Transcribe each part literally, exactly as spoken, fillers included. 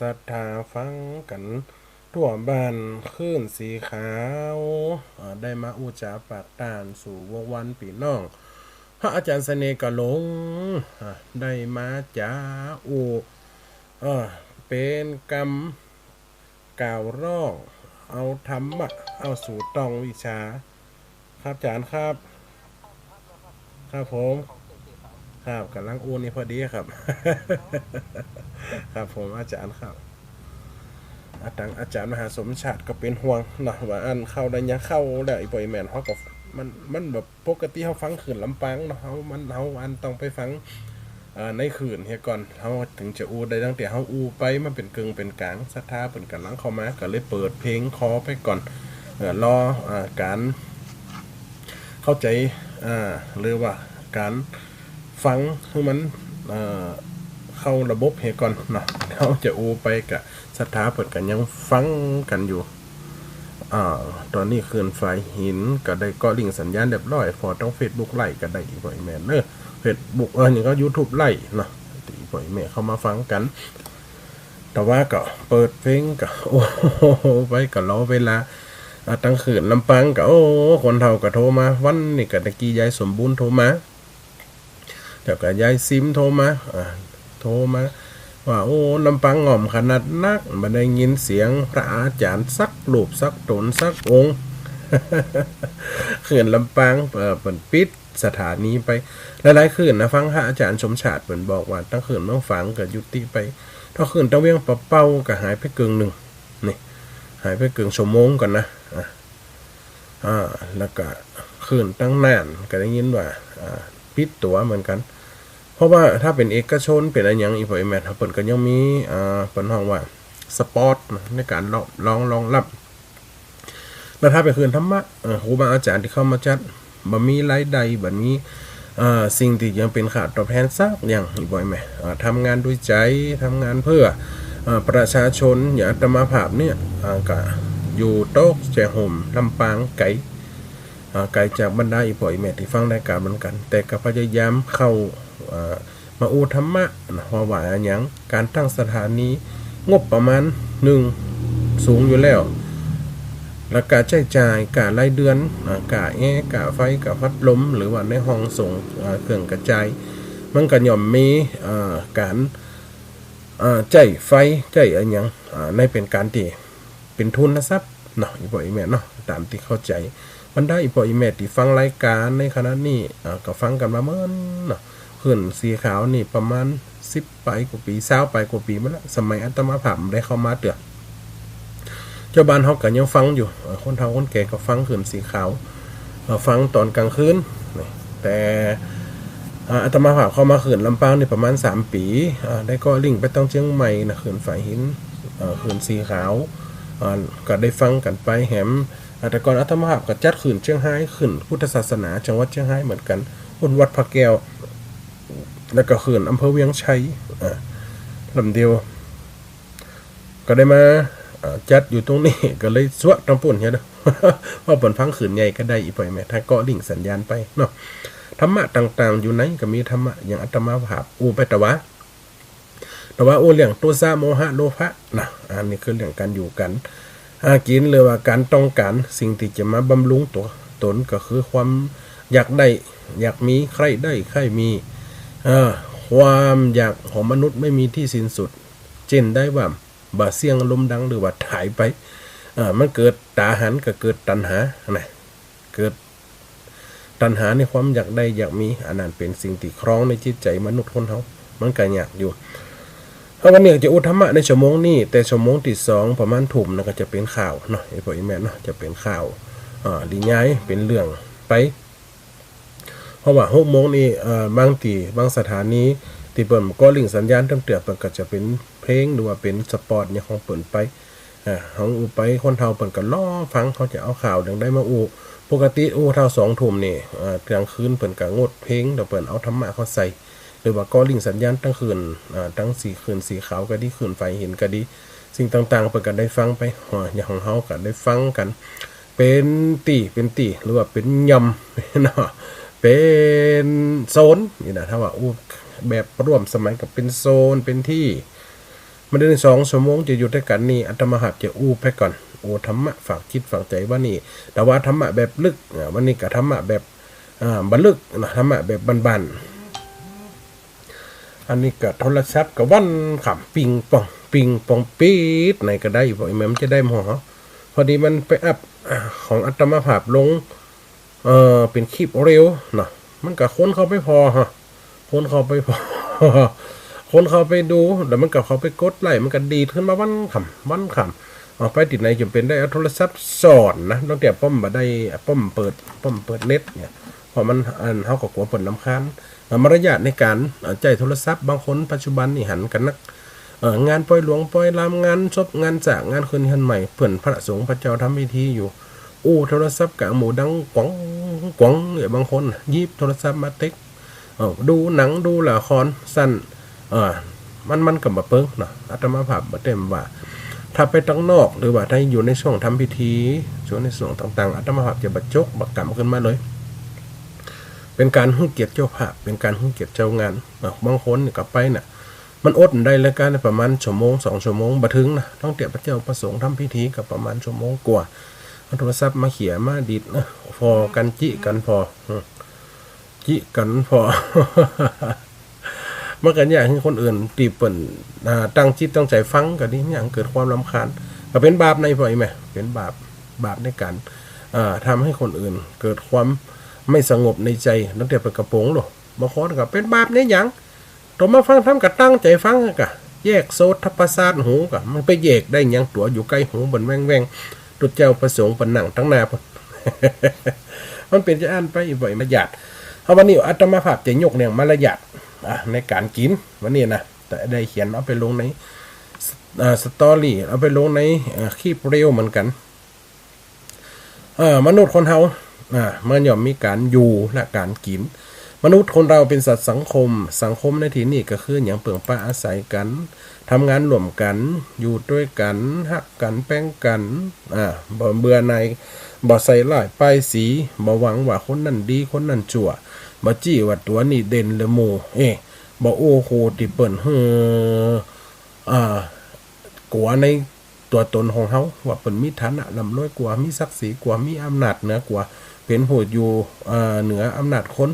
ศรัทธาฟังกั๋น ทั่วบ้านคลื่นสีขาว เอ่อ ได้มาอู้จ๋าปากต้านสู่วงศ์วรรณปี้น้อง พระอาจ๋ารย์เสน่ห์กาหลง อ่า ได้มาจ๋าอู้ เอ่อ เป๋นกำกล่าวร้อง เอาธรรมะ เอาสู่ต้องวิชา ครับอาจ๋ารย์ครับ ครับผม ครับ ก๋ำลังอู้นี่พอดีครับ ครับผม อาจ๋ารย์ครับ อ่า ตังอาจ๋ารย์มหาสมชาติก็เป๋นห่วงเนาะ ว่าอันเข้าได้ยัง เข้าแล้ว อีป้ออีแม่เฮาก็ มัน มันแบบ ปกติเฮาฟังคลื่นลำปางเนาะ เฮา มัน เฮาอันต้องไปฟัง เอ่อ ในคลื่นเหียก่อน เฮาเถิงจะอู้ได้ ตั้งแต่เฮาอู้ไป มันเป๋นเกิ่งเป๋นก๋าง ศรัทธาเปิ้นก๋ำลังเข้ามา ก็เลยเปิดเพลงคลอไปก่อน เอ่อ รอ อ่า ก๋านเข้าใจ๋ อ่า หรือว่าก๋านฟังหื้อมัน เอ่อ เข้าระบบเหียก่อนเนาะ เฮาจะอู้ไปก็ ศรัทธาเปิ้นก็ยังฟังกั๋นอยู่ อ่า ต๋อนนี้คลื่นฝายหินก็ได้เกาะลิงก์สัญญาณเรียบร้อย ผ่อตางเฟซบุ๊กไลฟ์ก็ได้ อีป้ออีแม่เนาะ เฟซบุ๊ก เออ นี่ก็ยูทูบไลฟ์เนาะ ตี้อีป้ออีแม่เข้ามาฟังกั๋น แต่ว่าก็เปิดเพลงก็ โอ้โห ไปก็รอเวลา อ่า ตางคลื่นลำปางก็ โอ้ คนเฒ่าก็โทรมา วันนี้ก็ตะกี้ยายสมบูรณ์โทรมา แล้วก็ยายซิมโทรมา อ่า โทรมาว่า โอ้ ลำปางง่อมขนาดนัก บ่ได้ยินเสียงพระอาจ๋ารย์สักรูปสักต๋นสักองค์ คลื่นลำปาง เอ่อ เปิ้นปิดสถานีไป หลายๆ คลื่นนะ ฟังพระอาจ๋ารย์สมชาติเปิ้นบอกว่า ตางคลื่นเมืองฝางก็ยุติไป ถ้าคลื่นตางเวียงป่าเป้าก็หายไปเกิ่งนึ่ง นี่ หายไปเกิ่งชั่วโมงก่อนนะ อ่า อ่า แล้วก็คลื่นตางน่านก็ได้ยินว่า อ่า ปิดตั๋วเหมือนกั๋น เพราะว่าถ้าเป๋นเอกชนเป๋นอะหยัง อีป้ออีแม่เปิ้นก็ยังมี อ่า เปิ้นฮ้องว่าสปอตนะ ในก๋านรอง รอง รองรับ แล้วถ้าเป๋นคลื่นธรรมะ เอ่อ ครูบาอาจ๋ารย์ตี้เข้ามาจัด บ่มีรายได้ บ่มี เอ่อ สิ่งตี้ยังเป๋นค่าตอบแทนสักอย่าง อีป้ออีแม่ อ่า ทำงานด้วยใจ ทำงานเพื่อ เอ่อ ประชาชน อย่างอาตมาภาพเนี่ย อ่า ก็อยู่ตกแจ้ห่มลำปางไก๋ อ่า ไก๋จากบรรดาอีป้ออีแม่ตี้ฟังรายก๋านเหมือนกั๋น แต่ก็พยายามเข้า อ่า มาอู้ธรรมะนะ ว่า ว่าอะหยัง ก๋านตั้งสถานี งบประมาณนึ่ง สูงอยู่แล้ว แล้วก็ใจ๊จ่าย ค่ารายเดือน อ่า ค่าแอร์ ค่าไฟ ค่าพัดลม หรือว่าในห้องส่ง อ่า เครื่องกระจาย มันก็ย่อมมี อ่า ก๋าน อ่า ใจ๊ไฟ ใจ๊อะหยัง อ่า ในเป๋นก๋านตี้เป๋นทุนทรัพย์เนาะ อีป้ออีแม่เนาะ ต๋ามตี้เข้าใจ๋ บรรดาอีป้ออีแม่ตี้ฟังรายก๋านในขณะนี้ อ่า ก็ฟังกั๋นมาเมินเนาะ คลื่นสีขาวนี่ประมาณสิบปายกว่าปี๋ ซาวปายกว่าปี๋มาแล้ว สมัยอาตมาภาพได้เข้ามาเตื้อ เจ้าบ้านเฮาก็ยังฟังอยู่ เอ่อ คนเฒ่าคนแก่ก็ฟังคลื่นสีขาว เอ่อ ฟังต๋อนก๋างคืนนี่ แต่ อ่า อาตมาภาพเข้ามาคลื่นลำปางนี่ประมาณสามปี๋ อ่า ได้เกาะลิงก์ไปตางเจียงใหม่นะ คลื่นฝายหิน เอ่อ คลื่นสีขาว อ่า ก็ได้ฟังกั๋นไปแหม อ่า แต่ก่อนอาตมาภาพก็จัดคลื่นเจียงฮาย คลื่นพุทธศาสนาจังหวัดเจียงฮายเหมือนกั๋น บนวัดพระแก้ว แล้วก็คลื่นอำเภอเวียงชัย อ่า ลำเดียว ก็ได้มา เอ่อ จัดอยู่ตรงนี้ ก็เลยสวะตางปุ้นเหียเนาะ ว่าเปิ้นฟังคลื่นใหญ่ก็ได้ อีป้ออีแม่ ถ้าเกาะลิงก์สัญญาณไปเนาะ ธรรมะต่างๆ อยู่ไหนก็มีธรรมะ อย่างอาตมาภาพอู้ไปตะวา ตะวาอู้เรื่องโทสะ โมหะ โลภะนะ อันนี้คือเรื่องก๋านอยู่ก๋านหากิ๋น หรือว่าก๋านต้องก๋านสิ่งตี้จะมาบำรุงตั๋วต๋น ก็คือความอยากได้ อยากมี ใคร่ได้ ใคร่มี เอ่อ ความอยากของมนุษย์ไม่มีที่สิ้นสุด เจ้นได้ว่า บ่าเสี้ยงลมดัง หรือว่าต๋ายไป เอ่อ มันเกิดต๋าหัน ก็เกิดตัณหานะ เกิดตัณหาในความอยากได้อยากมี อันนั้นเป๋นสิ่งตี้ครองในจิตใจ๋มนุษย์คนเฮา มันก็ยากอยู่ เฮาวันนี้ก็จะอู้ธรรมะในชั่วโมงนี้ แต่ชั่วโมงตี้สองประมาณทุ่มนะ ก็จะเป๋นข่าวเนาะ อีป้ออีแม่เนาะ จะเป๋นข่าว เอ่อ หลีย้ายเป๋นเรื่องไป เพราะว่าหกโมงนี่ เอ่อ บางตี้ บางสถานี ตี้เปิ้นบ่เกาะลิงก์สัญญาณเตื้อ เปิ้นก็จะเป๋นเพลง หรือว่าเป๋นสปอตอย่างของเปิ้นไป อ่า เฮาอู้ไป คนเฒ่าเปิ้นก็รอฟัง เฮาจะเอาข่าวเรื่องใดมาอู้ ปกติอู้เท่าสองทุ่มนี่ อ่า ก๋างคืนเปิ้นก็งดเพลง แล้วเปิ้นเอาธรรมะเข้าใส่ หรือว่าเกาะลิงก์สัญญาณตางคลื่น อ่า ตางสี คลื่นสีขาวก็ดี คลื่นฝายหินก็ดี สิ่งต่างๆ เปิ้นก็ได้ฟังไป อ่า อย่างของเฮาก็ได้ฟังกั๋น เป๋นตี้ เป๋นตี้ หรือว่าเป๋นย่อม เนาะ เป๋นโซนนี่นะ ถ้าว่าอู้แบบร่วมสมัยก็เป๋นโซน เป๋นตี้ มาเดี๋ยวนี้สองชั่วโมงจะอยู่ตวยกั๋นนี่ อาตมาภาพจะอู้ไปก่อน อู้ธรรมะฝากจิตฝากใจ๋วันนี้ แต่ว่าธรรมะแบบลึก อ่า วันนี้ก็ธรรมะแบบ อ่า บ่ลึกนะ ธรรมะแบบบ้านๆ อันนี้ก็โทรศัพท์ก็วันค่ำ ปิงปอง ปิงปอง ปี๊ดไหนก็ได้ บ่ มันจะได้หมด พอดีมันไปอัป อ่า ของอาตมาภาพลง เอ่อ เป๋นคลิปเร็วเนาะ มันก็คนเข้าไปผ่อฮะ คนเข้าไปผ่อ คนเข้าไปดู แล้วมันก็เข้าไปกดไลก์ มันก็ดีดขึ้นมาวันค่ำ วันค่ำ เอาไปตี้ไหนจ๋ำเป๋นได้เอาโทรศัพท์ซ่อนนะ ตั้งแต่ป้อมบ่ได้ ป้อมเปิด ป้อมเปิดเน็ตเนี่ย เพราะมัน อัน เฮาก็กั๋วเปิ้นรำคาญ เอ่อ มารยาทในก๋าน เอ่อ ใจ๊โทรศัพท์ บางคนปัจจุบันนี่หันกั๋นนัก เอ่อ งานปอยหลวงปอยลาม งานศพ งานสร้าง งานขึ้นเฮือนใหม่ เปิ้นพระสงฆ์พระเจ้าทำพิธีอยู่ อู้โทรศัพท์ก๋างหมู่ดังก๋องก๋อง เนี่ย บางคนหยิบโทรศัพท์มาเต๊ก เอ่อ ดูหนังดูละครสั้น เอ่อ มัน มันก็บ่เปิงเนาะ อาตมาภาพบ่เต็มว่า ถ้าไปตังนอก หรือว่าถ้าอยู่ในช่วงทำพิธี ช่วงในช่วงต่างๆ อาตมาภาพจะบ่จกบ่ก๋ำขึ้นมาเลย เป๋นก๋านหื้อเกียรติเจ้าภาพ เป๋นก๋านหื้อเกียรติเจ้างาน เอ่อ บางคนนี่ก็ไปน่ะ มันอดบ่ได้เลย ก๋านประมาณชั่วโมงสองชั่วโมงบ่เถิงนะ ตั้งแต่พระเจ้าพระสงฆ์ทำพิธีก็ประมาณชั่วโมงกว่า เอาโทรศัพท์มาเขี่ยมาดีด เออ ผ่อกั๋น จิกั๋นผ่อ อืม จิกั๋นผ่อ มันก็อยากหื้อคนอื่นตี้เปิ้น อ่า ตั้งจิตตั้งใจ๋ฟังก็ดี อยากหื้อเกิดความรำคาญ ก็เป๋นบาปใน พ่อแม่ เป๋นบาป บาปในก๋าน อ่า ทำให้คนอื่นเกิดความไม่สงบในใจ๋ ตั้งแต่เปิดก๋ระโปรงโลด บางคนก็เป๋นบาปในหยัง ตั๋วมาฟังธรรมก็ตั้งใจ๋ฟังกะ แยกโสตประสาทหูกะ มันไปแยกได้หยัง ตั๋วอยู่ใก้หูบ่อนแว่งๆ ตุ๊เจ้าพระสงฆ์เปิ้นนั่งตังหน้าพุ้น มันเป๋นจาอั้นไป บ่มารยาท เอาวันนี้อาตมาภาพจะยกเรื่องมารยาท อ่ะ ในก๋านกิ๋น วันนี้นะ แต่ได้เขียนเอาไปลงใน อ่า สตอรี่ เอาไปลงใน เอ่อ คลิปเร็วเหมือนกั๋น เอ่อ มนุษย์คนเฮา อ่า มันย่อมมีก๋านอยู่และก๋านกิ๋น มนุษย์คนเฮาเป๋นสัตว์สังคม สังคมในตี้นี่ก็คือหยัง เปิ่งปาอาศัยกั๋น ทำงานร่วมกั๋น อยู่ตวยกั๋น ฮักกั๋น แป๋งกั๋น อ่า บ่เบื่อหน่าย บ่ใส่ร้ายป้ายสี บ่หวังว่าคนนั้นดี คนนั้นจั่ว บ่จี้ว่าตั๋วนี้เด่นเหลือหมู่ เอ๊ะ บ่อู้ฮู้ตี้เปิ้นหื้อ อ่า กั๋วในตั๋วตนของเฮา ว่าเปิ้นมีฐานะร่ำรวยกว่า มีศักดิ์ศรีกว่า มีอำนาจเหนือกว่า เป๋นผู้อยู่ เอ่อ เหนืออำนาจคน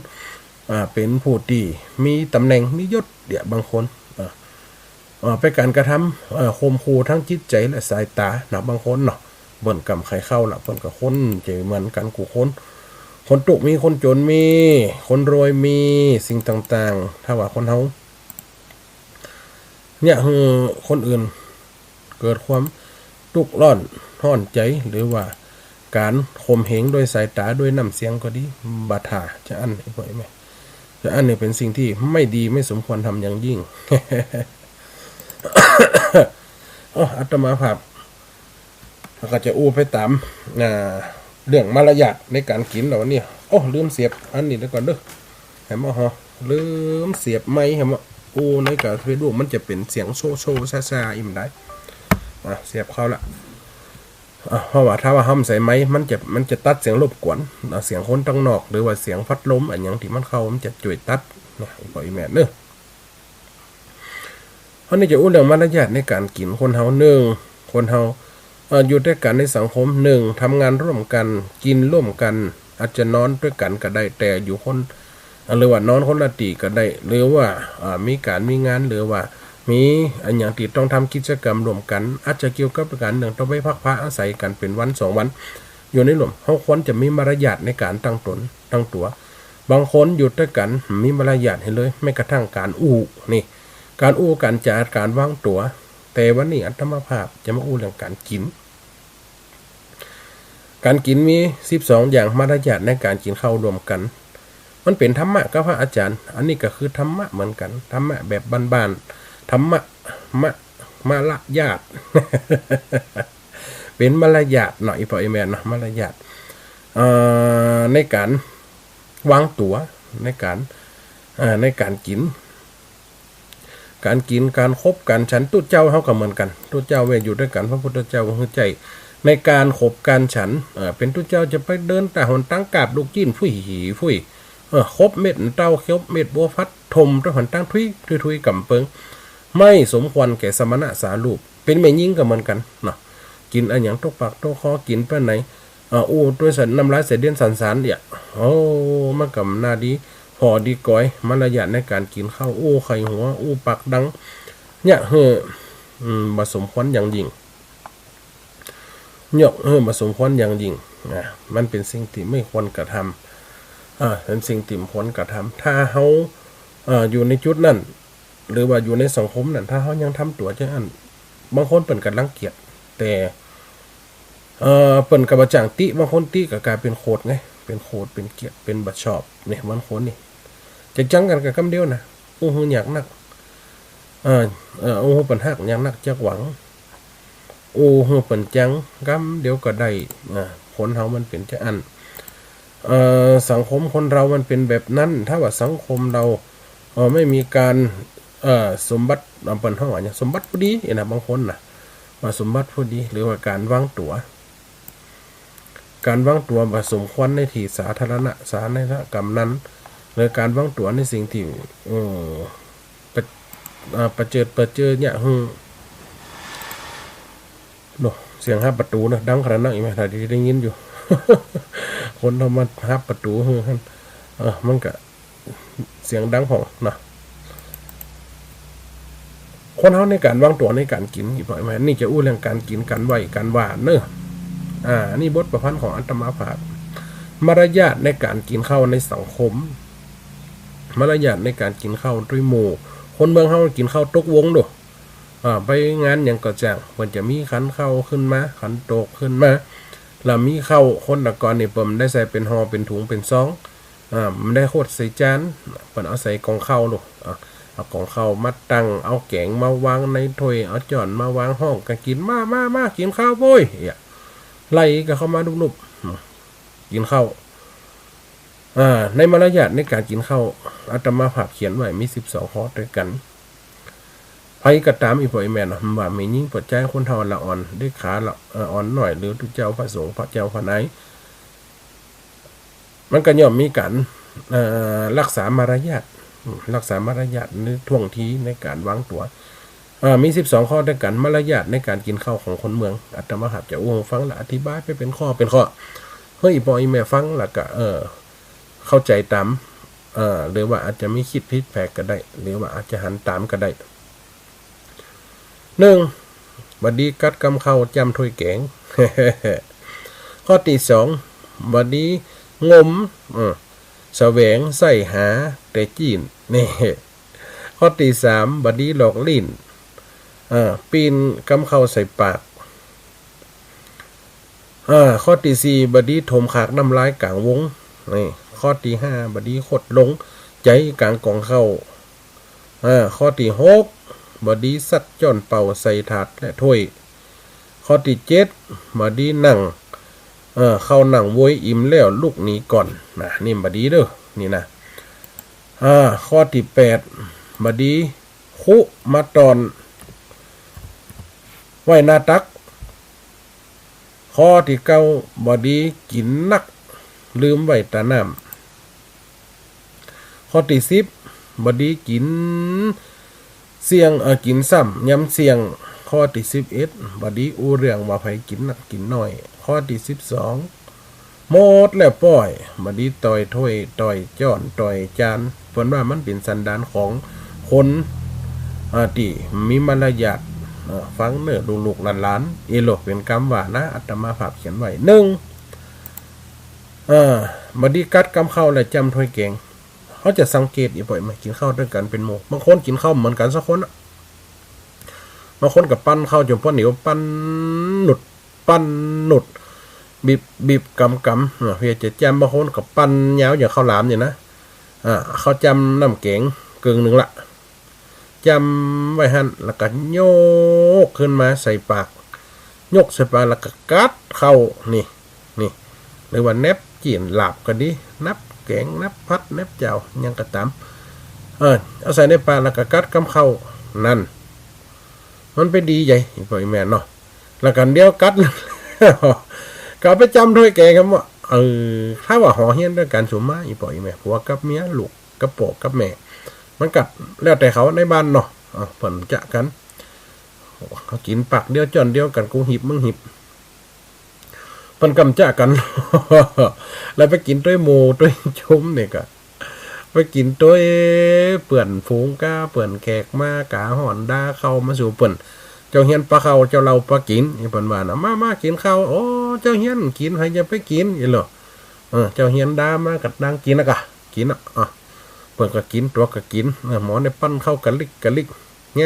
อ่า เป๋นผู้ตี้มีต๋ำแหน่ง มียศ เนี่ย บางคน อ่า เอ่อ เป๋นก๋านกระทำ เอ่อ ข่มขู่ทางจิตใจ๋และสายต๋า นะ บางคนเนาะ เปิ้นก่ำใค่เข้าละ เปิ้นก็คนใจ๋เหมือนกั๋นกู้คน คนตุ๊กมี คนจ๋นมี คนรวยมี สิ่งต่างๆ ถ้าว่าคนเฮา เนี่ย หื้อคนอื่นเกิดความตุ๊กร้อนฮ้อนใจ๋ หรือว่าก๋านข่มเหงโดยสายต๋า โดยน้ำเสียงก็ดี บ่ถ้า จาอั้น จาอั้นนี่เป๋นสิ่งตี้ไม่ดี ไม่สมควรทำอย่างยิ่ง โอ้ อาตมาภาพ แล้วก็จะอู้ไปต๋าม อ่า เรื่องมารยาทในก๋านกิ๋นเฮาวันนี้ โอ้ ลืมเสียบอันนี้เดี๋ยวก่อนเด้อ แหมฮะ ลืมเสียบไมค์แหม อู้ในก๋านเฟซบุ๊กมันจะเป๋นเสียงโซ่ๆ ซ่าๆ อี่บ่ได้ อ่ะ เสียบเข้าละ อ่ะ เพราะว่าถ้าว่าเฮาบ่ใส่ไมค์ มันจะ มันจะตัดเสียงรบกวน อ่ะ เสียงคนตังนอก หรือว่าเสียงพัดลมอะหยังตี้มันเข้า มันจะจ้วยตัดนะ อีกบ่อีกแม่นเด้อ วันนี้จะอู้เรื่องมารยาทในก๋านกิ๋น คนเฮา นึ่ง คนเฮา เอ่อ อยู่ตวยกั๋นในสังคม นึ่ง ทำงานร่วมกั๋น กิ๋นร่วมกั๋น อาจจะนอนตวยกั๋นก็ได้ แต่อยู่คน อ่า หรือว่านอนคนละตี้ก็ได้ หรือว่า อ่า มีก๋านมีงาน หรือว่ามีอะหยังตี้ต้องทำกิจก๋รรมร่วมกั๋น อาจจะเกี่ยวกับก๋านนึ่งต้องไปพักพาอาศัยกั๋นเป๋นวันสองวัน อยู่ในร่วม เฮาควรจะมีมารยาทในก๋านตั้งต๋น ตั้งตั๋ว บางคนอยู่ตวยกั๋น มีมารยาทหื้อเลย แม้กระทั่งก๋านอู้ นี่ ก๋านอู้ ก๋านจ๋า ก๋านวางตั๋ว แต่วันนี้อาตมาภาพจะมาอู้เรื่องก๋านกิ๋น ก๋านกิ๋นมีสิบสองอย่าง มารยาทในก๋านกิ๋นข้าวร่วมกั๋น มันเป๋นธรรมะกับพระอาจ๋ารย์ อันนี้ก็คือธรรมะเหมือนกั๋น ธรรมะแบบบ้านๆ ธรรมะ มะ มารยาท เป๋นมารยาทเนาะ อี่ป้ออี่แม่เนาะ มารยาท เอ่อ ในก๋านวางตั๋ว ในก๋าน เอ่อ ในก๋านกิ๋น ก๋านกิ๋น ก๋านขบก๋านฉัน ตุ๊เจ้าเฮาก็เหมือนกั๋น ตุ๊เจ้าแว่อยู่ตวยกั๋น พระพุทธเจ้าก็หื้อใจ๊ในก๋านขบก๋านฉัน เอ่อ เป๋นตุ๊เจ้าจะไปเดินต๋ามหนตางกาบลูกจิ๊น ፉ้ย หี ฟู้ย เออ ขบเม็ดเต้า ขบเม็ดบัวพัด ถมตวยหนตาง ถุย ถุย ถุย ก่ำเปิง ไม่สมควรแก่สมณะสารูป เป๋นแม่ญิงก็เหมือนกั๋นเนาะ กิ๋นอะหยังตกปากตกคอ กิ๋นไปไหน เอ่อ อู้ตวยสัน น้ำลายใส่เดียนสันๆ เนี่ย โอ้ มันก็บ่น่าดี ผ่อดีกอย มารยาทในก๋านกิ๋นข้าว อู้ใค่หัว อู้ปากดัง เยียะเฮ่อ อืม บ่สมควรอย่างยิ่ง เยียะเฮ่อ บ่สมควรอย่างยิ่ง อ่า มันเป๋นสิ่งตี้ไม่ควรกระทำ อ่า เป๋นสิ่งตี้บ่ควรกระทำ ถ้าเฮา เอ่อ อยู่ในจุดนั้น หรือว่าอยู่ในสังคมนั้น ถ้าเฮายังทำตั๋วจั่งอั้น บางคนเปิ้นก็รังเกียจ แต่ เอ่อ เปิ้นก็บ่จ้างติ บางคนติก็ก๋ายเป๋นโขดไง เป๋นโขด เป๋นเกียจ เป๋นบ่ชอบ เนี่ย บางคนนี่ จะจังกั๋นก็กำเดียวนะ อู้หื้อหยากนัก เอ่อ เอ่อ อู้หื้อเปิ้นฮักหยากนักจักหวัง อู้หื้อเปิ้นจัง กำเดียวก็ได้ อ่า คนเฮามันเป๋นจั่งอั้น เอ่อ สังคมคนเรามันเป๋นแบบนั้น ถ้าว่าสังคมเรา เอ่อ ไม่มีการ เอ่อ สมบัติ เอ่อ เปิ้นฮ้องว่าหยัง สมบัติผู้ดีนะ บางคนนะ ว่าสมบัติผู้ดี หรือว่าก๋านวางตั๋ว ก๋านวางตั๋วบ่สมควรในตี้สาธารณะ สาธารณะก๋ำนั้น หรือก๋านวางตั๋วในสิ่งตี้ เอ่อ ประ อ่า ประเจิดประเจิอเนี่ย หืม โน่ เสียงหับประตู๋นะ ดังขนาดนั้นอีกไหม ถ้าดีได้ยินอยู่ คนเฮามาหับประตู๋หื้อหั้น เออ มันก็เสียงดังพ่องเนาะ คนเฮาในก๋านวางตั๋วในก๋านกิ๋น อีกบ่อยไหม นี่จะอู้เรื่องก๋านกิ๋น ก๋านไหว้ ก๋านว่าเนาะ อ่า อันนี้บทประพันธ์ของอาตมาภาพ มารยาทในก๋านกิ๋นข้าวในสังคม มารยาทในก๋านกิ๋นข้าวตวยหมู่ คนเมืองเฮากิ๋นข้าวตกวงโด อ่า ไปงานหยังก็จ้าง เปิ้นจะมีขันข้าวขึ้นมา ขันโตกขึ้นมา แล้วมีข้าว คนตะก่อนนี่เปิ้นบ่ได้ใส่เป๋นห่อ เป๋นถุง เป๋นซอง อ่า บ่ได้โฮดใส่จาน เปิ้นเอาใส่ก๋องข้าวโลด อ่า เอาก๋องข้าวมาตั้ง เอาแก๋งมาวางในถ้วย เอาจ้อนมาวาง ฮ้องกั๋นกิ๋น มา มา มา กิ๋นข้าวโว้ย เนี่ย ไล่กั๋นเข้ามาลุบๆ อืม กิ๋นข้าว อ่า ในมารยาทในก๋านกิ๋นข้าว อาตมาภาพเขียนไว้มีสิบสองข้อตวยกั๋น ใผก็ต๋าม อี่ป้ออี่แม่เนาะ บ่ว่าแม่ญิงป้อจาย คนเฒ่าละอ่อน เด็กขาละ เอ่อ อ่อนน้อย หรือตุ๊เจ้าพระสงฆ์ พระเจ้าพระนาย มันก็ย่อมมีก๋าน เอ่อ ฮักษามารยาท อืม ฮักษามารยาทในท่วงทีในก๋านวางตั๋ว เอ่อ มีสิบสองข้อตวยกั๋น มารยาทในก๋านกิ๋นข้าวของคนเมือง อาตมาภาพจะอู้หื้อฟังและอธิบายไปเป๋นข้อเป๋นข้อ หื้ออี่ป้ออี่แม่ฟังแล้วก็ เอ่อ เข้าใจ๋ต๋าม เอ่อ หรือว่าอาจจะมีกึ๊ดผิดแผกก็ได้ หรือว่าอาจจะหันต๋ามก็ได้ นึ่ง บ่ดีกัดกำข้าวจ้ำถ้วยแก๋ง ข้อตี้สอง บ่ดีงม เอ่อ แสวงใส้หาแต่จี้น นี่ ข้อตี้สาม บ่ดีหลอกลิ้น เอ่อ ปิ้นกำข้าวใส่ปาก เอ่อ ข้อตี้สี่ บ่ดีถมขากน้ำลายก๋างวง นี่ ข้อตี้ห้า บ่ดีขดลงใจ๋ก๋างก๋องข้าว เอ่อ ข้อตี้หก บ่ดีซัดจ้อนเป่าใส่ถาดและถ้วย ข้อตี้เจ็ด บ่ดีนั่ง เอ่อ เข้านั่งโวยอิ่มแล้วลุกหนีก่อน นะ นี่บ่ดีเด้อ นี่นะ อ่า ข้อตี้แปด บ่ดีคุมาตอนไว้หน้าตัก ข้อตี้เก้า บ่ดีกิ๋นนัก ลืมไว้ตาน้ำ ข้อตี้สิบ บ่ดีกิ๋นเสี่ยง เอ่อ กิ๋นซ้ำยามเสี่ยง ข้อตี้สิบเอ็ด บ่ดีอู้เรื่องว่าใผกิ๋นนักกิ๋นน้อย ข้อตี้สิบสอง หมดแล้วป้อย บ่ดีต่อยถ้วย ต่อยจ้อน ต่อยจาน เปิ้นว่ามันเป๋นสันดานของคน อ่า ตี้มีมารยาท อ่า ฟังเน่อลูกๆหลานๆ เอโล เป๋นกำว่านะ อาตมาภาพเขียนไว้ นึ่ง อ่า บ่ดีกัดกำข้าวและจ้ำถ้วยแก๋ง เฮาจะสังเกตอี่ป้ออี่แม่ กิ๋นข้าวตวยกั๋นเป๋นหมู่ บางคนกิ๋นข้าวบ่เหมือนกั๋นสักคนอะ บางคนก็ปั้นข้าวจ๋นป้อเหนียว ปั้นหนุด ปั้นหนุด บีบ บีบกำกำ อ่า เปื้อจะจ้ำ บางคนก็ปั้นยาวอย่างข้าวหลามนี่นะ อ่า ข้าวจ้ำน้ำแก๋งเกิ่งนึ่งละ จ้ำไว้หั้น แล้วก็ยกขึ้นมาใส่ปาก ยกใส่ปากแล้วก็กัดเข้า นี่ นี่ หรือว่าแนบจี้นหลาบก็ดี นับแก๋ง นับผัด แนบจ่าว หยังก็ต๋าม เออ เอาใส่ในปากแล้วก็กัดกำเข้า นั่น มันไปดีใจ๋ อี่ป้ออี่แม่เนาะ แล้วก็เดี๋ยวกัด ก็เอาไปจ้ำถ้วยแก๋งกำว่า เออ ถ้าว่าห่อเฮี้ยนตวยกั๋นสุมมา อี่ป้ออี่แม่ ผัวกับเมีย ลูกกับป้อกับแม่ มันก็แล้วแต่เขาในบ้านเนาะ เอ้า เปิ้นจะกั๋น เขากิ๋นปากเดียวจ้อนเดียวกั๋น กูหีบมึงหีบ เปิ้นกำจะกั๋น แล้วไปกิ๋นตวยหมู่ตวยจุมนี่ก่อ ไปกิ๋นตวยเปื้อนฝูงก้า เปื้อนแขกมากาฮ้อนดาเข้ามาสู่เปิ้น เจ้าเฮียนปะเข้า เจ้าเหล้าปะกิ๋น นี่เปิ้นว่านะ มา มากิ๋นเข้า โอ้ เจ้าเฮียนกิ๋น ใผจะไปกิ๋น อี้เหรอ เออ เจ้าเฮียนดามาก็นั่งกิ๋นนะก่อ กิ๋นอะ อ่ะ เปิ้นก็กิ๋น ตั๋วก็กิ๋น เออ หมอนี่ปั้นเข้ากะลิกกะลิก แง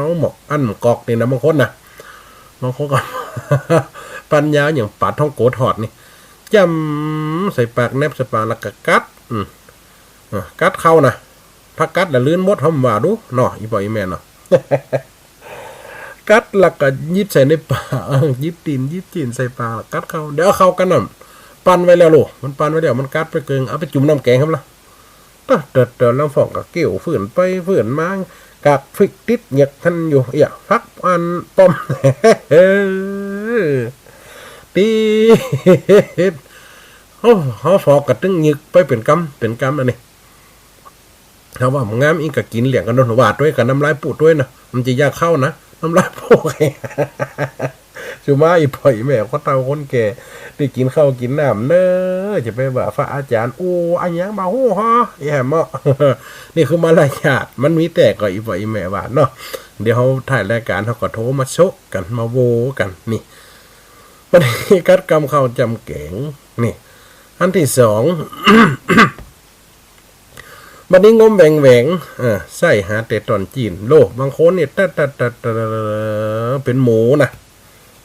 วหมอกอั้นกอกนี่นะ บางคนนะ บางคนก็ ปั้นยาวอย่างป๋าท่องโกทอดนี่ จ้ำใส่ปาก แนบใส่ปาก แล้วก็กัด อืม เออ กัดเข้านะ ถ้ากัดแล้วลื่นหมด เฮาว่าดูเนาะ อี่ป้ออี่แม่เนาะ กัดแล้วก็หยิบใส่ในปาก เออ หยิบตี๋น หยิบตี๋นใส่ปาก แล้วกัดเข้า เดี๋ยวเอาเข้ากั๋นน่ะ ปั้นไว้แล้วลูก มันปั้นไว้แล้ว มันกัดไปเกิ่ง เอาไปจุ่มน้ำแก๋งครับล่ะ เตอะเตอะเตอะ ลำฟ้องก็เกี้ยวฝืนไปฝืนมา กักพริกติดเหงือกหั้นอยู่ เอี้ย ผักอันป้อม ติด โอ้ เฮาฟอกก็ตึงหยึกไปเป๋นกำเป๋นกำอันนี้ ถ้าว่าบ่งามอีกก็กิ๋นเหลี่ยงกั๋นโดน ว่าตวยกับน้ำลายปูดตวยนะ มันจะยากเข้านะ น้ำลายปูด สุมา อี่ป้ออี่แม่ คนเฒ่าคนแก่ ได้กิ๋นข้าวกิ๋นน้ำเน้อ จะไปว่าพระอาจ๋ารย์ โอ้ อะหยังบ่ฮู้ฮอ อี้แหมเนาะ นี่คือมารยาท มันมีแต๊ก่อ อี่ป้ออี่แม่ว่าเนาะ เดี๋ยวเฮาถ่ายรายก๋าน เฮาก็โทรมาโซะกั๋น มาโวกั๋น นี่ บัดนี้กัดกำเข้าจ้ำแก๋ง นี่ อันตี้สอง บัดนี้งมแหวงแหวง เออ ใส้หาแต่ต้อนจี๊น โล บางคนนี่ ตะ ตะ ตะ ตะ เป๋นหมูนะ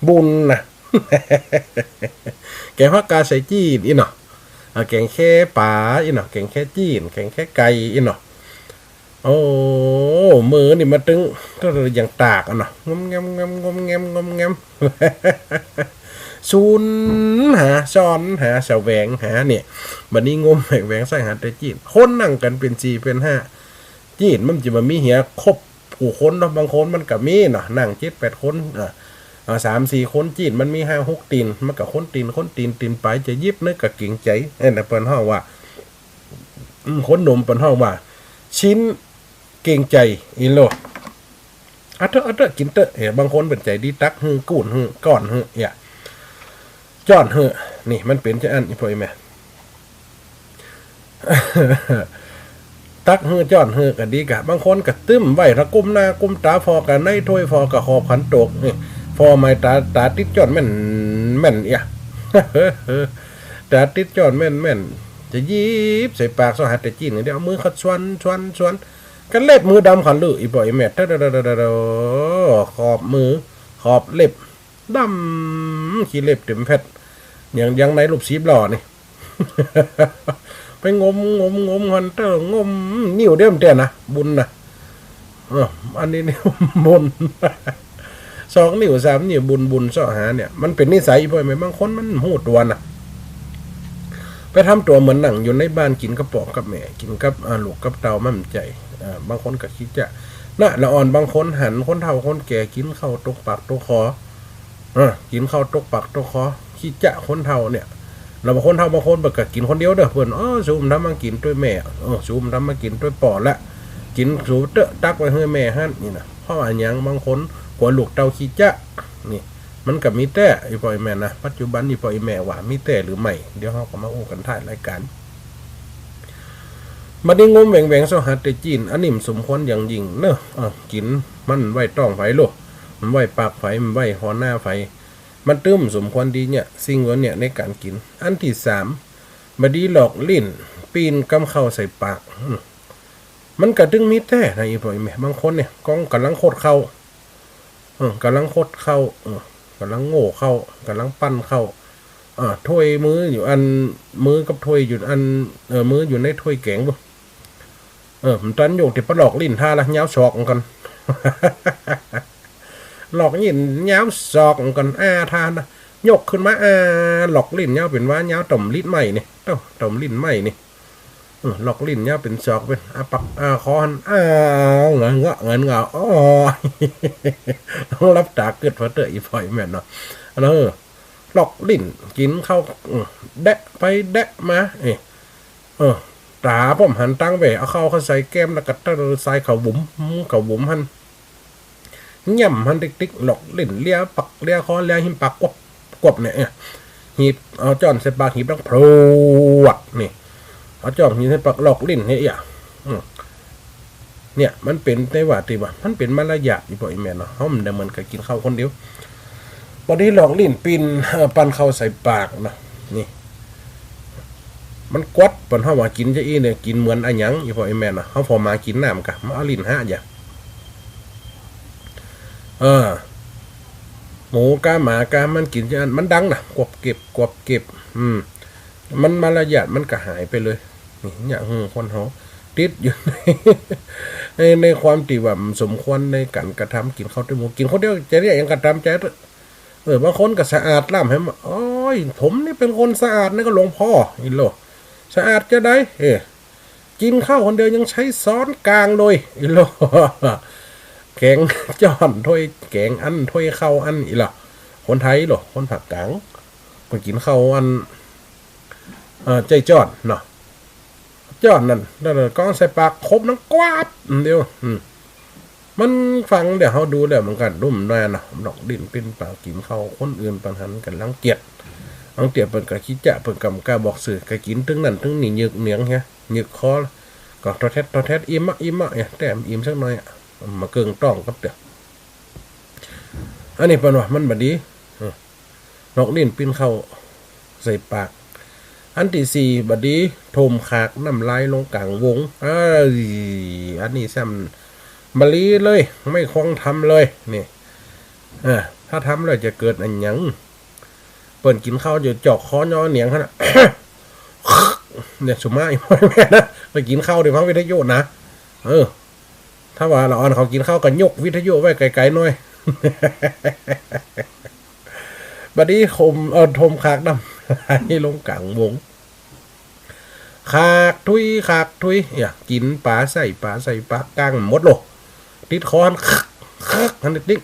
บุญนะ แก๋งผักกาดใส่จี๊น อี้เนาะ อ่า แก๋งแค่ป๋า อี้เนาะ แก๋งแค่จี๊น แก๋งแค่ไก่ อี้เนาะ โอ้ มือนี่มาตึง ก็เลยยังตากอะเนาะ งมแงม งม งมแงม งมแงม สูนหา ซ่อนหา แสวงหาเนี่ย บัดนี้งมแหวงแหวงใส้หาแต่จี๊น คนนั่งกั๋นเป๋นสี่เป๋นห้า จี๊นมันจะบ่มีเหียครบกู้คนเนาะ บางคนมันก็มีเนาะ นั่งเจ็ดแปดคน อ่า อ่า สามสี่คน จี๊นมันมีห้าหกตี๋น มันก็คนตี๋น คนตี๋น ตี๋นป๋าย จะหยิบเน้อก็เก๋งใจ๋ เอ้ย นะ เปิ้นฮ้องว่า อืม คนหนุ่มเปิ้นฮ้องว่า ชิ้นเกรงใจ อี้โล อะเต๊อะ อะเต๊อะ กิ๋นเต๊อะ เอ้ย บางคนเปิ้นใจ๋ดี ตักหื้อ กู้นหื้อ ก้อนหื้อ เอี้ย จ้อนหื้อ นี่มันเป๋นจาอั้น อี่ป้ออี่แม่ ตักหื้อจ้อนหื้อก็ดีก่ะ บางคนก็ตึ้มไว้ ถ้ากุมหน้ากุมต๋า ฟอกั๋นในถ้วย ฟอกั๋นขอบขันโตก นี่ ฟอหมายต๋า ต๋าติดจ้อนแม่น แม่น เอี้ย ต๋าติดจ้อนแม่นแม่น จะหยิบใส่ปาก เซาะหาแต่จี๊น เดี๋ยวเอามือเข้าชวน ชวน ชวน ก็เล็บมือดำขนาดลือ อี่ป้ออี่แม่ เต๊อะ ขอบมือ ขอบเล็บ ดำ ขี้เล็บเต๋มแผ่ด อย่าง อย่างในรูปสิบล้อนี่ ไปงม งม งมหั้นเต๊อะ งม นิ้วเดียวมันแต๊นะ บุญนะ เออ อันนี้นิ้วบุญ สองนิ้ว สามนิ้ว บุญ บุญ เซาะหาเนี่ย มันเป๋นนิสัย ป้อแม่ บางคนมันฮู้ตั๋วนะ ไปทำตั๋วเหมือนนั่งอยู่ในบ้าน กิ๋นกับป้อกับแม่ กิ๋นกับ อ่า ลูกกับเต้า มันใจ๋ อ่า บางคนก็ขี้จะ นะละอ่อน บางคนหันคนเฒ่าคนแก่กิ๋นข้าวตกปากตกคอ เออ กิ๋นข้าวตกปากตกคอ ขี้จะคนเฒ่าเนี่ย แล้วบางคนเฒ่าบางคนเปิ้นก็กิ๋นคนเดียวเด้อ เปิ้น เออ สูบ่ทำมากิ๋นตวยแม่ เออ สูบ่ทำมากิ๋นตวยป้อละ กิ๋นสูเต๊อะ ตักไว้หื้อแม่หั้น นี่นะ เพราะว่าหยัง บางคนกั๋วลูกเต้าขี้จะ นี่ มันก็มีแต๊ อี่ป้ออี่แม่นะ ปัจจุบันอี่ป้ออี่แม่ว่ามีแต๊หรือไม่ เดี๋ยวเฮาก็มาอู้กั๋นท้ายรายก๋าน บัดนี้งมแหวงแหวงเซาะหาแต่จี๊น อันนี้มันสมควรอย่างยิ่งเนอะ เออ กิ๋นมันไว้ต๊องใผลูก มันไว้ปากใผ มันไว้ฮอหน้าใผ มันตึ้มสมควรดีเนี่ย สิ่งเหล่าเนี่ยในก๋านกิ๋น อันตี้สาม บ่ดีหลอกลิ้น ปิ้นกำข้าวใส่ปาก อืม มันก็ตึงมีแต๊นะ อี่ป้ออี่แม่ บางคนเนี่ย ก้องก่ำลังคดข้าว เออ ก่ำลังคดข้าว เออ ก่ำลังโง่ข้าว ก่ำลังปั้นข้าว เออ ถ้วยมืออยู่อัน มือกับถ้วยอยู่อัน เออ มืออยู่ในถ้วยแก๋งบุ เออ บ่ตันโยกตี้ปะหลอกลิ้นท่าละ ยาวศอกเหมือนกั๋น หลอกลิ้นยาวศอกเหมือนกั๋น อ่า ท่านะ ยกขึ้นมา อ่า หลอกลิ้นยาวเป๋นว่ายาวต่อมลิ้นไม้นี่ เต้า ต่อมลิ้นไม้นี่ เออ หลอกลิ้นยาวเป๋นศอกเป๋น อ่า ปัก อ่า คอหั้น อ่า เงินเงาะ เงินเงาะ อ้อ หลับต๋ากึ๊ดผ่อเต๊อะ อี่ป้ออี่แม่เนาะ เออ หลอกลิ้น กิ๋นข้าว อืม แดะไปแดะมา เอ้ย เออ ต๋าป้อมหันตังแหว่ เอาข้าวเข้าใส่แก้ม แล้วก็เต๊อะ ใส่ข้าวบุ๋ม ข้าวบุ๋มหั้น ย่ำหั้นติ๊กๆ หลอกลิ้นเลียปากเลียคอเลียหิมปากกวบกวบเนี่ย เอ้ย หีบ เอาจ๊อนใส่ปากหีบดังพรวดนี่ เอาจ๊อนหีบใส่ปากหลอกลิ้นเนี่ย เอ้ย อืม เนี่ย มันเป๋น แต่ว่า ตี้ว่า มันเป๋นมารยาท อีพ่ออีแม่เนาะ เฮาบ่ได้เหมือนกับกิ๋นข้าวคนเดียว บ่ดีหลอกลิ้นปิ้น เอ่อ ปั้นข้าวใส่ปากเนาะ นี่ มันกวด เปิ้นเฮาว่ากิ๋นจาอี้เนี่ย กิ๋นเหมือนอะหยัง อีพ่ออีแม่เนาะ เฮาผ่อหมากิ๋นน้ำกะ มาเอาลิ้นหาอย่า เออ หมูกาหมากามันกิ๋นจาอั้น มันดังนะ กวบเก็บ กวบเก็บ อืม มันมารยาทมันก็หายไปเลย นี่ เนี่ย อืม คนเฮาติดอยู่ใน ใน ในความตี้ว่าบ่สมควรในก๋านกระทำกิ๋นข้าวตี้หมู่ กิ๋นคนเดียวจะเรียกหยังก็ต๋ามใจ๋เต๊อะ เออ บางคนก็สะอาดล้ำแหม โอ๊ย ผมนี่เป๋นคนสะอาดนะก็หลวงพ่อ อิโล สะอาดจาใด เออ กิ๋นข้าวคนเดียวยังใจ๊ซ้อนก๋างเลย อิโล แก๋งจ๊อนถ้วย แก๋งอั้นถ้วยข้าวอั้น อิโล คนไทยโล คนภาคก๋าง ก็กิ๋นข้าวอั้น เอ่อ ใจ๊จ๊อนเนาะ จ๊อนนั่น แล้วก็ใส่ปากคบดังกวาบเดียว อืม มันฟังเดี๋ยวเฮาดูแล้วมันก็ดุ้มแน่เนาะ หลอกลิ้นปิ้นปากกิ๋นข้าวคนอื่นปานหั้นก็รังเกียจ รังเกียจเปิ้นก็ขี้จ๊ะ เปิ้นก็บ่กล้าบอกสื่อ ก็กิ๋นตึงนั้นตึงนี้ หยึกเหนียงเหีย หยึกคอ ก็ทอแทดทอแทด อิ่มอะ อิ่มอะ เนี่ย แต่อิ่มสักหน่อยอะ มาเกิ่งต้องกับเตื้อ อันนี้เปิ้นว่ามันบ่ดี อืม หลอกลิ้นปิ้นข้าวใส่ปาก อันตี้สี่ บ่ดี ถมขากน้ำลายลงก๋างวง เอ้ย อันนี้ซ้ำบ่ดีเลย ไม่ควรทำเลย นี่ เออ ถ้าทำแล้วจะเกิดอะหยัง เปิ้นกิ๋นข้าวอยู่จอกคอย่อเหนียงหั้นน่ะ เนี่ย สุมาอีพ่อแม่นะ ไปกิ๋นข้าวตี้ฟังวิทยุนะ เออ ถ้าว่าละอ่อนเขากิ๋นข้าวก็ยกวิทยุไว้ไก๋ๆ หน่อย บ่ดีถม เอ่อ ถมขากน้ำลายลงก๋างวง ขากถุย ขากถุย เนี่ย กิ๋นป๋าไส้ ป๋าไส้ ป๋าก้างหมดโล ติดคอหั้น คัก คัก หั้นติ๊ก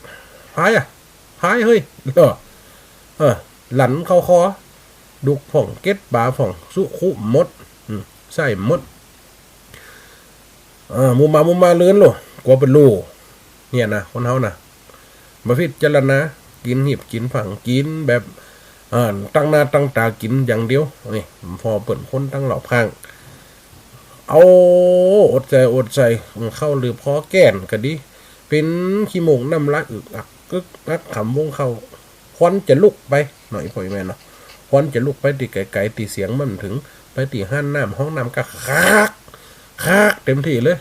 หายอะ หายเฮ้ย เออ เออ หลั่นเข้าคอ ดุกพ่อง เก็ดป๋าพ่อง สุขุหมด อืม ไส้หมด เออ มุมา มุมาเลินโล กั๋วเปิ้นฮู้ เนี่ยนะ คนเฮานะ บ่พิจารณา กิ๋นหีบกิ๋นฝัง กิ๋นแบบ เอ่อ ตั้งหน้าตั้งต๋ากิ๋นอย่างเดียว นี่ ผ่อเปิ้นคนตังรอบข้าง เอา อดใจ๋ อดใจ๋ อืม ข้าวลืบคอแก้นก็ดี เป๋นขี้มูกน้ำลายอึกอัก อึกอัก ขำวงข้าว ควันจะลุกไป เนาะ อีพ่ออีแม่เนาะ ควันจะลุกไปตี้ไก๋ๆ ตี้เสียงมันบ่เถิง ไปตี้ห้านน้ำ ห้องน้ำก็คัก คักเต็มตี้เลย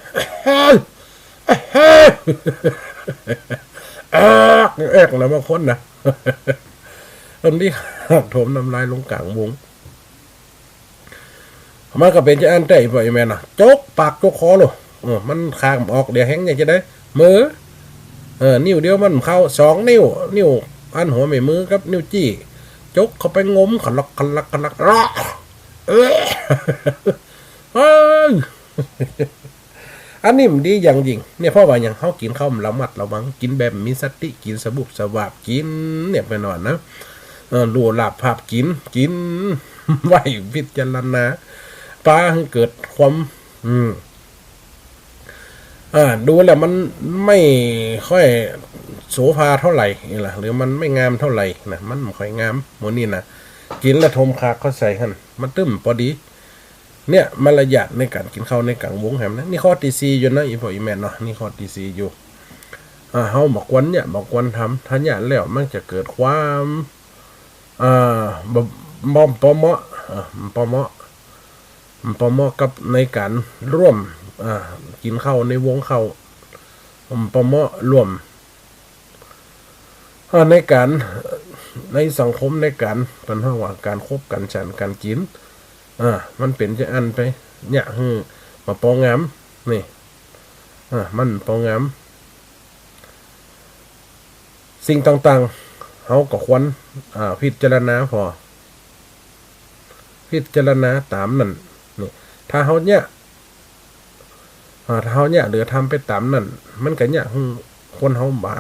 แอ๊ก แอ๊ก แล้วบางคนนะ อันนี้ถมน้ำลายลงก๋างวง มันก็เป๋นจาอั้นแต๊ อีพ่ออีแม่เนาะ จกปากจกคอโลด เออ มันคายบ่ออก เดี๋ยวแฮงเนี่ยจะได้ มือ เออ นิ้วเดียวมันเข้า สองนิ้ว นิ้วอันหัวแม่มือกับนิ้วจี้ จกเข้าไปงม ขลัก ขลัก ขลัก เออ เอ้ย อันนี้มันดีอย่างยิ่ง เนี่ย เพราะว่าหยัง เฮากิ๋นข้าวระมัดระวัง กิ๋นแบบมีสติ กิ๋นสะบุบสะบาบ กิ๋นเนี่ยไปหน่อยนะ เออ รู้ลาภาพกิ๋น กิ๋น ไว้พิจารณา ปาหื้อเกิดความ อืม อ่า ดูแล้วมันไม่ค่อยโสภาเท่าไหร่นี่ล่ะ หรือมันไม่งามเท่าไหร่นะ มันบ่ค่อยงาม หมู่นี้นะ กิ๋นแล้วถมขากเข้าใส่หั้น มันตึงปอดี เนี่ย มารยาทในก๋านกิ๋นข้าวในก๋างวงแหมนะ นี่ข้อตี้สี่อยู่นะ อีพ่ออีแม่เนาะ นี่ข้อตี้สี่อยู่ อ่า เฮาบ่ควรเยียะ บ่ควรทำ ถ้าเยียะแล้วมันจะเกิดความ อ่า บ่ บ่ปอเหมาะ อ่า บ่ปอเหมาะ บ่ปอเหมาะกับในก๋านร่วม อ่า กิ๋นข้าวในวงข้าว บ่ปอเหมาะร่วม เอ่อ ในก๋าน ในสังคม ในก๋าน เปิ้นฮ้องว่าก๋านคบ ก๋านฉัน ก๋านกิ๋น เออ มันเป๋นจาอั้นไป เยียะหื้อบ่ปองาม นี่ เออ มันบ่ปองาม สิ่งต่างๆ เฮาก็ควร อ่า พิจารณาผ่อ พิจารณาต๋ามนั้น นี่ ถ้าเฮาเยียะ อ่า ถ้าเฮาเยียะหรือทำไปต๋ามนั้น มันก็เยียะหื้อคนเฮาบ่า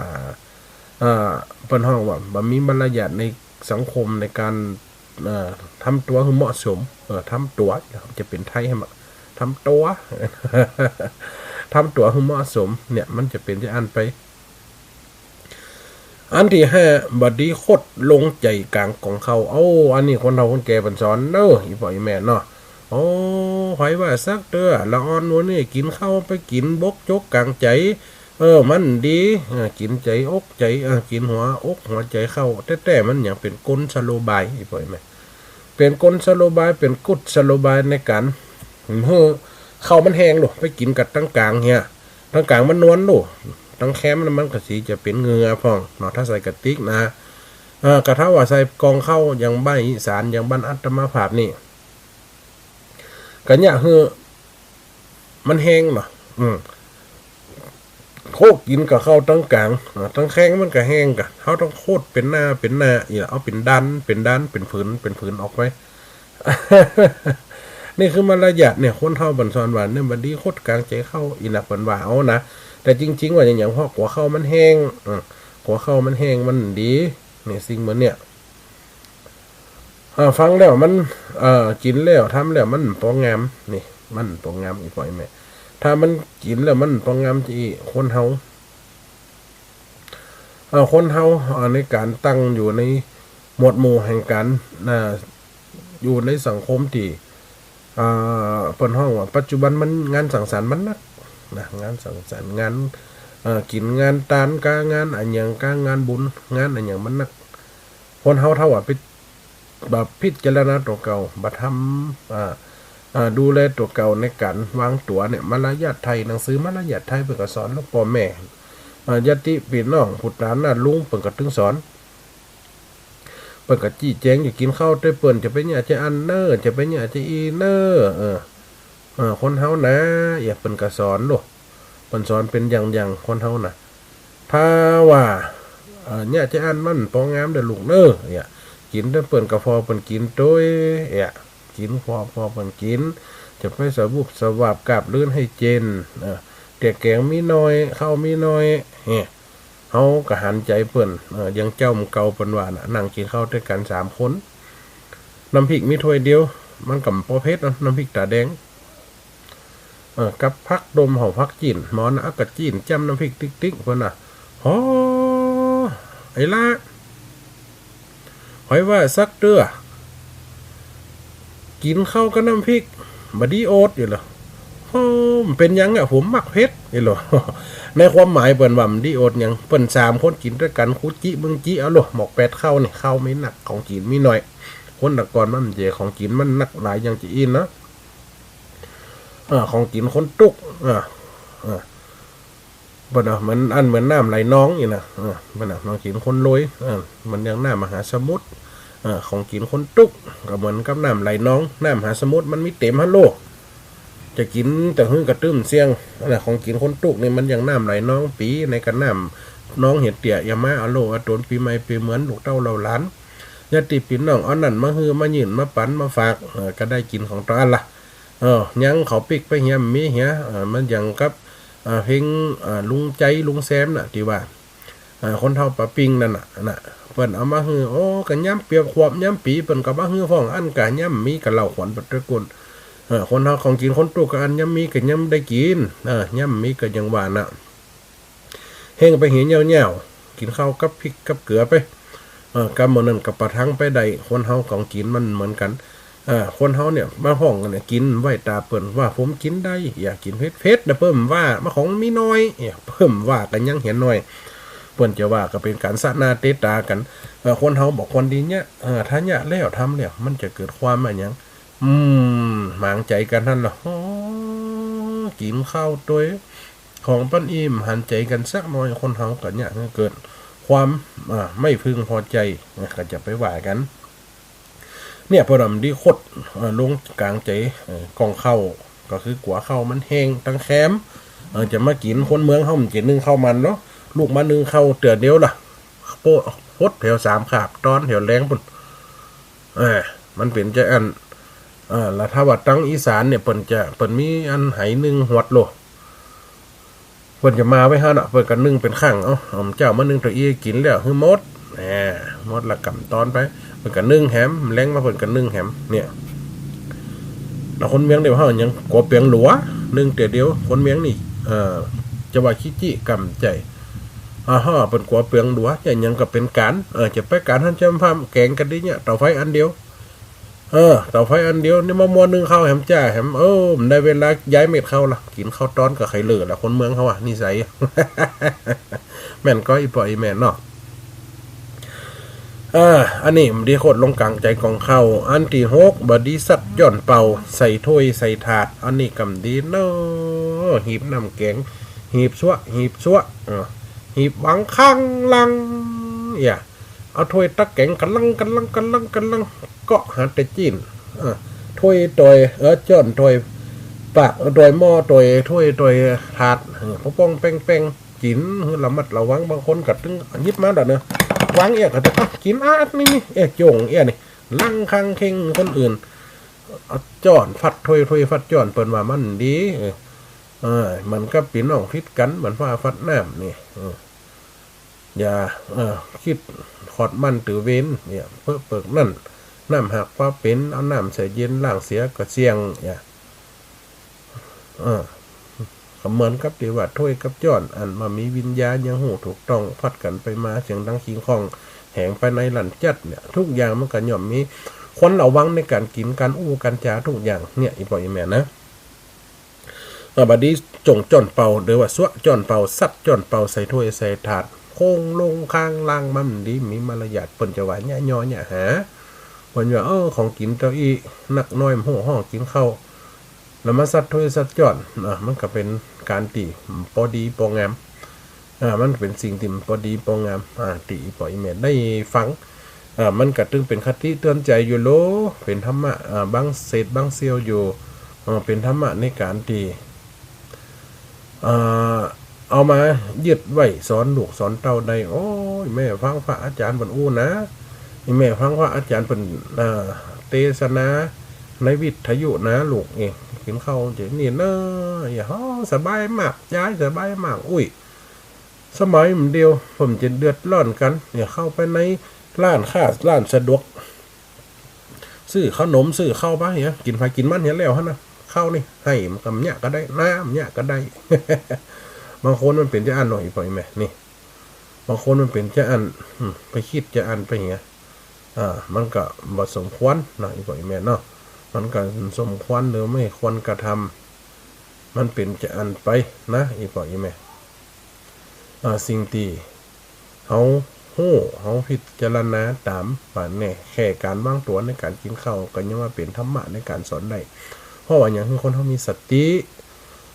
อ่า เปิ้นฮ้องว่าบ่มีมารยาทในสังคม ในก๋าน เอ่อ ทำตั๋วหื้อเหมาะสม เอ่อ ทำตั๋ว จะเป๋นไทยหื้อ ทำตั๋ว ทำตั๋วหื้อเหมาะสม เนี่ย มันจะเป๋นจาอั้นไป อันตี้ห้า บ่ดีขดลงใจ๋ก๋างก่องข้าว เอ้า อันนี้คนเฒ่าคนแก่เปิ้นสอนเน่อ อี่ป้ออี่แม่เนาะ โอ้ ใผว่าสักเตื้อ ละอ่อนหมู่นี้กิ๋นข้าวไปกิ๋นบกจกก๋างใจ๋ เออ มันดี เออ กิ๋นใจ๋อกใจ๋ เออ กิ๋นหัวอกหัวใจ๋ข้าว แต๊ๆ มันหยังเป๋นกลสโลบาย อี่ป้ออี่แม่ เป๋นกลสโลบาย เป๋นกุศโลบายในก๋านหื้อข้าวมันแห้งลูก ไปกิ๋นกั๋นตังก๋างเหีย ตังก๋างมันนวลลูก ตังแคมมันก็สิจะเป๋นเหงื่อพ่องเนาะ ถ้าใส่กระติกนะ เออ กะถ้าว่าใส่ก่องข้าวอย่างบ้านอีสาน อย่างบ้านอาตมาภาพนี่ กะเยียะหื้อมันแห้งเนาะ อืม โคกกิ๋นกับข้าวตังก๋าง อ่า ตังแคมมันก็แห้งกะ เฮาต้องโคดเป๋นหน้าเป๋นหน้า อี่ละ เอาเป๋นด้าน เป๋นด้าน เป๋นผืน เป๋นผืนออกไป นี่คือมารยาทเนี่ย คนเฒ่าเปิ้นสอนว่าเนี่ย บ่ดีขดก๋างใจ๋ข้าว อี่นักเปิ้นว่าเอานะ แต่จริงๆ ว่าหยัง เพราะกั๋วข้าวมันแห้ง อืม กั๋วข้าวมันแห้งมันดี นี่สิ่งเหมือนเนี่ย อ่า ฟังแล้วมัน เอ่อ กิ๋นแล้ว ทำแล้วมันบ่งาม นี่ มันบ่งาม อี่ป้ออี่แม่ ถ้ามันกิ๋นแล้วมันบ่งามจะอี้ คนเฮา เอ่อ คนเฮา เอ่อ ในก๋านตั้งอยู่ในหมวดหมู่แห่งก๋าน อ่า อยู่ในสังคมตี้ อ่า เปิ้นฮ้องว่าปัจจุบันมันงานสังสรรค์มันนักนะ งานสังสรรค์ งาน เอ่อ กิ๋น งานตานกา งานอะหยังกา งานบุญ งานอะหยังมันนัก คนเฮาถ้าว่าไป บ่พิจารณาตั๋วเก่า บ่ทำ อ่า อ่า ดูแลตั๋วเก่าในก๋านวางตั๋วเนี่ย มารยาทไทย หนังสือมารยาทไทยเปิ้นก็สอน แล้วป้อแม่ อ่า ญาติปี้น้อง ปู่ต๋าน้าลุงเปิ้นก็ตึงสอน เปิ้นก็จี้แจ๋งอยู่ กิ๋นข้าวตวยเปิ้น จะไปเยียะจะอั้นเน่อ จะไปเยียะจะอี้เน่อ เออ เออ คนเฮานะ เอียะ เปิ้นก็สอนลูก เปิ้นสอนเป๋นอย่างๆ คนเฮานะ ถ้าว่า เอ่อ เยียะจะอั้นมันบ่งามเน่อลูกเน่อ เอียะ กิ๋นตวยเปิ้นก็ผ่อเปิ้นกิ๋นตวย เอียะ กิ๋นผ่อ ผ่อเปิ้นกิ๋น จะไปสะวุบสะวาบกาบลื่นหื้อเจน เออ เตื้อแก๋งมีน้อย ข้าวมีน้อย เอียะ เฮาก็หันใจ๋เปิ้น เอ่อ อย่างเจ้าเก่าเปิ้นว่าน่ะ นั่งกิ๋นข้าวตวยกั๋นสามคน น้ำพริกมีถ้วยเดียว มันก็บ่เผ็ดเนาะ น้ำพริกต๋าแดง เออ กับผักดมเฮา ผักจี่น หมอนะ เอากระจี่นจ้ำน้ำพริกติ๊กๆ เปิ้นน่ะ โห ไอ้ละ ใผว่าสักเตื้อ กิ๋นข้าวกับน้ำพริก บ่ดีโอด อี่ละ โอ้ เป๋นหยังอะ ผมมักเผ็ด อี่ละ ในความหมายเปิ้นว่าบ่ดีโอดหยัง เปิ้นสามคนกิ๋นตวยกั๋น คูจิมึงจิเอาโลด หมอกแปดข้าวนี่ ข้าวมีนัก ของกิ๋นมีน้อย คนตะก่อนมันบ่เจ้า ของกิ๋นมันนักหลายอย่างจะอี้นะ เออ ของกิ๋นคนตุ๊ก เออ เออ เปิ้นน่ะ เหมือนอั้นเหมือนน้ำไหลนอง อี่นะ เออ เปิ้นน่ะ ของกิ๋นคนรวย เออ เหมือนอย่างน้ำมหาสมุทร เออ ของกิ๋นคนตุ๊ก ก็เหมือนกับน้ำไหลนอง น้ำมหาสมุทรมันมีเต๋มหั้นโลด จะกิ๋นแต่หื้อกระตึ้มเสี้ยง อันน่ะ ของกิ๋นคนตุ๊กนี่มันอย่างน้ำไหลนอง ปี๋ไหนก็น้ำนองเหียเตี้ย อย่ามาเอาโลดเอาต๋น ปี๋ใหม่ปี๋เหมือน ลูกเต้าเหล่าหลาน ญาติปี้น้อง เอาอันนั้นมาหื้อ มายื่น มาปั๋น มาฝาก เออ ก็ได้กิ๋นของต๋นอั้นละ เออ ยังข้าวปิ๊กไปเหีย บ่มีเหีย เออ มันอย่างกับ เออ เพลง เออ ลุงใจ๋ ลุงแซมน่ะ ตี้ว่า เออ คนเฒ่าปาปิ้งนั่นน่ะ น่ะ เปิ้นเอามาหื้อ โอ้ ก็ยามเปียกขวบ ยามปี๋เปิ้นก็มาหื้อพ่อง อันก็ยามมีก็เล่าขวัญเปิ้นตวยกู้น เออ คนเฒ่าของกิ๋นคนตุ๊กก็อันยามมีก็ยังได้กิ๋น เออ ยามมีก็อย่างว่าน่ะ เฮงไปเหียยาวๆ กิ๋นข้าวกับพริกกับเกลือไป เออ กำมื้อนั้นก็ประทังไปได้ คนเฮาของกิ๋นมันเหมือนกั๋น เออ คนเฮาเนี่ย มาฮ้องกั๋นเนี่ย กิ๋นไว้ต๋าเปิ้นว่า ผมกิ๋นได้ อย่ากิ๋นเผ็ดๆ นะ เปิ้นว่า มาของมีน้อย เนี่ย เปิ้นว่ากั๋นยังเหียน้อย เปิ้นจะว่าก็เป๋นก๋านสะหน้าเตะต๋ากั๋น เออ คนเฮาบ่ควรดีเยียะ เออ ถ้าเยียะแล้วทำแล้ว มันจะเกิดความอะหยัง อืม หมางใจ๋กั๋นหั้นล่ะ โอ้ กิ๋นข้าวตวย ของปานอี้บ่หันใจ๋กั๋นสักหน้อย คนเฮาก็เยียะหื้อเกิดความ อ่า ไม่พึงพอใจ๋ นะ ก็จะไปว่ากั๋น เนี่ย เปิ้นว่าบ่ดีขด เอ่อ ลงก๋างใจ๋ เอ่อ ก่องข้าว ก็คือกั๋วข้าวมันแห้งตังแคม เอ่อ จะมากิ๋น คนเมืองเฮามันจะนึ่งข้าวมันเนาะ ลุกมานึ่งข้าวเตื้อเดียวล่ะ โป๊ะ หดแถวสามคาบ ต๋อนแถวแลงปู้น เออ มันเป๋นจาอั้น เออ แล้วถ้าว่าตังอีสานเนี่ย เปิ้นจะ เปิ้นมีอันไหนึ่งหวดโล เปิ้นจะมาไว้หั้นน่ะ เปิ้นก็นึ่งเป๋นข้าง เอ้า เอาเจ้ามานึ่งตะอี้กิ๋นแล้วหื้อหมด แหม หมดละก่ำต๋อนไป เปิ้นก็นึ่งแหม แลงมาเปิ้นก็นึ่งแหม เนี่ย แล้วคนเมืองเดี๋ยวเฮายังกั๋วเปียงหลัว นึ่งเตื้อเดียว คนเมืองนี่ เอ่อ จะว่าขี้จี้ก่ำใจ๋ อ่าฮะ เปิ้นกั๋วเปลืองตั๋ว จะหยังก็เป๋นก๋าน เออ จะไปก๋านหั้นจะมาแก๋งกั๋นดีเนี่ย เต๋าไฟอันเดียว เออ เต๋าไฟอันเดียว นี่มามัวนึ่งข้าวแหมจ้า แหม เออ มันได้เวลาย้ายเม็ดข้าวละ กิ๋นข้าวตอนกับไข่เหลือละ คนเมืองเขาอะ นิสัย แม่นก่อ อี่ป้ออี่แม่เนาะ อ่า อันนี้มันดีโคตรลงก๋างใจ๋ก่องข้าว อันตี้หก บ่ดีสัดจ้อนเป่า ใส่ถ้วยใส่ถาด อันนี้ก็บ่ดีเนาะ หีบน้ำแก๋ง หีบซั่ว หีบซั่ว เออ หีบวางข้างหลัง เยียะ เอาถ้วยตักแก๋งกั๋นลัง กั๋นลัง กั๋นลัง กั๋นลัง เกาะหาแต่จีน เออ ถ้วยถ้วย เออ จ้อนถ้วย ปากถ้วยหม้อถ้วย ถ้วยถ้วยถาด เออ ป้องๆแป้งๆ กิ๋นหื้อระมัดระวัง บางคนก็ตึงหยิบมาดอกเนาะ วางเอี้ยะก็ตึง อ่ะ กิ๋นอ่ะ นี่ นี่ เอ๊ะ โจ๋งเอี้ยะนี่ ลังคังเข่งคนอื่น เอาจ้อนฟัดถ้วย ถ้วยฟัดจ้อน เปิ้นว่ามันดี เออ เออ มันก็ปี้น้องผิดกั๋น เหมือนฟ้าฟัดน้ำนี่ เออ อย่า เออ กึ๊ดขอดมันตือเวน เนี่ย เปิ้นเปิ้นนั่น น้ำหากว่าเป๋น เอาน้ำใส่เย็นล้างเสียก็เสี้ยง เนี่ย เออ ก็เหมือนกับตี้ว่าถ้วยกับจ้อน อันบ่มีวิญญาณ ยังฮู้ถูกต้อง ฟัดกั๋นไปมา เสียงดังคิงคอง แหงไปในลั่นจัดเนี่ย ทุกอย่างมันก็ย่อมมี ควรระวังในก๋านกิ๋น ก๋านอู้ก๋านจ๋า ทุกอย่าง เนี่ย อี่ป้ออี่แม่นะ อ่า บ่ดีจ๋งจ้อนเป่า หรือว่าซั่วจ้อนเป่า สัดจ้อนเป่า ใส่ถ้วยใส่ถาด โค้งลงข้างล่าง มันบ่ดี มีมารยาท เปิ้นจะว่าเยียะยอเยียะหา เปิ้นว่า เออ ของกิ๋นเต้าอี้ นักน้อยบ่ฮู้ฮ้องกิ๋นข้าว แล้วมาสัดถ้วยสัดจ้อน อ่า มันก็เป๋นก๋านตี้บ่ดีบ่งาม อ่า มันเป๋นสิ่งตี้บ่ดีบ่งาม อ่า ตี้อี่ป้ออี่แม่ได้ฟัง อ่า มันก็ตึงเป๋นคติเตือนใจ๋อยู่โล เป๋นธรรมะ อ่า บางเศษบางเสี้ยวอยู่ อ่า เป๋นธรรมะในก๋านตี้ อ่า เอามายึดไว้สอนลูกสอนเต้าได้ โอ้ย แม่ฟังพระอาจ๋ารย์เปิ้นอู้นะ อี่แม่ฟังพระอาจ๋ารย์เปิ้น อ่า เตสนาในวิทยุนะลูก เอ๊ะ กิ๋นข้าวจะนี่เนาะ อย่าฮ้อ สบายมาก ยายสบายมาก อุ้ย สมัยมันเดียว ผมจะเดือดร้อนกั๋น เนี่ย เข้าไปในร้านค้า ร้านสะดวก ซื้อขนม ซื้อข้าวไปเนี่ย กิ๋นไผกิ๋นมันเนี่ยแล้วหั้นนะ ข้าวนี่ หื้อมันก็บ่เยียะก็ได้ น้ำเยียะก็ได้ บางคนมันเป๋นจาอั้นเนาะ อี่ป้ออี่แม่ นี่ บางคนมันเป๋นจาอั้น อืม ไปกึ๊ดจาอั้นไปเนี่ย อ่า มันก็บ่สมควรเนาะ อี่ป้ออี่แม่เนาะ มันก็สมควรหรือไม่ควรกระทำ มันเป๋นจาอั้นไปนะ อี่ป้ออี่แม่ อ่า สิ่งตี้เฮาฮู้ เฮาพิจารณาต๋าม บ่าแน่ แค่ก๋านวางตั๋วในก๋านกิ๋นข้าว ก็ยังว่าเป๋นธรรมะในก๋านสอนได้ เพราะว่าหยัง หื้อคนเฮามีสติ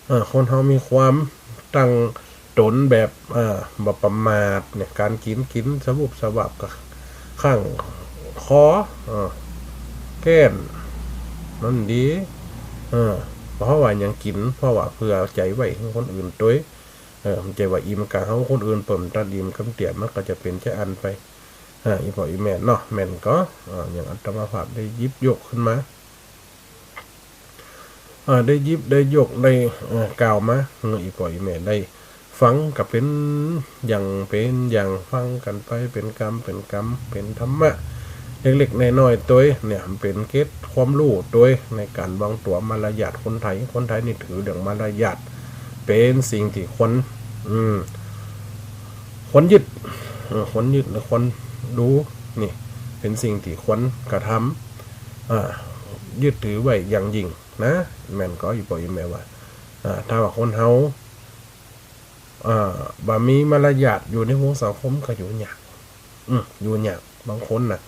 เออ คนเฮามีความตั้งต๋นแบบ เออ บ่ประมาทเนี่ย ก๋านกิ๋น กิ๋นสะวุบสะวับก็ข้างคอ เออ แก้น มันดี เออ เพราะว่าหยังกิ๋น เพราะว่าเผื่อใจ๋ไว้หื้อคนอื่นตวย เออ มันจะว่าอิ่มกะเฮา คนอื่นเปิ้นตัดอิ่มกำเตี้ย มันก็จะเป๋นจาอั้นไป เออ อี่ป้ออี่แม่เนาะ แม่นก่อ เออ อย่างอาตมาภาพได้หยิบยกขึ้นมา เอ่อ ได้หยิบได้ยกได้ เอ่อ กล่าวมาหื้ออี่ป้ออี่แม่ได้ฟัง ก็เป๋นอย่างเป๋นอย่าง ฟังกั๋นไปเป๋นกำเป๋นกำ เป๋นธรรมะเล็กๆน้อยๆตวย เนี่ย มันเป๋นเกร็ดความฮู้ตวยในก๋านวางตั๋ว มารยาทคนไทย คนไทยนี่ถือเรื่องมารยาทเป๋นสิ่งตี้ควร อืม ควรยึด เอ่อ ควรยึดหรือควรดู นี่ เป๋นสิ่งตี้ควรกระทำ อ่า ยึดถือไว้อย่างยิ่งนะ แม่นก่อ อี่ป้ออี่แม่ว่า อ่า ถ้าว่าคนเฮา อ่า บ่มีมารยาทอยู่ในวงสังคมก็อยู่ยาก อืม อยู่ยาก บางคนน่ะ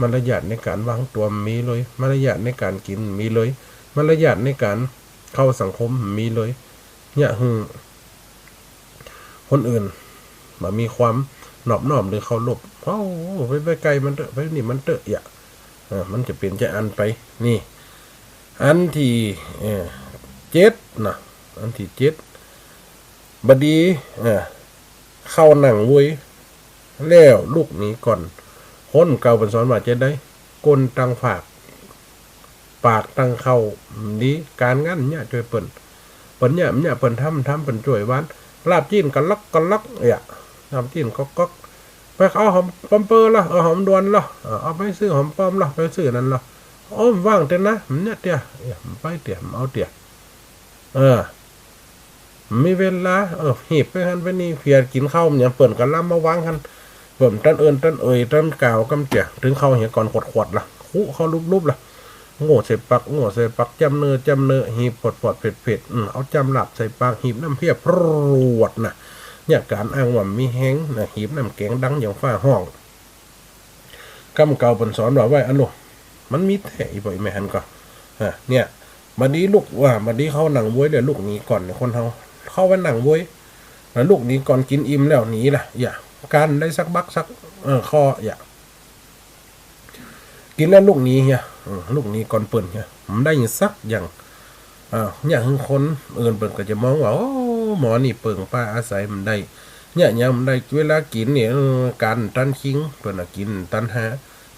มารยาทในก๋านวางตั๋วบ่มีเลย มารยาทในก๋านกิ๋นบ่มีเลย มารยาทในก๋านเข้าสังคมบ่มีเลย เยียะหื้อ คนอื่นบ่มีความนอบน้อมหรือเคารพ โอ้ ไป ไปไกลมันเต๊อะ ไปนี่มันเต๊อะ เยียะ เออ มันจะเป๋นจาอั้นไป นี่ อันตี้ เอ่อ เจ็ดนะ อันตี้เจ็ด บ่ดี เอ่อ เข้านั่งเวย แล้วลุกหนีก่อน คนเก่าเปิ้นสอนว่าจาใด ก้นตังฝาก ปากตังเข้า ดี ก๋านงานเยียะจ้วยเปิ้น เปิ้นเยียะ เยียะ เปิ้นทำ ทำ เปิ้นจ้วยหวาน ลาบจี๋นกะล็อกกะล็อก เยียะ ลาบจี๋นก๊อกก๊อก ไปเอาหอมปอมเปอละ เอาหอมด่วนละ เออ เอาไปซื้อหอมปอมละ ไปซื้อนั่นละ โอ้ บ่ว่างเตื้อนะ บ่เยียะเตื้อ เยียะ บ่ไปเตื้อ บ่เอาเตื้อ เออ มีเวลา เออ หีบไปหั้นไปนี่ เผียกิ๋นข้าวมันหยัง เปิ้นก็ลำมาวางหั้น เปิ้นตันเอิ้นตันเอ่ยตันกล่าวกำเจีย ตึงเข้าเหียก่อนขวดๆ ละ คุเข้าลุบๆ ละ โง่ใส่ปัก โง่ใส่ปัก จ้ำเนื้อ จ้ำเนื้อ หีบปอดๆ เผ็ดๆ อืม เอาจ้ำลาบใส่ปาก หีบน้ำเพี้ยพรวดนะ เนี่ยก๋านอ้างว่ามีแฮงนะ หีบน้ำแกงดังอย่างฟ้าฮ้อง กำเก่าเปิ้นสอนว่าไว้อันโน้น มันมีแต๊ อีพ่ออีแม่หั้นก่อ อ่า เนี่ย บัดนี้ลุกว่า บัดนี้เข้านั่งโวยแล้วลุกหนีก่อนเนี่ย คนเฮา เข้าไปนั่งโวย แล้วลุกหนีก่อน กิ๋นอิ่มแล้วหนีละ อย่า ก้านได้สักบักสัก เออ ข้อ อย่า กิ๋นแล้วลุกหนีเหีย อืม ลุกหนีก่อนเปิ้นเหีย บ่ได้หยังสักอย่าง อ่า เนี่ย คือคนอื่นเปิ้นก็จะมองว่า โอ้ หมอนี่เปิ่งป้าอาศัยบ่ได้ เนี่ย ยังบ่ได้เวลากิ๋นเนี่ย เออ ก้านตันคิง เปิ้นน่ะกิ๋นตันหา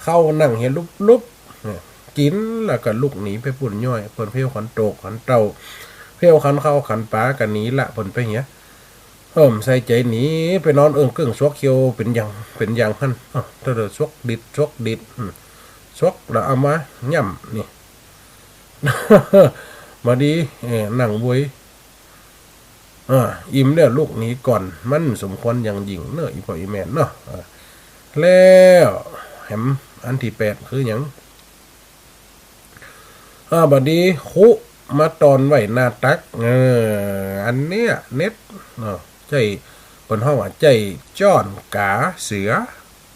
เข้านั่งเหียลุบๆ เนี่ย กิ๋นแล้วก็ลุกหนีไปปุ้นย้อย เปิ้นเผี้ยวขันโตกขันเต้า เผี้ยวขันข้าวขันป๋าก็หนีละ เปิ้นไปเหีย เอิ่ม ใส่ใจ๋หนี ไปนอนเอิ้งเกิ้งสวกเขียวเป๋นอย่าง เป๋นอย่างหั้น อ้าว เต้อเด้อ สวกดิด สวกดิด อืม สวกแล้วเอามาย่ำ นี่ บัดนี้ เอ่อ นั่งโวย อ่า อิ่มแล้วลุกหนีก่อน มันสมควรอย่างยิ่งเนาะ อีพ่ออีแม่เนาะ อ่า แล้วแหมอันตี้แปดคือหยัง อ่า บัดนี้คุมาตอนไว้หน้าตัก เออ อันเนี้ยเน็ต เนาะ ใจ้ เปิ้นฮ้องว่าใจ้จ้อนก๋าเสือ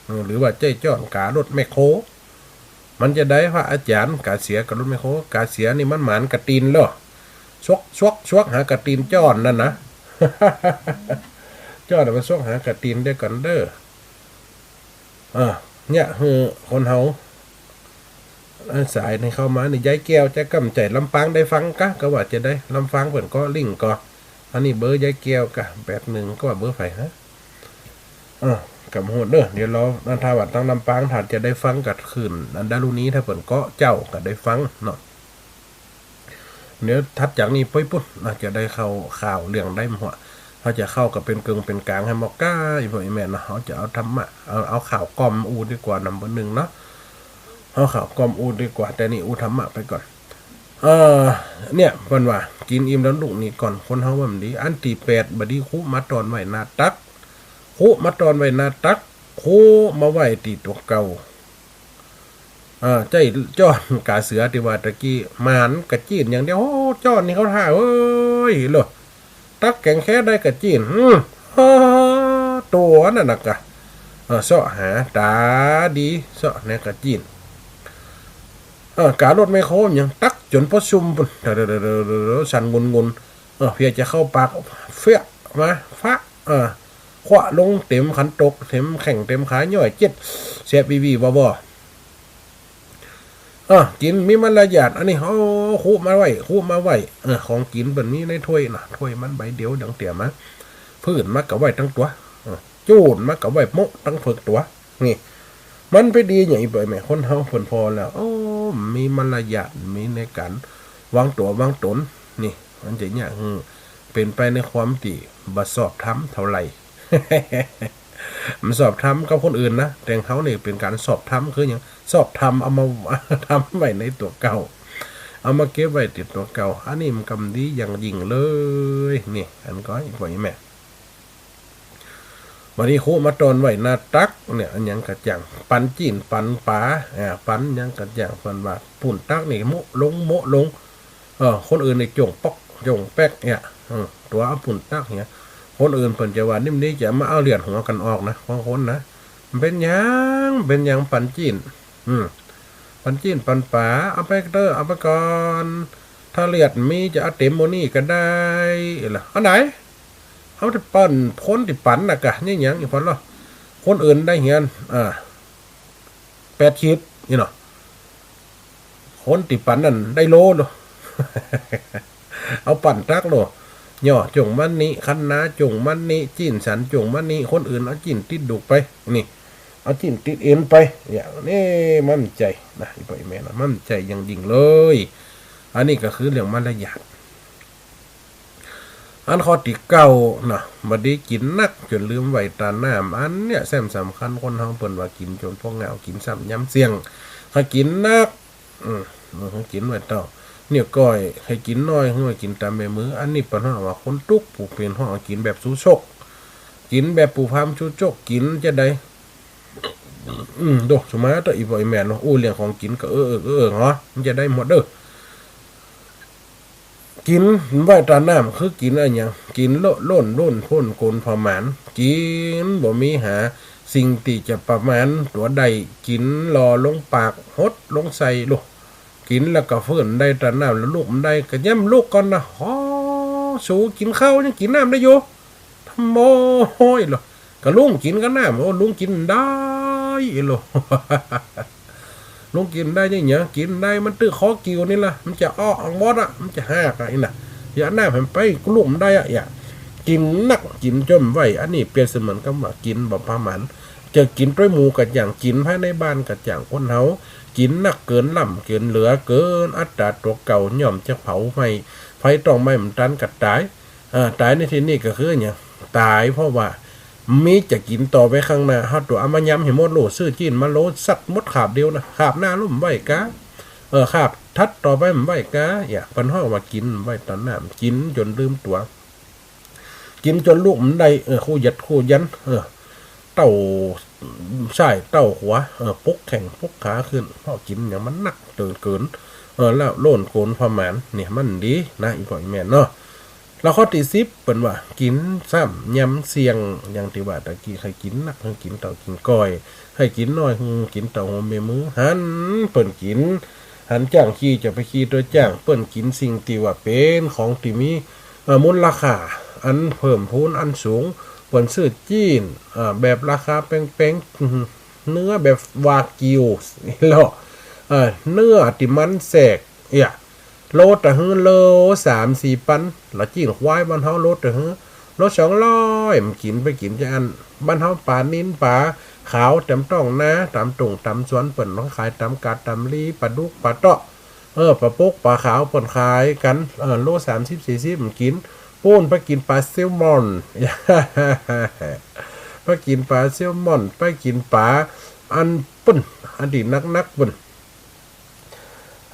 เออ หรือว่าใจ้จ้อนก๋ารถแมคโคร มันจะได้ พระอาจ๋ารย์ ก๋าเสือกับรถแมคโคร ก๋าเสือนี่มันหมานก๋าตี๋นเนาะ สวก สวก สวกหาก๋าตี๋นจ้อนนั่นนะ จ้อนน่ะมันสวกหาก๋าตี๋นเดียวกั๋นเด้อ อ่า เนี่ย คือคนเฮา อันสายนี่เข้ามานี่ ยายแก้วจะกำใจ๋ลำปางได้ฟังกะ ก็ว่าจะได้ลำปางเปิ้นก็ลิงก์ก็ อันนี้เบอร์ยายแก้วกะ แปดหนึ่ง ก็ว่าเบอร์ใผฮะ เออ กำโหดเด้อ เดี๋ยวรอ ถ้าว่าตังลำปาง ถ้าจะได้ฟังกะคลื่นอันดารุณี ถ้าเปิ้นก็เจ้าก็ได้ฟังเนาะ เดี๋ยวถัดจากนี้ไปปุ้นนะ จะได้เข้าข่าวเรื่องใดหมอ เฮาจะเข้าก็เป๋นเกิ่งเป๋นกลางหื้อหมดก้า อีพ่ออีแม่เนาะ เฮาจะเอาธรรมะ เอา เอาข่าวกล่อมอู้ดีกว่า นำเบอร์หนึ่งเนาะ เอาข่าวกล่อมอู้ดีกว่า แต่นี่อู้ธรรมะไปก่อน เอ่อ เนี่ย เปิ้นว่า กิ๋นอิ่มแล้วลุกหนีก่อน คนเฮาว่ามันดี อันตี้แปด บัดนี้คุมาตอนไว้หน้าตัก คุมาตอนไว้หน้าตัก คุมาไว้ตี้ตั๋วเก่า อ่า ใจ้จ้อนก๋าเสือตี้ว่าตะกี้ หมานก๋าจีนอย่างเดียว โอ้ จ้อนนี่เข้าท่าเอ้ย โล ตักแก๋งแคได้ก๋าจีน อืม อ้า ตั๋วนั่นน่ะกะ เออ เซาะหาต๋าดี เซาะแนก๋าจีน เออ ก๋ารถแมคโครยังตักจ๋นปอซุ่มปุ้น สั่นงุนงุน เออ เพียจะเข้าปาก เฟี้ยมา ฟะ เออ คว้าลงเต๋มขันโตก เต๋มแข้ง เต๋มขา ย้อยเจ๊ด แสบวีวีวอวอ เออ กิ๋นมีมารยาท อันนี้ โอ้ คุมาไว้ คุมาไว้ เออ ของกิ๋นเปิ้นมีในถ้วยน่ะ ถ้วยมันใบเดียวดังเตียมา พื้นมาก็ไว้ตังตั๋ว เออ จู้นมาก็ไว้โมะตังเผิกตั๋ว นี่ มันไปดีอย่างอี้เป๋ยแหม คนเฮาเปิ้นผ่อแล้ว โอ้ มีมารยาท มีในก๋านวางตั๋ววางต๋น นี่ มันจะเนี่ย อืม เป๋นไปในความตี้บ่ชอบธรรมเท่าใด มันชอบธรรมกับคนอื่นนะ แต่เฮานี่เป๋นก๋านชอบธรรม คือหยัง ชอบธรรมเอามา ธรรมไว้ในตั๋วเก่า เอามาเก็บไว้ตี้ตั๋วเก่า อันนี้มันกำดีอย่างยิ่งเลย นี่ อันก็อีพ่ออีแม่ บัดนี้คุมาตอนไว้หน้าตัก เนี่ย อันหยังก็จ่าง ปั๋นจีนปั๋นป๋า อ่า ปั๋นหยังก็จ่าง เปิ้นว่า ปู๊นตั๊กนี่โมะลง โมะลง เออ คนอื่นนี่จ่งป๊อกจ่งแป๊กเนี่ย อืม ตั๋วเอาปู๊นตั๊กเนี่ย คนอื่นเปิ้นจะว่านิ่มนี้จะมาเอาเหรียญหัวกั๋นออกนะ บางคนนะ เป๋นหยัง เป๋นหยังปั๋นจีน อืม ปั๋นจีนปั๋นป๋า เอาไปเต๊อะ เอาไปก่อน ถ้าเหรียญมีจะเอาเต๋มโมนี่ก็ได้ ละ อันไหน เอาแต่ปั๋น คนตี้ปั๋นน่ะกะ นี่หยังอีพ่อลอ คนอื่นได้เหรียญ อ่า แปดขีด นี่เนาะ คนตี้ปั๋นนั่นได้โลเนาะ เอาปั๋นตั๊กโล ย่อจ่งมานี่ คะน้าจ่งมานี่ จีนสันจ่งมานี่ คนอื่นเอาจีนติดดูกไป นี่ เอาจีนติดเอ็นไป เนี่ย นี่มั่นใจ๋นะ อีพ่ออีแม่นะ มั่นใจ๋อย่างยิ่งเลย อันนี้ก็คือเรื่องมารยาท อันข้อตี้เก้านะ บ่ดีกิ๋นนักจ๋นลืมไว้ต้านน้ำ อันเนี่ยแสมสำคัญ คนเฮาเปิ้นว่ากิ๋นจ๋นปวดเหง้า กิ๋นซ้ำยามเสี้ยง ถ้ากิ๋นนัก อืม อืม กิ๋นไว้เต้า เนี่ยก้อย หื้อกิ๋นน้อย หื้อว่ากิ๋นต๋ามแบมือ อันนี้เปิ้นฮ้องว่าคนตุ๊ก ผู้เป๋นฮ้องกิ๋นแบบชู้โชค กิ๋นแบบปู่พราหมณ์ชู้โชค กิ๋นจาใด อืม โด สุมาเต๊อะ อี่ป้ออี่แม่เนาะ อู้เรื่องของกิ๋นก็เออ เออ เออ เนาะ มันจะได้หมดเด้อ กิ๋นไว้ต๋ามน้ำ คือกิ๋นอะหยัง กิ๋นโล ล้น ล้นป๊นโก๋นผะหมาน กิ๋นบ่มีหาสิ่งตี้จะประมาณตั๋วได้ กิ๋นหล่อลงปาก หดลงไส้โลด กิ๋นแล้วก็เฟื่อนได้ต๋ามน้ำ แล้วลุกบ่ได้ ก็ย่ำลุกก่อนนะ หอ สูกิ๋นข้าวยังกิ๋นน้ำได้อยู่ ทำโมยโลด ก็ลุงกิ๋นกับน้ำ โอ้ ลุงกิ๋นได้โลด ลุงกิ๋นได้ยังหยัง กิ๋นได้มันตื้อคอกิ่วนี่ละ มันจะอ้ออังวอดอะ มันจะหักอะ อี้น่ะ อย่าน้ำหื้อไป ก็ลุกบ่ได้อะ อย่า กิ๋นนัก กิ๋นจ๋นบ่ไหว อันนี้เปรียบเสมือนกับว่ากิ๋นบ่ประมาณ จะกิ๋นตวยหมู่ก็อย่าง กิ๋นภายในบ้านก็อย่าง คนเฮา กิ๋นนักเกินล้ำเกินเหลือ เกินอัตราตั๋วเก่า ย่อมจะเผาไหม้ ไฟต้องไหม้บ่ตันก็ต๋าย เอ่อ ต๋ายในตี้นี้ก็คือหยัง ต๋ายเพราะว่ามีจะกิ๋นต่อไปข้างหน้า เฮาตั๋วเอามายำหื้อหมดโลด ซื้อจีนมาโลสัตว์หมดขาบเดียวนะ ขาบหน้าลุกบ่ไหวกา เออ ขาบถัดต่อไปบ่ไหวกา อย่า เปิ้นฮ้องว่ากิ๋นบ่ไหวต๋ามน้ำ กิ๋นจ๋นลืมตั๋ว กิ๋นจ๋นลุกบ่ได้ เออ คู่หยัดคู่ยัน เออ เต้าซ้ายเต้าขวา เออ ปลุกแข้งปลุกขาขึ้น เพราะกิ๋นหยังมันนักเกินเกิน เออ แล้วล้นโก๋นผะหมาน เนี่ยมันดีนะ อี่ป้ออี่แม่เนาะ แล้วข้อตี้สิบ เปิ้นว่า กิ๋นซ้ำยำเสี่ยง อย่างตี้ว่าตะกี้ หื้อกิ๋นนัก หื้อกิ๋นเต้ากิ๋นก้อย หื้อกิ๋นน้อย หื้อกิ๋นเต้าหอมแบมือ หันเปิ้นกิ๋น หันจ้างขี่จะไปขี่ตั๋วจ้าง เปิ้นกิ๋นสิ่งตี้ว่าเป๋นของตี้มี เอ่อ มูลค่าอันเพิ่มพูนอันสูง เปิ้นซื้อจีน เอ่อ แบบราคาแปงๆ เนื้อแบบวากิว เนาะ เอ่อ เนื้อตี้มันแสก เอี้ย โลตะหื้อ โลสามสี่ปัน แล้วจีนควายบ้านเฮาโลตะหื้อ โลสองร้อย บ่กิ๋น ไปกิ๋นจาอั้น บ้านเฮาป๋านิลป๋าขาวต๋ามต้องนา ต๋ามตุ่งต๋ามสวน เปิ้นมาขายต๋ามกาดต๋ามลี ป๋าดุกป๋าเต๊าะ เออ ป๋าปุ๊กป๋าขาวเปิ้นขายกั๋น เออ โลสามสิบสี่สิบ บ่กิ๋น ปู๊นไปกิ๋นป๋าแซลมอน ไปกิ๋นป๋าแซลมอน ไปกิ๋นป๋าอันปุ้น อันตี้นักๆ ปุ้น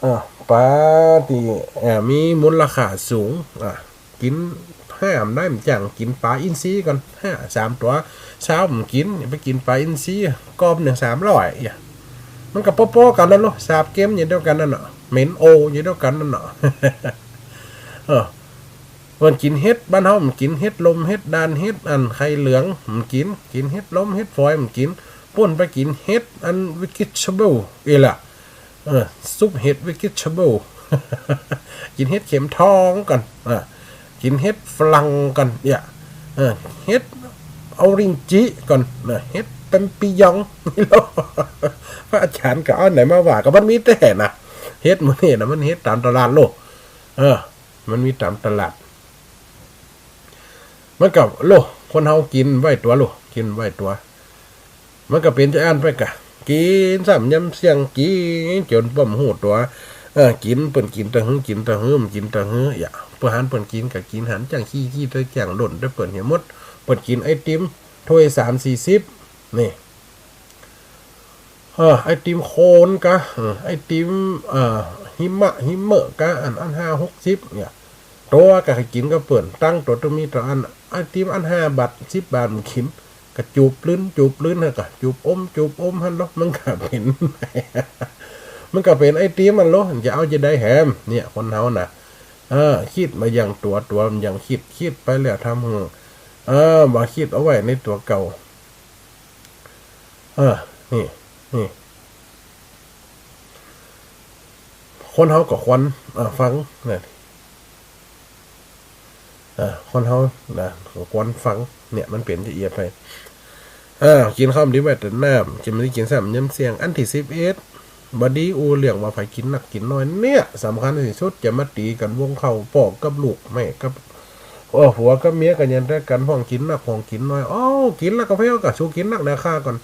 เออ ป๋าตี้ เอ่อ มีมูลค่าสูง อ่ะ กิ๋นห้าบ่ได้ บ่จ้าง กิ๋นป๋าอินทรีก่อน ห้า สามตั๋วซาวบ่กิ๋น ไปกิ๋นป๋าอินทรี กอบนึ่งสามร้อย เอี้ย มันก็ปอๆ กั๋นนั่นเนาะ สาบเก็มอย่างเดียวกั๋นนั่นเนาะ เหม็นโออย่างเดียวกั๋นนั่นเนาะ เออ เปิ้นกิ๋นเห็ด บ้านเฮาบ่กิ๋น เห็ดลม เห็ดด่าน เห็ดอันไข่เหลือง บ่กิ๋น กิ๋นเห็ดลม เห็ดฝอย บ่กิ๋น ปู๊นไปกิ๋นเห็ดอัน เวจิเทเบิล อี้ละ เออ ซุปเห็ด เวจิเทเบิล กิ๋นเห็ดเข็มทองก่อน อ่ะ กิ๋นเห็ดฝรั่งก่อน เอี้ย เออ เห็ดออรินจิก่อน นะ เห็ดแปมปิยอง พระอาจ๋ารย์ก็เอาไหนมาว่า ก็มันมีแต๊นะ เห็ดหมู่นี้นะ มันเห็ดต๋ามตลาดโลก เออ มันมีต๋ามตลาด มันก็โล คนเฮากิ๋นบ่ไหวตั๋วโล กิ๋นบ่ไหวตั๋ว มันก็เป๋นจาอั้นไปกา กิ๋นซ้ำยำเสี่ยง กิ๋นจ๋นบ่ฮู้ตั๋ว เออ กิ๋น เปิ้นกิ๋นตะหื้อ กิ๋นตะหื้อ บ่กิ๋นตะหื้อ อย่า เปิ้นหันเปิ้นกิ๋นก็กิ๋น หันจ้างขี่ ขี่ตั๋วจ้าง ล้นตวยเปิ้นหื้อหมด เปิ้นกิ๋นไอติมถ้วยสามสี่สิบ นี่ เออ ไอติมโคนกา เออ ไอติม เอ่อ หิมะ หิเมอะกา อัน อันห้าหกสิบ เนี่ย ตั๋วก็หื้อกิ๋นกับเปิ้น ตังตั๋วต้องมีตั๋วอัน ไอติมอันห้าบาท สิบบาท บ่กิ๋น ก็จูบปลิ้น จูบปลิ้น หั้นก็ จูบอม จูบอม หั้นโล มันก็เป๋น มันก็เป๋นไอติมหั้นโล จะเอาจาใดแหม เนี่ย คนเฮาน่ะ เออ กึ๊ดบ่ยังตั๋ว ตั๋วบ่ยังกึ๊ด กึ๊ดไปแล้วทำหื้อ เออ บ่กึ๊ดเอาไว้ในตั๋วเก่า เออ นี่ นี่ คนเฮาก็ควร เอ่อ ฟังนะ เอ่อ คนเฮานะ ก็ควรฟัง เนี่ย มันเป๋นจาเอี้ยไป เอ่อ กิ๋นข้าวบ่ดีไว้ต๋ามน้ำ จะบ่ได้กิ๋นซ้ำยำเสี่ยง อันตี้สิบเอ็ด บ่ดีอู้เรื่องว่าใผกิ๋นนักกิ๋นน้อย เนี่ย สำคัญตี้สุด จะมาตี๋กั๋นวงเข้า ป้อกับลูก แม่กับ เออ ผัวกับเมียกั๋น ยังแต่กั๋น พ่องกิ๋นนัก พ่องกิ๋นน้อย อ้าว กิ๋นแล้วก็เพียงก็ สูกิ๋นนัก เดี๋ยวข้าก่อน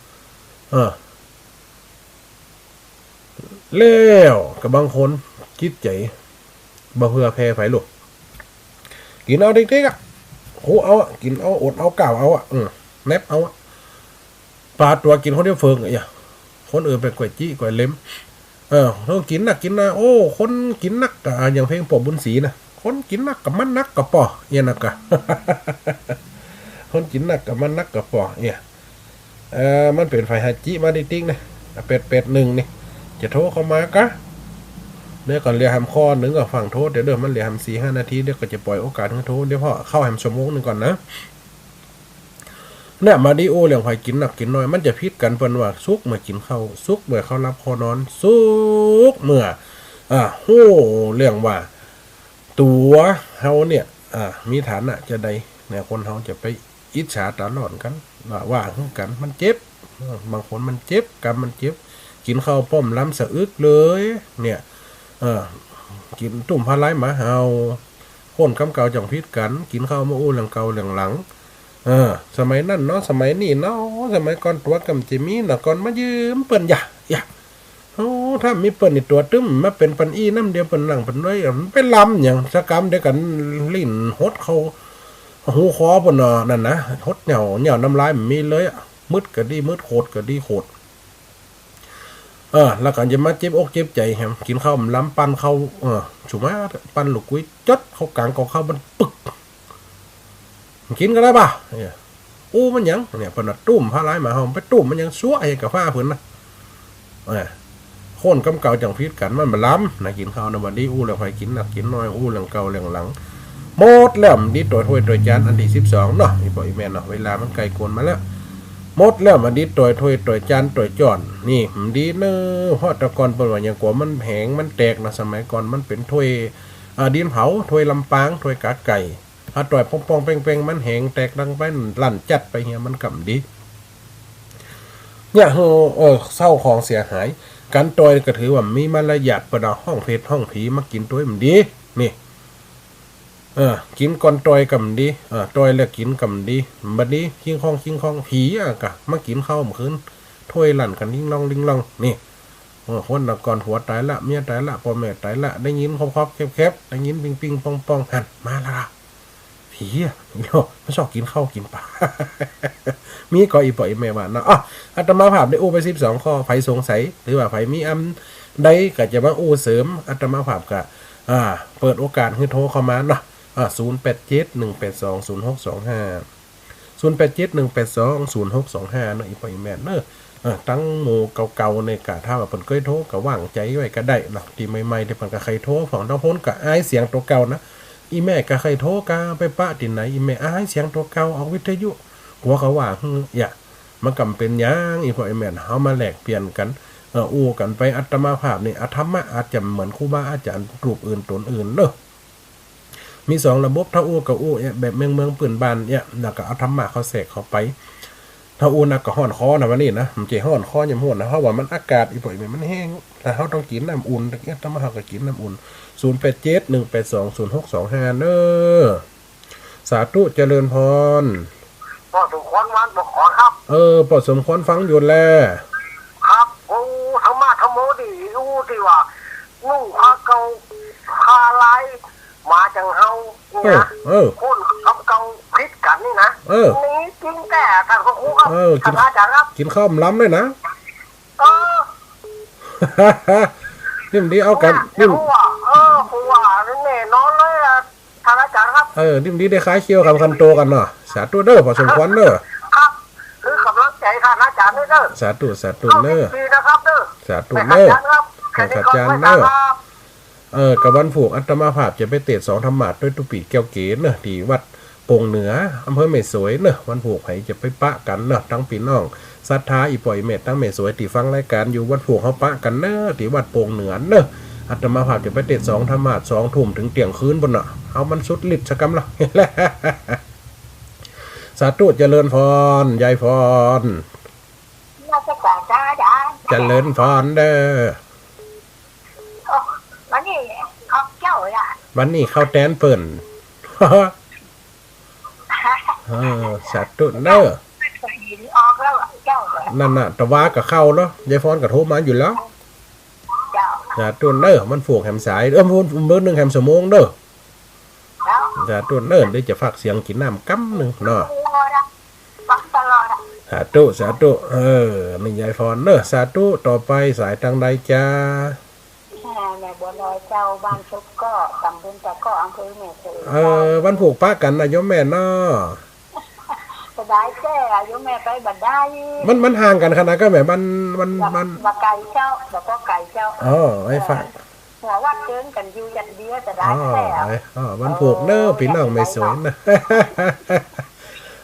เออ แล้วก็บางคนจิตใจ๋บ่เผื่อแผ่ใผโลด กิ๋นเอาเต็กๆ อะ คูเอาอะ กิ๋นเอา อดเอา ก้าวเอาอะ อืม แน็บเอาอะ ป๋าตั๋วกิ๋นคนเดียวเฟิงอะ อย่า คนอื่นไปก้วยจิ๊ก้วยเล็ม เออ คนกิ๋นนักกิ๋นหน้อย โอ้ คนกิ๋นนักก็ อ่า อย่างเพลงป้อบุญศรีนะ คนกิ๋นนักก็มันนักก็ป้อ เอี้ยนะกะ คนกิ๋นนักก็มันนักก็ป้อ เอี้ย เอ่อ มันเป๋นฝ่ายฮาจิมาติ๊กๆ นะ แปดแปดหนึ่ง นี่ จะโทรเข้ามาก่ะ เดี๋ยวก่อน เหลือแหมข้อนึ่งก่อ ฟังโทร เดี๋ยวเด้อ มันเหลือแหมสี่ห้านาที เดี๋ยวก็จะปล่อยโอกาสหื้อโทร เดี๋ยวพอเข้าแหมชั่วโมงนึ่งก่อนนะ เนี่ย มาดีอู้เรื่องใผกิ๋นนักกิ๋นน้อย มันจะผิดกั๋นเปิ้นว่า สุขเมื่อกิ๋นข้าว สุขเมื่อเข้าหลับเข้านอน สุขเมื่อ อ่า ฮู้เรื่องว่า ตั๋วเฮาเนี่ย อ่า มีฐานะจาใด เนี่ย คนเฮาจะไปอิจฉาต๋าร้อนกั๋น ว่า ว่าหื้อกั๋น มันเจ็บ เออ บางคนมันเจ็บ กำมันเจ็บ กิ๋นข้าวป้อมลำสะอึกเลย เนี่ย เออ กิ๋นตุ้มผ้าลายหมาเห่า คนกำเก่าจ้องผิดกั๋น กิ๋นข้าวบ่อู้เรื่องเก่าเรื่องหลัง เออ สมัยนั้นเนาะ สมัยนี้เนาะ สมัยก่อนตั๋วก่ำจะมีเนาะ ก่อนมายืมเปิ้น อย่า อย่า โอ้ ถ้ามีเปิ้นนี่ตั๋วตึ้ม มาเป๋นปันอี้น้ำเดียว เปิ้นหลั่งเปิ้นรวย มันไปลำหยัง สะกำเดียวกั๋น ลิ้นหดเข้าหูคอปู้นเนาะ นั่นนะ หดเหย่า เหย่าน้ำลายบ่มีเลยอะ มืดก็ดีมืด โขดก็ดีโขด เออ แล้วก็จะมาเจ็บอกเจ็บใจ๋แหม กิ๋นข้าวบ่ลำ ปั้นข้าว เออ สุมาปั้นลูกกุ้ย จดเข้ากลางก๋องข้าวมันปึก กิ๋นก็ได้ป่ะ เนี่ย อู้มันหยัง เนี่ย เปิ้นว่าตุ้มผ้าลายหมาเห่า ไปตุ้มมันหยัง ซั๊วะเฮกะฟ้าเปิ้นนะ เออ คนกำเก่าจ้องผิดกั๋น มันบ่ลำนะ กิ๋นข้าวนะ บ่ดีอู้เรื่องใผกิ๋นนักกิ๋นน้อย อู้เรื่องเก่าเรื่องหลัง หมดแล้ว บ่ดีตวยถ้วยตวยจาน อันตี้สิบสองเนาะ อี่ป้ออี่แม่เนาะ เวลามันใก้โกนมาแล้ว หมดแล้ว บ่ดีตวยถ้วยตวยจานตวยจ้อน นี่ บ่ดีเนาะ เพราะแต่ก่อนเปิ้นว่าหยัง กั๋วมันแหงมันแตกนะ สมัยก่อนมันเป๋นถ้วย อ่า ดินเผา ถ้วยลำปาง ถ้วยก๋าไก่ ถ้าตวยป้องๆ แป้งๆ มันแหงแตกดังไป ลั่นจัดไปเหีย มันก็บ่ดี เนี่ย เออ เออ เศร้าของเสียหาย ก๋านตวยก็ถือว่ามีมารยาท เปิ้นเอาฮ้องเผดฮ้องผีมากิ๋นตวยบ่ดี นี่ เออ กิ๋นก่อนตวยก็บ่ดี เออ ตวยแล้วกิ๋นก็บ่ดี บ่ดี คิงคองคิงคอง ผีอะกะ มากิ๋นข้าวเมื่อคืน ถ้วยลั่นกั๋นลิงลองลิงลอง นี่ เออ คนแต่ก่อนผัวต๋ายละ เมียต๋ายละ ป้อแม่ต๋ายละ ได้ยินครอบๆ แคบๆ ได้ยินปิ้งๆ ป้องๆ หั้น มาแล้วล่ะ ผีอะ โย่ มันชอบกิ๋นข้าวกิ๋นป๋า มีก่อ อี่ป้ออี่แม่ว่าเนาะ อ้อ อาตมาภาพได้อู้ไปสิบสองข้อ ใผสงสัย หรือว่าใผมีอันใดก็จะมาอู้เสริม อาตมาภาพก็ อ่า เปิดโอกาสหื้อโทรเข้ามาเนาะ อ่า ศูนย์แปดเจ็ด หนึ่งแปดสอง ศูนย์หกสองห้า ศูนย์แปดเจ็ด หนึ่งแปดสอง ศูนย์หกสองห้า เนาะ อี่ป้ออี่แม่เนาะ เออ ตังหมู่เก่าๆ เนี่ยกะ ถ้าว่าเปิ้นเกยโทรกะวางใจ๋ไว้กะได้เนาะ ตี้ใหม่ๆ ตี้เปิ้นกะใค่โทร พ่องตังโน้นกะอายเสียงตั๋วเก่านะ อี่แม่กะใค่โทรกะไปปะตี้ไหน อี่แม่อายเสียงตั๋วเก่า ออกวิทยุ กั๋วเขาว่า หื้อ อย่า มันก็บ่เป๋นหยัง อี่ป้ออี่แม่ เฮามาแลกเปลี่ยนกั๋น เออ อู้กั๋นไป อาตมาภาพนี่ อา ธรรมะอาจจะบ่เหมือนครูบาอาจ๋ารย์รูปอื่นต๋นอื่นเนาะ มีสองระบบ ถ้าอู้ก็อู้แบบเมืองๆ ปื้นบ้านเนี่ย แล้วก็เอาธรรมะเข้าแทรกเข้าไป ถ้าอู้นักก็ฮ้อนคอนะ วันนี้นะ บ่ใจ้ฮ้อนคอยามฮ้อนนะ เพราะว่ามันอากาศ อี่ป้ออี่แม่ มันแห้ง ถ้าเฮาต้องกิ๋นน้ำอุ่น ตะกี้อาตมาภาพก็กิ๋นน้ำอุ่น ศูนย์แปดเจ็ด หนึ่งแปดสอง ศูนย์หกสองห้า เนาะ สาธุ เจริญพร ป้อสมควร วันบ่ขอครับ เออ ป้อสมควรฟังอยู่แล ครับ โอ้ ธรรมะธรรมโม ดีอู้ ตี้ว่า นุ่งผ้าเก่า ผ้าลาย มาจังเฮานี่นะ เออ เออ คนกำเก่าผิดกั๋นนี่นะ เออ นี่จริงแต๊ ต้านพระครูครับ เออ กิ๋น ต้านอาจ๋ารย์ครับ กิ๋นข้าวบ่ลำเลยนะ เออ นี่บ่ดีเอากั๋น นี่ เออ ผมว่า เออ ผมว่าแน่นอนเลยอะ ต้านอาจ๋ารย์ครับ เออ นี่บ่ดีได้คายเคียวกำคันโตกั๋นเนาะ สาธุเน่อ ป้อสมควรเน่อ ครับ หื้อกำลังใจ๋ต้านอาจ๋ารย์เน่อ สาธุ สาธุเน่อ ดีนะครับเน่อ สาธุเน่อ อาจ๋ารย์ครับ แค่นี้ก่อน อาจ๋ารย์เน่อ ครับ เออ กะวันพูกอาตมาภาพจะไปเตสน์สองธรรมาสน์ตวยตุ๊ปี้แก้วเก๋เน่อ ตี้วัดโป่งเหนือ อำเภอแม่สวยเน่อ วันพูกใผจะไปปะกั๋นเน่อ ตังปี้น้องศรัทธาอี่ป้ออี่แม่ตังแม่สวยตี้ฟังรายก๋านอยู่ วันพูกเฮาปะกั๋นเน่อ ตี้วัดโป่งเหนือเน่อ อาตมาภาพจะไปเตสน์สองธรรมาสน์ สองทุ่มเถิงเตี้ยงคืนปู้นเน่อ เอามันสุดฤทธิ์สะกำละ สาธุ เจริญพร ยายพร นมัสก๋านจ้าอาจ๋ารย์ เจริญพรเน่อ โอ้ วันนี้เข้าเจ้าละ วันนี้เข้าแตนเปิ้น เออ สาธุเน่อ ออกแล้วเจ้า นั่นน่ะ ตะวาก็เข้าแล้ว ยายพรก็โทรมาอยู่แล้ว เจ้า สาธุเน่อ มันพูกแหมสาย เออ มันพูกเบอร์นึ่งแหมชั่วโมงเน่อ เจ้า สาธุเน่อ เดี๋ยวจะฝากเสียงกิ๋นน้ำกำนึ่งเนาะ ฟังตลอดอะ ฟังตลอดอะ สาธุ สาธุ เออ นี่ยายพรเนอะ สาธุ ต่อไปสายตางใดจ๊ะ อ่า แม่บัวลอยเจ้า บ้านชุบเกาะ ตำบลตะเกาะ อำเภอแม่สวย เออ เจ้า วันพูกปะกั๋นนะโยมแม่เนาะ เสียดายแต๊อะ โยมแม่ไปบ่ได้ มัน มันห่างกั๋นขนาดก็แม่ มัน มัน บ่ มัน บ่ไก๋เจ้า บ่ บ่ไก๋เจ้า อ๋อ ไอ้ฝาก เออ หัววัดเจิงกั๋นอยู่จัดเดียว เสียดายแต๊อะ อ๋อ ไอ้ อ๋อ วันพูกเนอะ เออ ปี้น้องแม่สวยเนอะ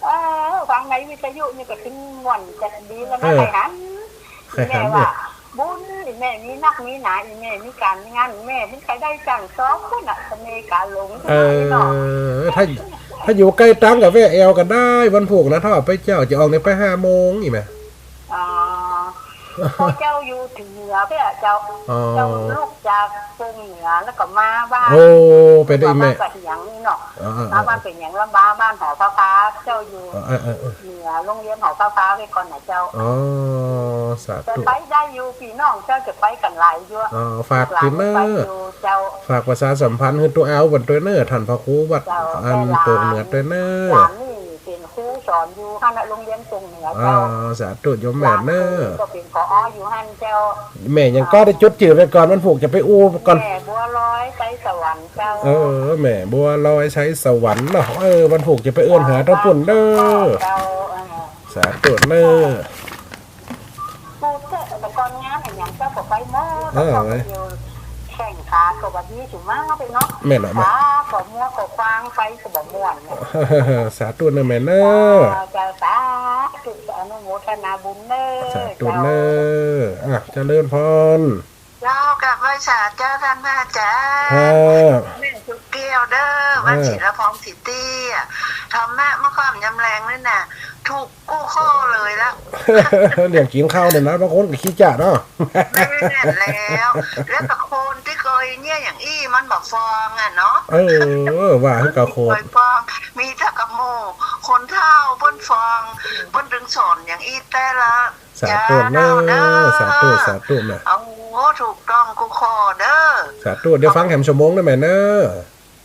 เออ ฟังในวิทยุนี่ก็ถึงม่วนจัดดีแล้วนะ เออ ใค่หัน ใค่หัน แม่ว่า เนี่ย บุญ อีแม่มีนักมีหนา อีแม่มีก๋านมีงาน อีแม่มันใค่ได้จั่งสองคนน่ะ เสน่ห์ก๋าหลง เออ เนาะ ถ้า ถ้าอยู่ใก้ตังก็แวะแอ่วกั๋นได้ วันพูกนะ ถ้าไปเจ้า จะออกเนี่ยไปห้าโมงอีแม่ อ๋อ พ่อเจ้าอยู่เถิงเหนือเปี้ยเจ้า อ๋อ เจ้าลุกจากกงเหนือแล้วก็มาบ้าน โอ้ ไปได้แม่ บ้านกะเหยียงนี่เนาะ เออ เออ เออ มาบ้านกะเหยียงแล้วมาบ้านหอพระพา เจ้าอยู่ เออ เออ เออ เออ เหนือโรงเรียนหอพระพาไว้ก่อนนะเจ้า อ๋อ สาธุ แต่ไปได้อยู่ ปี้น้องเจ้าจะไปกั๋นหลายอยู่ อ๋อ ฝาก ลูกหลาน ตี้เนอะ ไปอยู่เจ้า ฝากประชาสัมพันธ์หื้อตุ๊เอาบ่อนตวยเนอะ ต้านพระครูวัด เจ้า อัน แม่หลาน โป่งเหนือตวยเนอะ หลานนี่ เป๋นครูสอนอยู่หั้นน่ะ โรงเรียนโป่งเหนือเจ้า อ๋อ สาธุโยมแม่เนอะ หลานครูก็เป๋น ผอ อยู่หั้นเจ้า แม่หยังก็ได้จดจื้อไว้ก่อน วันพูกจะไปอู้ก่อน แม่บัวลอย ไชยสวรรค์เจ้า เออ แม่บัวลอย ไชยสวรรค์เนาะ เออ วันพูกจะไปเอิ้นหาตางปุ้นเด้อ เจ้า เออ สาธุเนอะ พูดเถอะ แต่ก่อนงานอะหยังเจ้าก็ไปหมด เออ เจ้าก็อยู่แข่งขาก็ว่าดีสุดมากเลยเนาะ แม่นละ แม่น ขาก็มัวก็ควาง ไปก็บ่ม่วนเนี่ย สาธุเนอะแม่เนอะ เจ้า สาธุ อนุโมทนาบุญเนอะ สาธุเนอะ เจ้า อ่ะ เจริญพร เจ้า กราบไหว้สาเจ้าต้านพระอาจ๋ารย์ ครับ แม่สุกแก้วเด้อ บ้าน อ่า ศิลพรสิตี้อะ ธรรมะเมื่อก่อนยามแลงนี่น่ะ ถูกกู้ข้อเลยละ เรื่องกิ๋นข้าวเนี่ยนะ บางคนก็ขี้จ๊าดเนาะ แม่นแล้ว แล้วก็คนตี้เกยเนี่ยอย่างอี้มันบ่ฟองอะเนาะ เออ ว่าหื้อกับคน เกยฟอง มีแต่กะหมู่คนเฒ่าเปิ้นฟอง เปิ้นตึงสอนอย่างอี้แต๊ละ สาธุเนอะ เจ้าเนอะ สาธุ สาธุนะ โอ้ ถูกต้องกู้ข้อเด้อ สาธุ เดี๋ยวฟังแหมชั่วโมงนะแม่เนอะ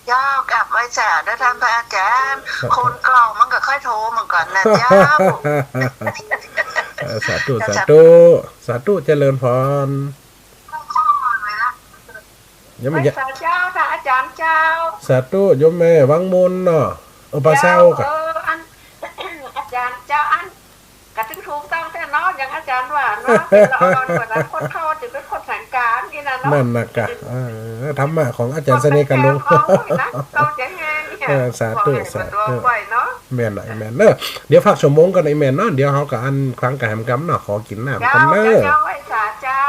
เจ้า กราบไหว้สาเด้อต้านพระอาจ๋ารย์ สาธุ คนเก่ามันก็ค่อยโทรเหมือนกันนะเจ้า เออ สาธุ สาธุ สาธุ เจริญพร ยังไม่ ไหว้สาเจ้า ต้านอาจ๋ารย์เจ้า สาธุ โยมแม่ วังมุนเนาะ เออ ปาเศร้า เจ้า กะ เออ อัน อาจ๋ารย์เจ้า อัน กะตึงถูกต้องแต๊เนาะ อย่างอาจ๋ารย์ว่าเนาะ เป๋นละอ่อนกว่านั้น คนเฒ่าจะเป๋นคนสังกานนี่นะเนาะ นั่นนะกะ เออ ธรรมะของอาจ๋ารย์เสน่ห์ก๋าหลง เจ้าแฮงเนี่ย เออ สาธุ สาธุ ไหว้เนาะ แม่นละ แม่นเนอะ เดี๋ยวฝากชั่วโมงก่อนไอ้แม่เนาะ เดี๋ยวเฮาก็อันครั้งกะแหมกำเนาะ ขอกิ๋นน้ำก่อนเนอะ เจ้า เจ้า ไหว้สาเจ้า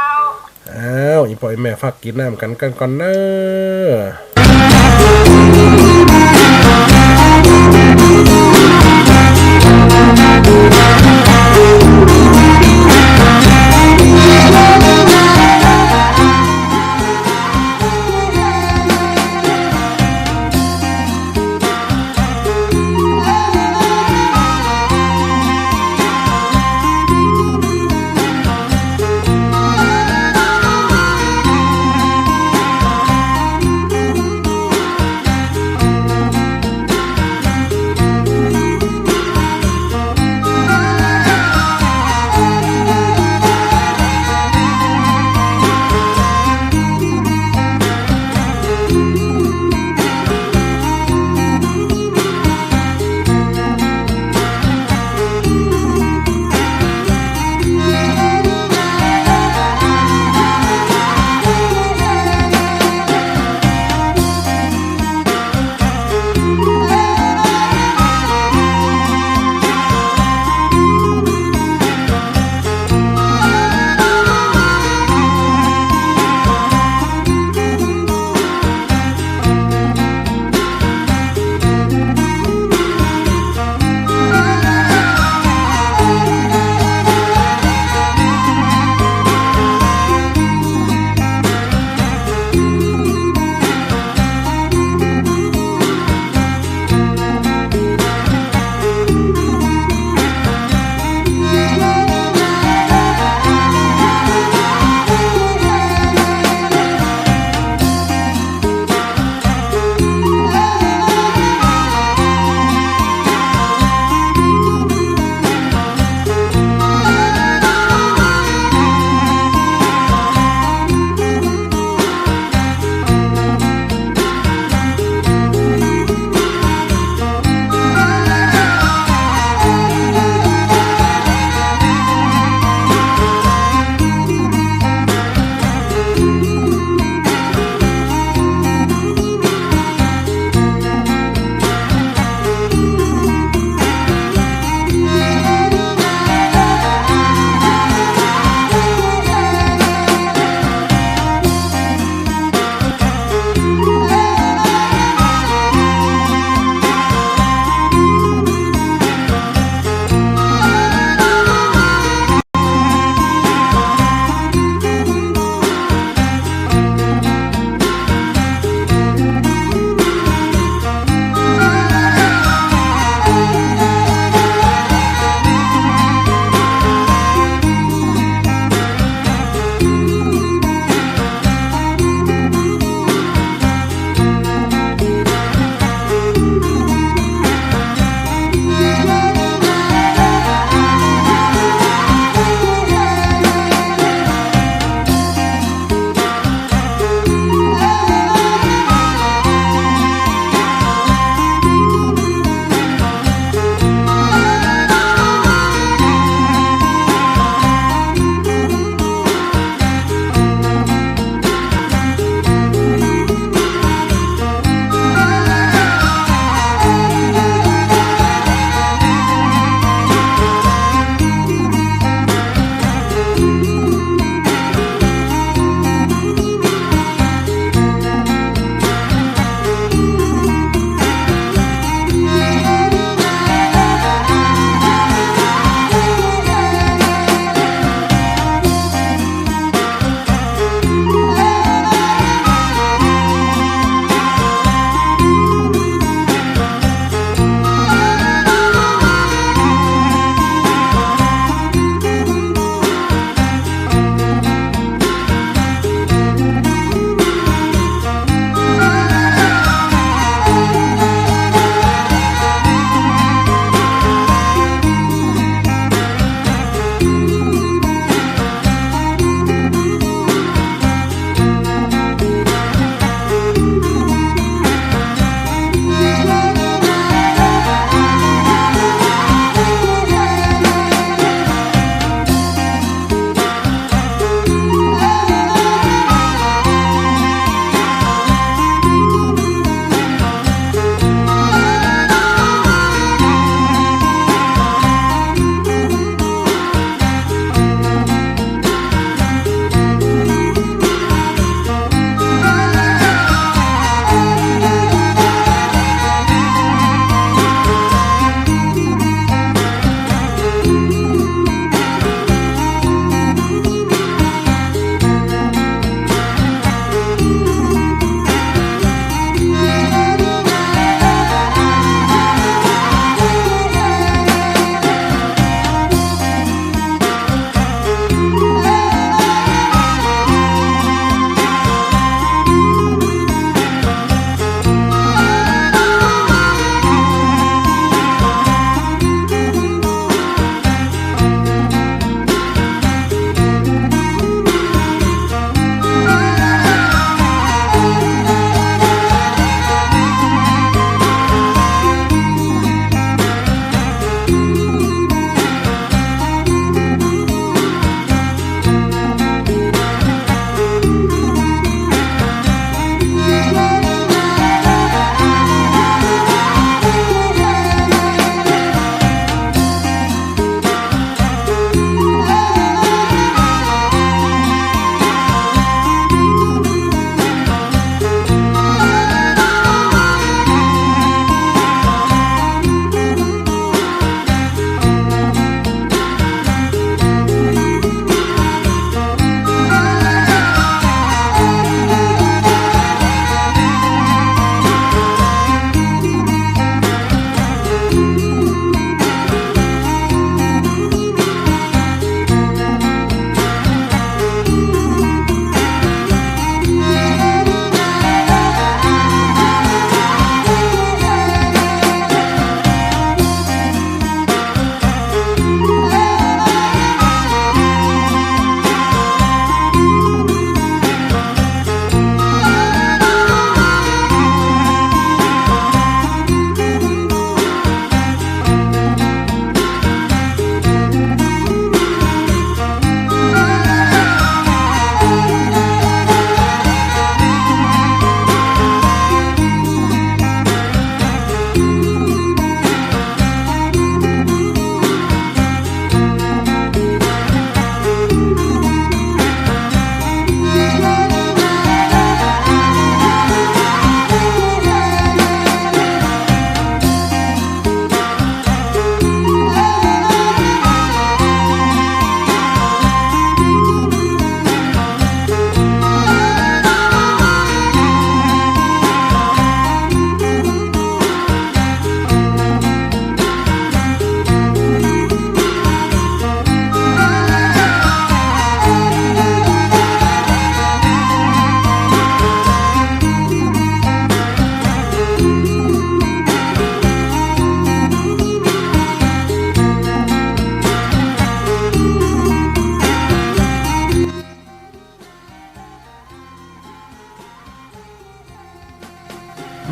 อ้าว อี่ป้ออี่แม่ฝากกิ๋นน้ำกั๋น กั๋นก่อนเนอะ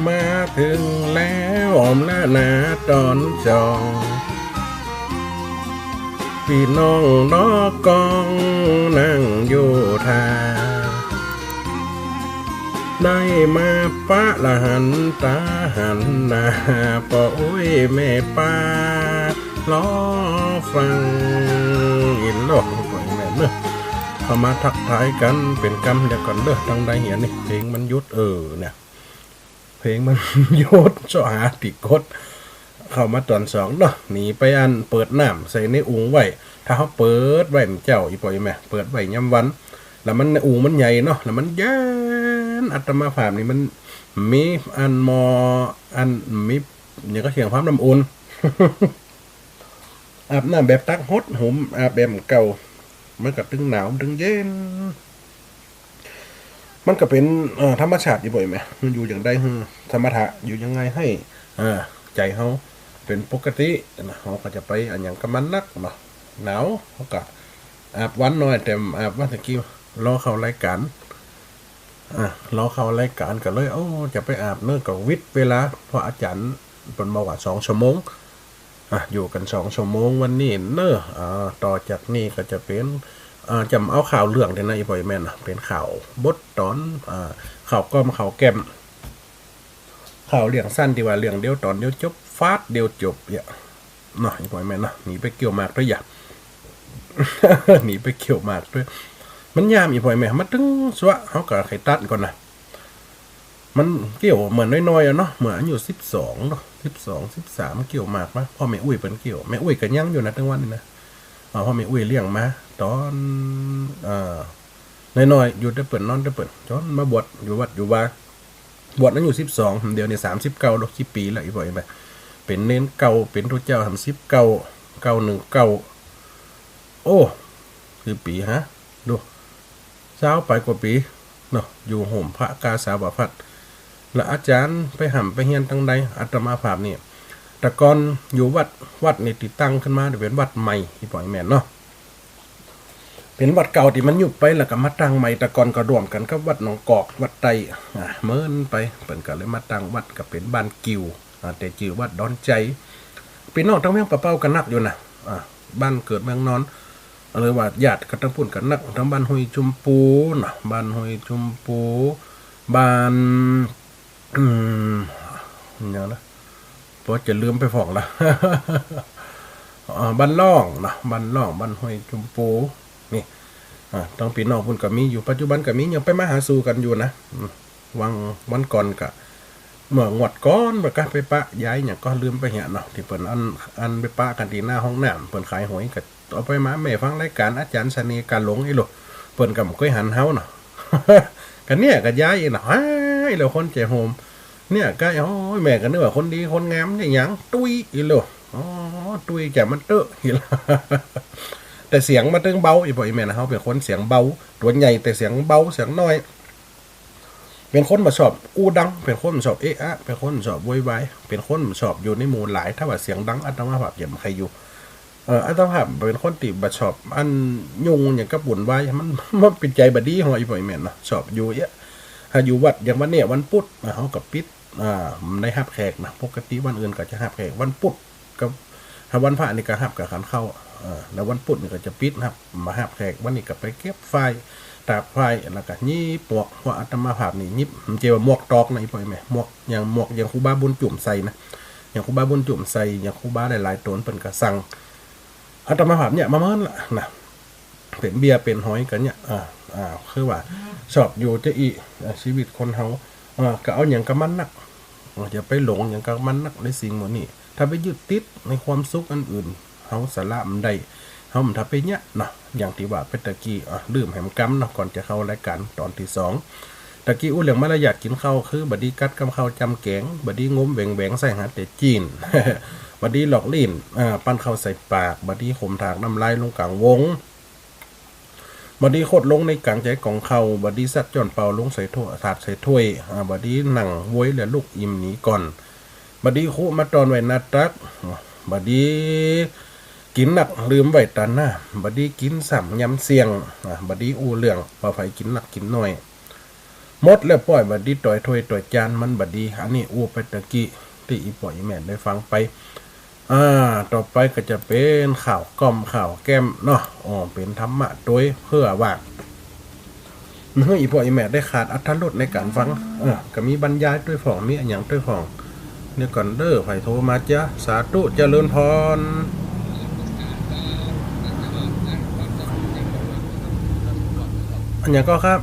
มาเถิงแล้วอ้อมละนาต๋อนสอง ปี้น้องนอกกองนั่งอยู่ท่า ได้มาปะละหันต๋าหันหน้า ป้ออุ๊ยแม่ป้า รอฟัง อินโลก ป้อแม่เนอะ เข้ามาทักทายกั๋นเป๋นกำเดียวกั๋นเด้อ ตังใดเหียนี่ เพลงมันหยุด เออ เนี่ย เพลงมันหยุด เซาะหาตี้กด เข้ามาต๋อนสองเนาะ หนีไปอันเปิดน้ำใส่ในอุ๋งไว้ ถ้าเฮาเปิดไว้มันเจ้า อี่ป้ออี่แม่ เปิดไว้ยามวัน แล้วมัน อุ๋งมันใหญ่เนาะ แล้วมันเย็น อาตมาภาพนี่มันมีอันหม้อ อันมี หยังก็เถียง ความน้ำอุ่น อาบน้ำแบบตักหดหุม อาบแบบเก่า มันก็ตึงหนาว มันตึงเย็น มันก็เป๋น เอ่อ ธรรมชาติ อี่ป้ออี่แม่ มันอยู่อย่างใดหื้อ สมถะ อยู่ยังไงให้ เอ่อ ใจ๋เฮาเป๋นปกตินะ เฮาก็จะไปอะหยังกับมันนักเนาะ หนาว เฮาก็อาบวันหน่อย แต่อาบวันตะกี้ รอเข้ารายก๋าน อ่ะ รอเข้ารายก๋านก็เลย โอ้ จะไปอาบเนอะ ก็วิดเวลา เพราะอาจ๋ารย์เปิ้นบอกว่าสองชั่วโมง อ่ะ อยู่กั๋นสองชั่วโมงวันนี้เนอะ อ่า ต่อจากนี้ก็จะเป๋น อ่า จะเอาข่าวเรื่องเดียวนะ อี่ป้ออี่แม่เนาะ เป๋นข่าวบทต๋อน อ่า ข่าวก้อมข่าวแก้ม ข่าวเรื่องสั้นตี้ว่าเรื่องเดียวต๋อนเดียวจบ ฟาดเดียวจบเนี่ยเนาะ อี่ป้ออี่แม่เนาะ หนีไปเกี่ยวหมากตวยอย่า หนีไปเกี่ยวหมากตวย มันยาม อี่ป้ออี่แม่ มาตึงสวะ เฮาก็ใค่ตั๊ดก่อนนะ มันเกี่ยวเหมือนน้อยๆ อะเนาะ เหมือนอายุสิบสองเนาะ สิบสอง สิบสาม เกี่ยวหมากมา พ่อแม่อุ๊ยเปิ้นเกี่ยว แม่อุ๊ยก็ยังอยู่นะ ตึงวันนี้นะ อ่า พ่อแม่อุ๊ยเลี้ยงมา ต๋อน เอ่อ น้อยๆ อยู่แต่เปิ้น นอนแต่เปิ้น จ๋นมาบวชอยู่วัดอยู่วา บวชอายุสิบสอง เดี๋ยวนี้สามสิบเก้าแล้ว กี่ปี๋แล้ว อี่ป้ออี่แม่ เป๋นเณรเก่า เป๋นตุ๊เจ้าสามสิบเก้า เก้าหนึ่งเก้า โอ้ กี่ปี๋ฮะ ดู ซาวปายกว่าปี๋เนาะ อยู่โฮมพระกาสาวพัด แล้วอาจ๋ารย์ไปฮ่ำไปเฮียนตังใด อาตมาภาพนี่ แต่ก่อนอยู่วัด วัดนี่ติดตั้งขึ้นมาเป๋นวัดใหม่ อี่ป้ออี่แม่เนาะ เป๋นวัดเก่าตี้มันยุบไป แล้วก็มาตั้งใหม่ แต่ก่อนก็ร่วมกั๋นกับวัดหนองกอก วัดใต้ อ่า เหมือนไป เปิ้นก็เลยมาตั้งวัดก็เป๋นบ้านกิ่ว อ่า แต่จื้อวัดดอนใจ๋ ปี้น้องตังเวียงป่าเป้าก็นักอยู่นะ อ่า บ้านเกิดเมืองนอน หรือว่าญาติก็ตังปุ้นก็นัก ตังบ้านห้วยจุมปูเนาะ บ้านห้วยจุมปู บ้าน อืม หยังนะ ป้อจะลืมไปพ่องละ อ่า บ้านล่องเนาะ บ้านล่อง บ้านห้วยจุมปู นี่ อ่า ตังปี้น้องปุ้นก็มีอยู่ ปัจจุบันก็มี ยังไปมาหาสู่กั๋นอยู่นะ อืม วางวันก่อนก็ เมื่องวดก่อน เปิ้นก็ไปปะยายหยังก็ลืมไปเหียเนาะ ตี้เปิ้นอัน อันไปปะกั๋นตี้หน้าห้องน้ำ เปิ้นขายหวย ก็เอาไปมา แม่ฟังรายก๋านอาจ๋ารย์เสน่ห์กาหลงอี้ลูก เปิ้นก็บ่เกยหันเฮาเนาะ ก็เนี่ยก็ยายอี้เนาะ ฮ้าย แล้วคนใจ๋โฮม เนี่ยก็ โอ้ย แม่ก็นึกว่าคนดีคนงาม เนี่ยหยัง ตุ้ยอี้ลูก อ๋อ ตุ้ยจะมันเต๊อะอี้ลูก แต่เสียงมันตึงเบา อี่ป้ออี่แม่นะ เฮาเป๋นคนเสียงเบา ตั๋วใหญ่แต่เสียงเบา เสียงน้อย เป๋นคนบ่ชอบอู้ดัง เป๋นคนบ่ชอบเอะอะ เป๋นคนบ่ชอบโวยวาย เป๋นคนบ่ชอบอยู่ในหมู่หลาย ถ้าว่าเสียงดัง อาตมาภาพจะบ่ใค่อยู่ เอ่อ อาตมาภาพเป๋นคนตี้บ่ชอบอันยุ่งหยังกับวุ่นวาย มัน มันเป๋นใจ๋บ่ดี ฮ้อ อี่ป้ออี่แม่เนาะ ชอบอยู่เอะ ถ้าอยู่วัด อย่างวันเนี้ยวันพุธ อ่า เฮาก็ปิด อ่า บ่ได้ฮับแขกนะ ปกติวันอื่นก็จะฮับแขก วันพุธ กับ ถ้าวันพระนี่ก็ฮับกับขันข้าว เออ แล้ววันพุธนี่ก็จะปิดฮับ บ่ฮับแขก วันนี้ก็ไปเก็บฝ้าย ตากฝ้าย แล้วก็หยิบหมวก เพราะอาตมาภาพนี่หยิบ บ่ใจ้ว่าหมวกตอกนะ อี่ป้ออี่แม่ หมวก อย่างหมวก อย่างครูบาบุญจุ่มใส่นะ อย่างครูบาบุญจุ่มใส่ อย่างครูบาหลายๆ ต๋นเปิ้นก็สั่ง อาตมาภาพเนี่ยมาเมินละนะ เป๋นเบี้ยเป๋นหอยกั๋นเนี่ย อ่า อ่า คือว่า ชอบอยู่จะอี้ อ่า ชีวิตคนเฮา อ่า ก็เอาหยังกับมันนัก อ่า อย่าไปหลงหยังกับมันนักในสิ่งหมู่นี้ ถ้าไปยึดติดในความสุขอันอื่น เฮาสละบ่ได้ เฮาบ่ถ้าไปเยียะเนาะ อย่างตี้ว่าไปตะกี้ อ่า ลืมแหมกำเนาะ ก่อนจะเข้ารายก๋านต๋อนตี้สอง ตะกี้อู้เรื่องมารยาทกิ๋นข้าว คือบ่ดีกัดกำข้าวจำแก๋ง บ่ดีงมแหวงๆ ใส่หาแต่จีน บ่ดีหลอกลิ้น อ่า ปั้นข้าวใส่ปาก บ่ดีขมถากน้ำลายลงก๋างวง บ่ดีขดลงในก๋างใจ๋ก๋องข้าว บ่ดีซัดจ้อนเป่าลงใส่ถ้วย ถาดใส่ถ้วย อ่า บ่ดีนั่งโวยและลุกอิ่มหนีก่อน บ่ดีคุมาต้อนไว้หน้าตัก บ่ดีกิ๋นนักลืมไว้ต๋านหน้า บ่ดีกิ๋นซ้ำยำเสี่ยง อ่า บ่ดีอู้เรื่องว่าใผกิ๋นนักกิ๋นน้อย หมดแล้ว ป้อยบ่ดี ต่อยถ้วยต่อยจานมันบ่ดี อันนี้อู้ไปตะกี้ตี้อี่ป้ออี่แม่ได้ฟังไป อ่า ต่อไปก็จะเป๋นข่าวก้อมข่าวแก้มเนาะ อ๋อ เป๋นธรรมะตวยเปื้อว่า หื้ออี่ป้ออี่แม่ได้ขาดอรรถรสในก๋านฟัง เออ ก็มีบรรยายตวยพ่อง มีอะหยังตวยพ่อง เดี๋ยวก่อนเด้อ ใผโทรมาเจ๊ยะ สาธุ เจริญพร อะหยังก่อครับ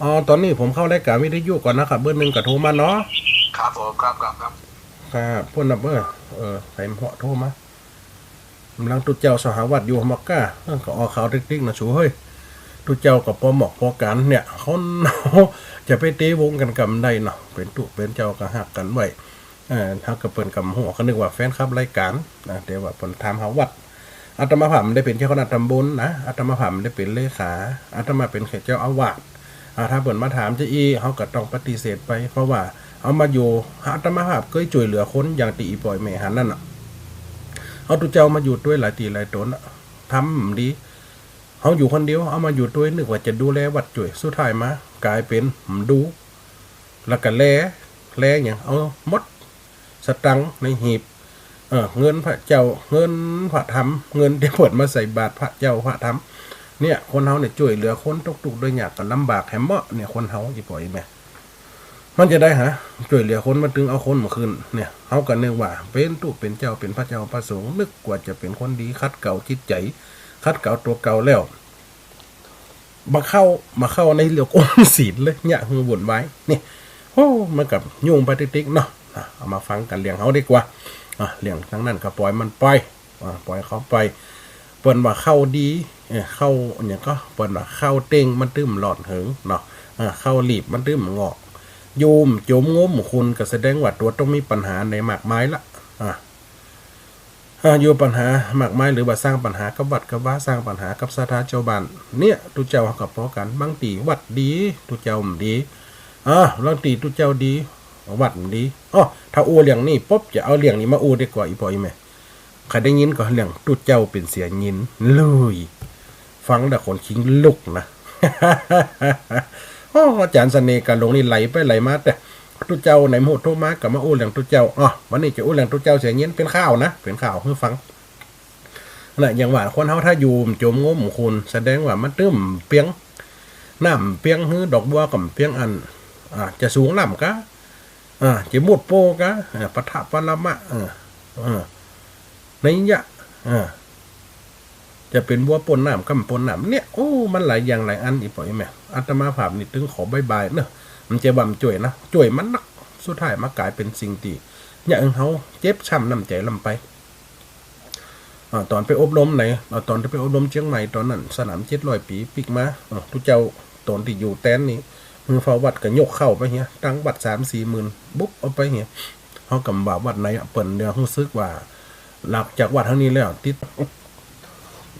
อ๋อ ต๋อนนี้ผมเข้ารายก๋านวิทยุก่อนนะครับ เบอร์หนึ่งก็โทรมาเนาะ ครับผม ครับ ครับ ครับ ครับ พ่นนะ เออ เออ ใผเหมาะโทรมา ก่ำลังตุ๊เจ้าสหวัตอยู่หมอกก้า เออ ก็ออกข่าวติ๊กๆ นะสูเฮ้ย ตุ๊เจ้าก็ปอเหมาะปอก๋านเนี่ย คนจะไปตีวงกั๋นก่ำได้เนาะ เป๋นตุ๊เป๋นเจ้าก็ฮักกั๋นไว้ เออ ฮักกั๋นเปิ้นก่ำหัว ก็นึกว่าแฟนคลับรายก๋านนะ แต่ว่าเปิ้นถามหาวัด อาตมาภาพบ่ได้เป๋นเจ้าคณะตำบลนะ อาตมาภาพบ่ได้เป๋นเลขา อาตมาเป๋นแค่เจ้าอาวาส อ่า ถ้าเปิ้นมาถามจะอี้ เฮาก็ต้องปฏิเสธไป เพราะว่าเฮามาอยู่ อาตมาภาพเกยจ้วยเหลือคนอย่างตี้อี่ป้ออี่แม่หันนั่นน่ะ เอาตุ๊เจ้ามาอยู่ตวยหลายตี้หลายต๋นน่ะ ทำดี เฮาอยู่คนเดียว เอามาอยู่ตวยนึกว่าจะดูแลวัดจ้วย สุดท้ายมาก๋ายเป๋นบ่ดู แล้วก็แล แลหยัง เอาหมด สตังค์ในหีบ เออ เงินพระเจ้า เงินพระธรรม เงินตี้เปิ้นมาใส่บาตรพระเจ้าพระธรรม เนี่ย คนเฮาเนี่ยจ้วยเหลือคนตกตุ๊กข์ได้ยากก็ลำบากแหมเนาะ เนี่ย คนเฮาอี่ป้ออี่แม่ มันจะได้หา จ้วยเหลือคน มันตึงเอาคนบ่ขึ้น เนี่ย เฮาก็นึกว่าเป๋นตุ๊เป๋นเจ้า เป๋นพระเจ้าพระสงฆ์ นึกว่าจะเป๋นคนดี ขัดเกลาจิตใจ๋ ขัดเกลาตั๋วเก่าแล้ว บ่เข้า บ่เข้าในเรื่ององค์ศีลเลย เนี่ย หื้อวุ่นวาย นี่ โอ้ มันก็ยุ่งไปติ๊กๆ เนาะ อ่ะ เอามาฟังกั๋นเรื่องเฮาดีกว่า อ่ะ เรื่องตางนั้นก็ป่อยมันไป อ่ะ ป่อยเขาไป เปิ้นว่าเข้าดี เอ่อ เข้าอะหยังก่อ เปิ้นว่าเข้าเต็งมันตึงบ่หลอดเหิงเนาะ อ่ะ เข้าหลีบมันตึงบ่งอก อยู่บ่จมงมขุ่นก็แสดงว่าตั๋วต้องมีปัญหาในมากมายละ อ่ะ อ่า อยู่ปัญหามากมาย หรือว่าสร้างปัญหากับวัดกับวา สร้างปัญหากับศรัทธาจาวบ้าน เนี่ย ตุ๊เจ้าเฮาก็ปอกั๋น บางตี้วัดดี ตุ๊เจ้าบ่ดี อ่า บางตี้ตุ๊เจ้าดี วัดบ่ดี อ้อ ถ้าอู้เรื่องนี้ปุ๊บ จะเอาเรื่องนี้มาอู้ดีกว่า อี่ป้ออี่แม่ ใผได้ยินก่อเรื่องตุ๊เจ้าเป๋นเสียญินเลย ฟังแล้วขนคิงลุกนะ โอ้ อาจ๋ารย์เสน่ห์กาหลงนี่ไหลไปไหลมา แต่ตุ๊เจ้าไหนบ่ฮู้โทรมาก็มาอู้เรื่องตุ๊เจ้า อ้อ วันนี้จะอู้เรื่องตุ๊เจ้าเสียญิน เป๋นข่าวนะ เป๋นข่าวหื้อฟัง น่ะ อย่างว่าคนเฮาถ้าอยู่บ่จมงมขุ่น แสดงว่ามันตึงบ่เปียง น้ำบ่เปียง หื้อดอกบัวก็บ่เปียงอัน อ่า จะสูงล้ำกา อ่า จะมุดโปกา อ่า ปะทะปะละมะ เออ เออ นัยยะ อ่า จะเป๋นบัวป้นน้ำกาบ่ป้นน้ำ เนี่ย โอ้ มันหลายอย่างหลายอัน อี่ป้ออี่แม่ อาตมาภาพนี่ตึงขอบ๊ายบายเนาะ บ่ใจ้ว่าบ่จ้วยนะ จ้วยมันนัก สุดท้ายมาก๋ายเป๋นสิ่งตี้เยียะหื้อเฮาเจ็บช้ำน้ำใจ๋ล้ำไป อ่า ต๋อนไปอบรมไหน อ่า ต๋อนไปอบรมเจียงใหม่ ต๋อนนั้นสนามเจ็ดร้อยปี๋ปิ๊กมา อ่า ตุ๊เจ้าต๋นตี้อยู่แต๊นนี่ หื้อเฝ้าวัดก็ยกเข้าไปเหีย ตังค์วัดสามสี่หมื่น บุบเอาไปเหีย เฮาก็บ่ว่าวัดไหน เปิ้นเดี๋ยวฮู้สึกว่า หลังจากวัดแห่งนี้แล้ว ติด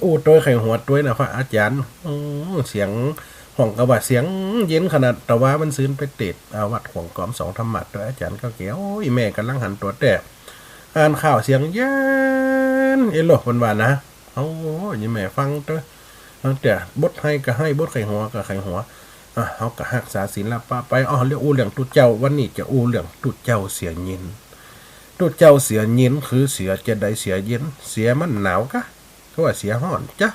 อู้ตวยใค่หัวตวยนะพระอาจ๋ารย์ อืม เสียงฮ้องก็ว่าเสียงเย็นขนาด ตะวามันซืนไปเตศน์ อ่า วัดขวางกอมสองธรรมะตวยอาจ๋ารย์เก้าแก้ว โอ้ย แม่ก่ำลังหันตั๋วแต๊ อ่านข่าวเสียงเย็น เอโล เปิ้นว่านะ โอ้ย อี่แม่ฟังเต๊อะ ตั้งแต่บทไห้ก็ไห้ บทใค่หัวก็ใค่หัว อ่ะ เฮาก็ฮักษาศีลปะไป อ้อ เรื่องอู้เรื่องตุ๊เจ้า วันนี้จะอู้เรื่องตุ๊เจ้าเสียญิน ตุ๊เจ้าเสียญิน คือเสียจะใด เสียเย็น เสียมันหนาวกา คือว่าเสียฮ้อนจ๊ะ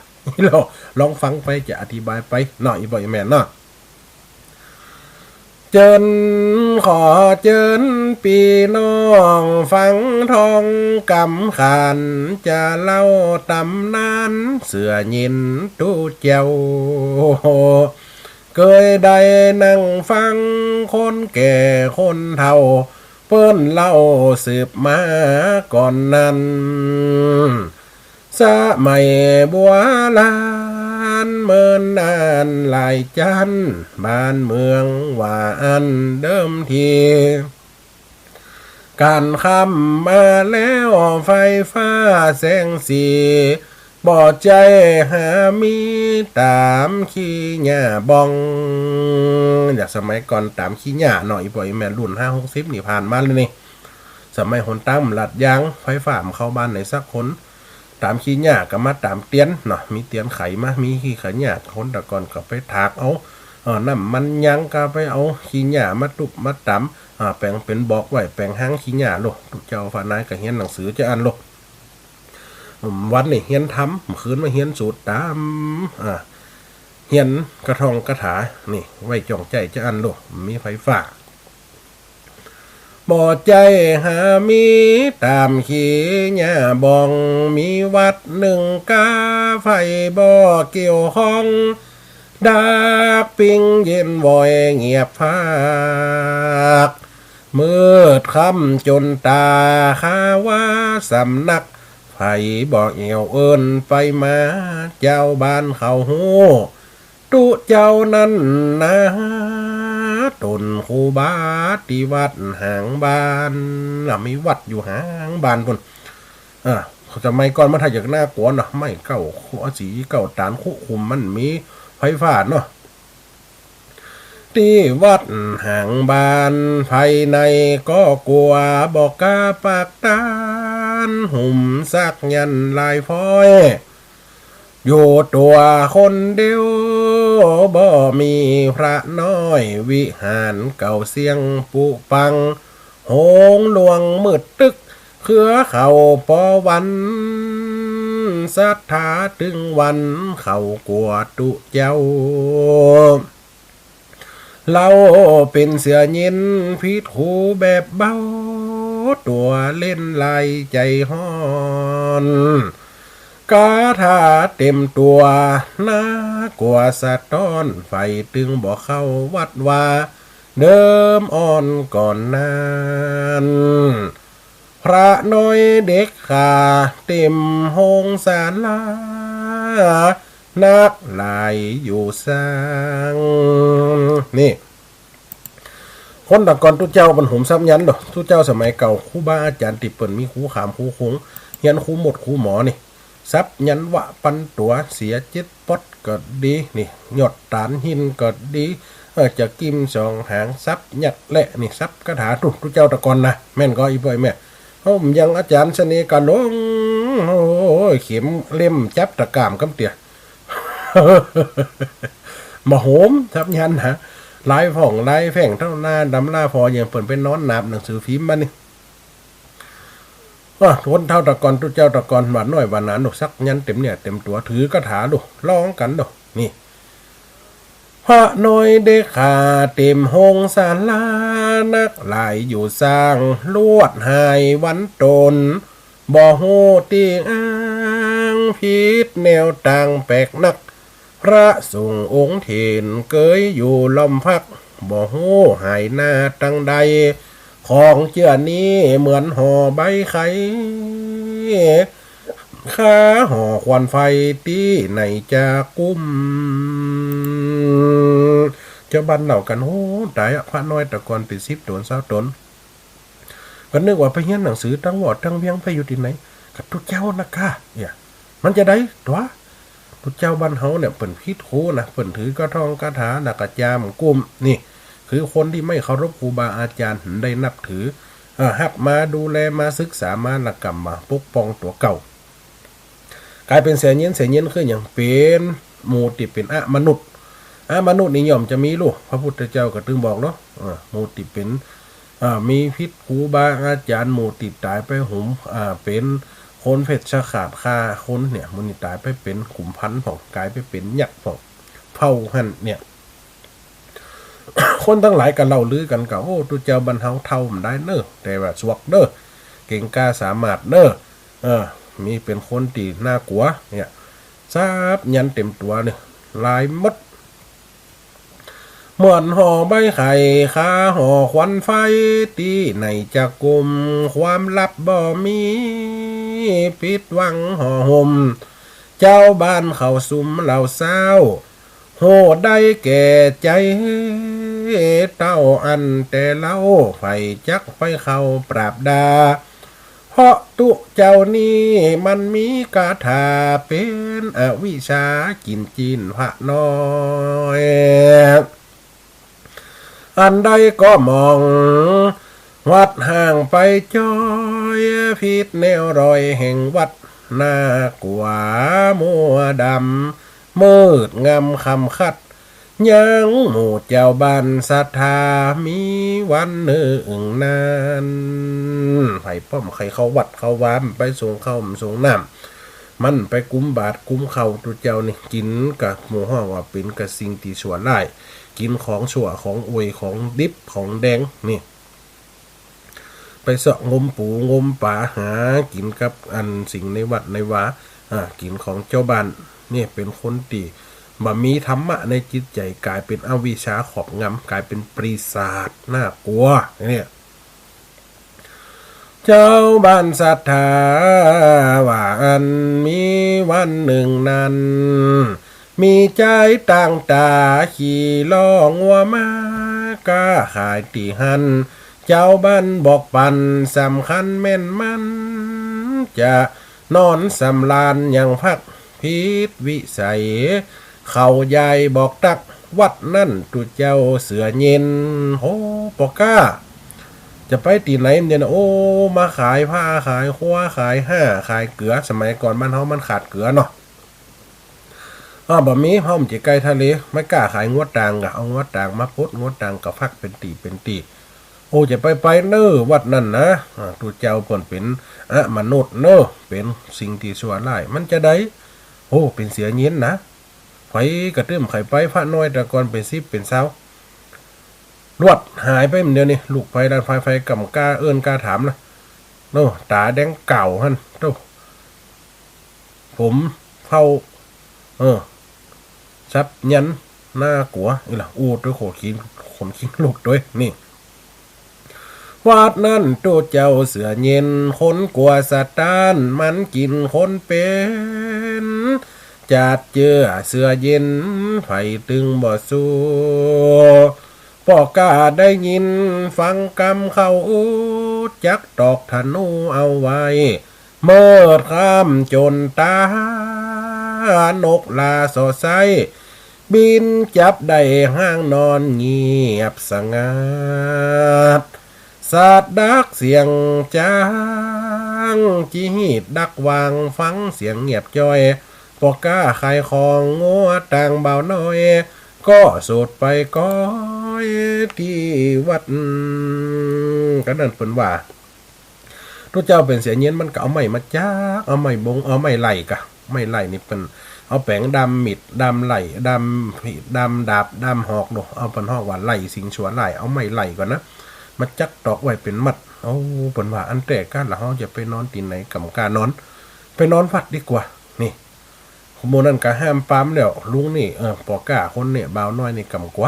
ลอง ลองฟังไป จะอธิบายไปเนาะ อี่ป้ออี่แม่เนาะ เจิญ ขอเจิญปี้น้องฟังถ้องกำขาน จะเล่าต๋ำนานเสือญินตุ๊เจ้า เกยได้นั่งฟังคนแก่คนเฒ่า เปิ้นเล่าสืบมาก่อนนั้น สมัยบัวลาน เมินนานหลายจั๊น บ้านเมืองว่าอั้นเดิมที ก๋านค่ำมาแล้วไฟฟ้าแสงสี บ่ใจ้หามีต๋ามขี้หญ้าบ่อง อย่างสมัยก่อนต๋ามขี้หญ้าเนาะ อี่ป้ออี่แม่รุ่นห้าหกสิบนี่ผ่านมาแล้วนี่ สมัยหนตางบ่ลาดยาง ไฟฟ้าบ่เข้าบ้านไหนสักคน ต๋ามขี้หญ้าก็มาต๋ามเตียนเนาะ มีเตียนไขมา มีขี้หญ้า คนตะก่อนก็ไปถากเอา เออ น้ำมันยางก็ไปเอาขี้หญ้ามาตุ๊บมาต๋าม อ่า แป๋งเป๋นบอกไว้ แป๋งฮางขี้หญ้าโล ตุ๊เจ้าพระนายก็เฮียนหนังสือจะอั้นโล อืม วันนี้เฮียนธรรม คืนมาเฮียนสูตรต๋าม อ่า เฮียนกระท่องคาถา นี่ ไว้จ่องใจ๊จะอั้นโล มีไฟฟ้า บ่ใจ้หามีต๋ามขี้หญ้าบ่อง มีวัดนึ่งกาไฟบ่เกี่ยวข้อง ดับปิ้งเย็นวอยเงียบฟาก มืดค่ำจ๋นต๋า ข้าว่าสำนัก ไผบ่เอี่ยวเอิ้นไปมา เจ้าบ้านเขาฮู้ ตุ๊เจ้านั้นนา ต๋นครูบาตี้วัดหางบ้าน น่ะ มีวัดอยู่หางบ้านปู้น อ่า สมัยก่อนมันถ้าอยากน่ากลัวเนาะ ไม้เก๊า สีเก๊าต๋าน คุขุม มันมีไฟฟ้าเนาะ ตี้วัดหางบ้าน ภายในก็กลัว บ่กล้าปากตาน หุมสักยันต์ลายฟ้อย อยู่ตั๋วคนเดียว บ่มีพระน้อย วิหารเก่าเสี้ยงปุปัง โหงหลวงมืดตึ๊ก เครือเขาปอวัน ศรัทธาตึงวัน เขากลัวตุ๊เจ้า เฮาเป๋นเสือเย็นผิดครูแบบเบา ตั๋วเล่นลายใจ๋ฮ้อน คาถาเต๋มตั๋ว น่ากลัวสะต๊อน ไผตึงบ่เข้าวัดวา เดิมอ่อนก่อนนั้น พระน้อยเด็กข้าเต๋มโฮงศาลา นักหลายอยู่สร้าง นี่ คนตะก่อนตุ๊เจ้าเปิ้นหุมศัพท์ยันต์โด ตุ๊เจ้าสมัยเก่า ครูบาอาจ๋ารย์ตี้เปิ้นมีครูขามครูคง เฮียนครูหมดครูหมอนี่ ศัพท์ยันต์วะปันตั๋ว เสียเจ็ดป๊อดก็ดี นี่ ยอดต๋านหินก็ดี เออ จะกิ่มสองหาง ศัพท์ยันต์แหละ นี่ ศัพท์คาถาตุ๊ ตุ๊เจ้าตะก่อนนะ แม่นก่ออีป้อแม่ เฮาบ่ยังอาจ๋ารย์เสน่ห์กาหลง โอ้ย เข็มเล่มจับตะกร้ามกำเตี๋ย บ่โหม ศัพท์ยันต์นะ หลายพ่องหลายแพ่ง เต้าหน้าดำหน้าพอยังเปิ้นไปนอนหนาบหนังสือพิมพ์มานี่ อ้อ คนเฒ่าตะก่อน ตุ๊เจ้าตะก่อน ว่าน้อยว่าหนาลูก ศักดิ์ยันต์เต๋มเนื้อเต๋มตั๋ว ถือคาถาลูก ฮ้องกั๋นลูก นี่ พระน้อยเด็กข้าเต๋มโฮงศาลา นักหลายอยู่สร้าง ลวดหายวันต๋น บ่ฮู้ตี้อ้าง ผิดแนวตางแปลกนัก พระสงฆ์องค์เถรเกยอยู่ล้อมพัก บ่ฮู้หายหน้าตังใด ของเจื้อนี้เหมือนห่อใบไข่ คาห่อควันไฟตี้ไหนจะกุ้ม เจ้าบ้านเล่ากั๋น โอ้ ต๋ายอะ พระน้อยตะก่อนเป๋นสิบต๋นซาวต๋น ก็นึกว่าไปเฮียนหนังสือตังวอดตังเวียง ไปอยู่ตี้ไหน ก็ตุ๊เจ้านะก้า เนี่ย มันจะใดตั๋ว ตุ๊เจ้าบ้านเฮาเนี่ย เปิ้นผิดครูนะ เปิ้นถือกระท่องคาถา แล้วก็จามกุม นี่ คือคนตี้ไม่เคารพครูบาอาจ๋ารย์ บ่ได้นับถือ เอ่อ ฮับมาดูแลมาศึกษามา แล้วก็มาปกป้องตั๋วเก่า ก๋ายเป๋นเสือเย็น เสือเย็นคือหยัง เป๋นหมู่ตี้เป๋นอมนุษย์ อมนุษย์นี่ย่อมจะมีลูก พระพุทธเจ้าก็ตึงบอกเนาะ เออ หมู่ตี้เป๋น อ่า มีผิดครูบาอาจ๋ารย์ หมู่ตี้ต๋ายไปหุม อ่า เป๋นคนเพชฌฆาตฆ่าคนเนี่ย หมู่นี้ต๋ายไปเป๋นขุมพันธ์พ่อง ก๋ายไปเป๋นยักษ์พ่อง เผ่าหั้นเนี่ย คนตังหลายก็เล่าลือกั๋นก็ โอ้ ตุ๊เจ้าบ้านเฮาเฒ่าบ่ได้เน่อ แต่ว่าสวกเน่อ เก่งกล้าสามารถเน่อ เออ มีเป๋นคนตี้น่ากลัว เนี่ย ศัพท์ยันต์เต๋มตั๋วนี่ หลายหมด เหมือนห่อใบไข่ คาห่อควันไฟ ตี้ไหนจะกุ้ม ความลับบ่มี ผิดหวังห่อหุ้ม เจ้าบ้านเขาสุมเล่าเซ้า ฮู้ได้แก่ใจ๋ เต้าอั้นแต่เล่า ใผจักไปเข้าปราบดา เพราะตุ๊เจ้านี้มันมีคาถา เป๋นอวิชชากิ๋นจีนพระน้อย อันใดก็มอง วัดห่างไปจ้อย ผิดแนวรอยแห่งวัด น่ากลัวมัวดำ มืดงำค่ำคัด ยังหมู่เจ้าบ้านศรัทธา มีวันหนึ่งนั้น ใผป้อมใผเข้าวัดเข้าวา ไปสรงข้าวสรงน้ำ มันไปกุมบาตรกุมข้าว ตุ๊เจ้านี่กิ๋นกะหมู่ฮ้องว่าเป๋นกะสิ่งตี้ชั่วร้าย กิ๋นของชั่วของอวยของดิบของแดงนี่ ไปเซาะงมปูงมป๋าหากิ๋นกับอันสิ่งในวัดในวา อ่า กิ๋นของจาวบ้าน นี่เป๋นคนตี้บ่มีธรรมะในจิตใจ๋ ก๋ายเป๋นอวิชชาครอบงำ ก๋ายเป๋นปีศาจน่ากลัวเนี่ย จาวบ้านศรัทธาว่าอั้น มีวันหนึ่งนั้น มีจายต่างต๋าขี่ล้องัวมา ก้าขายตี้หั้น จาวบ้านบอกปั๋น สำคัญแม่นมัน จะนอนสำราญยังพักผิดวิสัย เขายายบอกตั๊กวัดนั้น ตุ๊เจ้าเสือเย็น โห ป้อก้า จะไปตี้ไหนเนี่ยนะ โอ้ มาขายผ้าขายครัวขายห้าขายเกือ สมัยก่อนบ้านเฮามันขาดเกือเนาะ อ่า บ่มี เฮาบ่จะใก้ทะเล ไม่กล้าขายงัวตางกะ เอางัวตางมาปด งัวตางกะฟักเป๋นตี้เป๋นตี้ โอ้ จะไปไปเน่อวัดนั้นนะ อ่า ตุ๊เจ้าเปิ้นเป๋นอมนุษย์เน่อ เป๋นสิ่งตี้ชั่วร้าย มันจะใด โอ้ เป๋นเสือเย็นนะ ใผกระเตื้อมใค่ไป พระน้อยแต่ก่อนเป๋นสิบเป๋นซาว ลวดหายไปเดี๋ยวนี้ ลูกใผหลานใผ ใผก้ำก้าเอิ้นก้าถามนะ โน่ ต๋าแดงเก่าหั้น โต้ ผมเผ่า เออ สับยัน น่ากลัว อีหละ อู้ ตุ๊ย ขนคิง ขนคิงลุกตุ๊ย นี่ วัดนั้นตุ๊เจ้าเสือเย็น คนกลัวสะต๊าน มันกิ๋นคนเป๋น จาดเจื้อเสือเย็น ใผตึงบ่สู้ ป้อก้าได้ยินฟังกำเข้า จักตอกธนูเอาไว้ เมิดค่ำจ๋นต๋า นกลาส่อไส้ บินจับได้ห้างนอนเงียบสงัด สัตว์ดักเสียงจาง จิหีดดักวาง ฟังเสียงเงียบจ้อย ป้อก้าขายของ งัวตางบ่าวน้อย ก็สูดไปก้อยตี้วัด ก็นั้นเปิ้นว่า ตุ๊เจ้าเป๋นเสือเย็น มันก็เอาไม้มาจัก เอาไม้บง เอาไม้ไล่กะ ไม้ไล่นี่เปิ้นเอาแป๋งด้ามมีด ด้ามไล่ ด้ามผี ด้ามดาบ ด้ามหอกโด เอาเปิ้นฮ้องว่าไล่สิ่งชั่วร้าย เอาไม้ไล่ก่อนนะ มาจักตอกไว้เป๋นมัด โอ้ เปิ้นว่าอันแต๊ก้าละ เฮาจะไปนอนตี้ไหนก้ำก้านอน ไปนอนวัดดีกว่า นี่ หมู่นั้นก็ห้ามปรามแล้ว ลุงนี่ เออ ป้อก้าคนนี่ บ่าวน้อยนี่ก้ำกั๋ว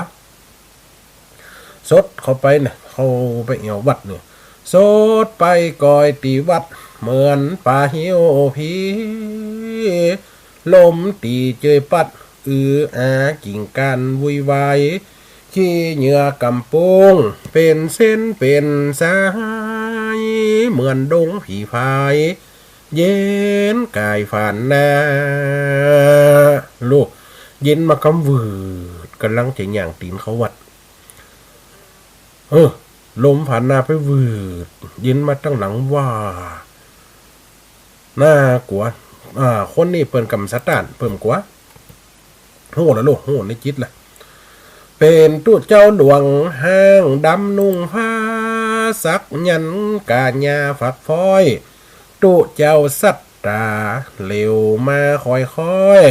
สดเข้าไปเนี่ย เข้าไปแอ่ววัดเนี่ย สดไปก้อยตี้วัด เหมือนป่าเหี่ยวผี ลมตี้เจยปั๊ด อืออากิ่งก้านวุ่ยวาย ขี้เหยื่อก้ำปุ้ง เป๋นเส้นเป๋นสาย เหมือนดงผีพราย เย็นก๋ายฝานหน้า ลูก เย็นมากำวืด ก่ำลังจะย่างตี๋นเข้าวัด เออ ลมฝานหน้าไปวืด เย็นมาตังหลังว่า น่ากลัว อ่า คนนี้เปิ้นก้ำสะต๊าน เปิ้นกั๋ว ฮู้ละลูก ฮู้ในจิตละ เป๋นตุ๊เจ้าหลวงห้างดำนุ่งผ้า สักยันต์ก๋าหญ้าฝักฟอย ตุ๊เจ้าศรัทธาเหลียวมาค่อย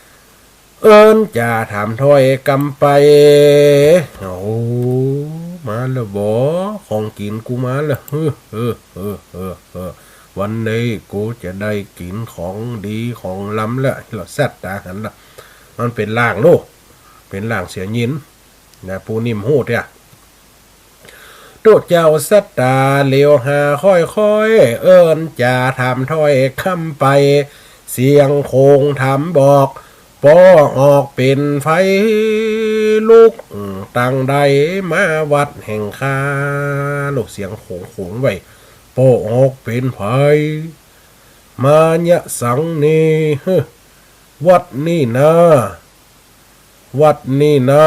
ๆ เอิ้นจ๋าถามถ้อยกำไป โอ้ มาแล้วบ่ ของกิ๋นกูมาแล้ว เฮ้อ เฮ้อ วันนี้กูจะได้กิ๋นของดีของล้ำแล้ว ลอศรัทธาหันละ มันเป๋นล่างลูก เป๋นล่างเสียยิน นะ ปูนิ่มฮู้เตี้ย ตุ๊เจ้าศรัทธาเหลียวหาค่อยๆ เอิ้นจ๋าถามถ้อยกำไป เสียงโขงถามบอก ป้อออกเป๋นใผ ลุกตังใดมาวัดแห่งข้า ลูกเสียงโขงๆ ไว้ ป้อออกเป๋นใผ มาเยียะสังนี่ เฮ้อ วัดนี่นา วัดนี่นา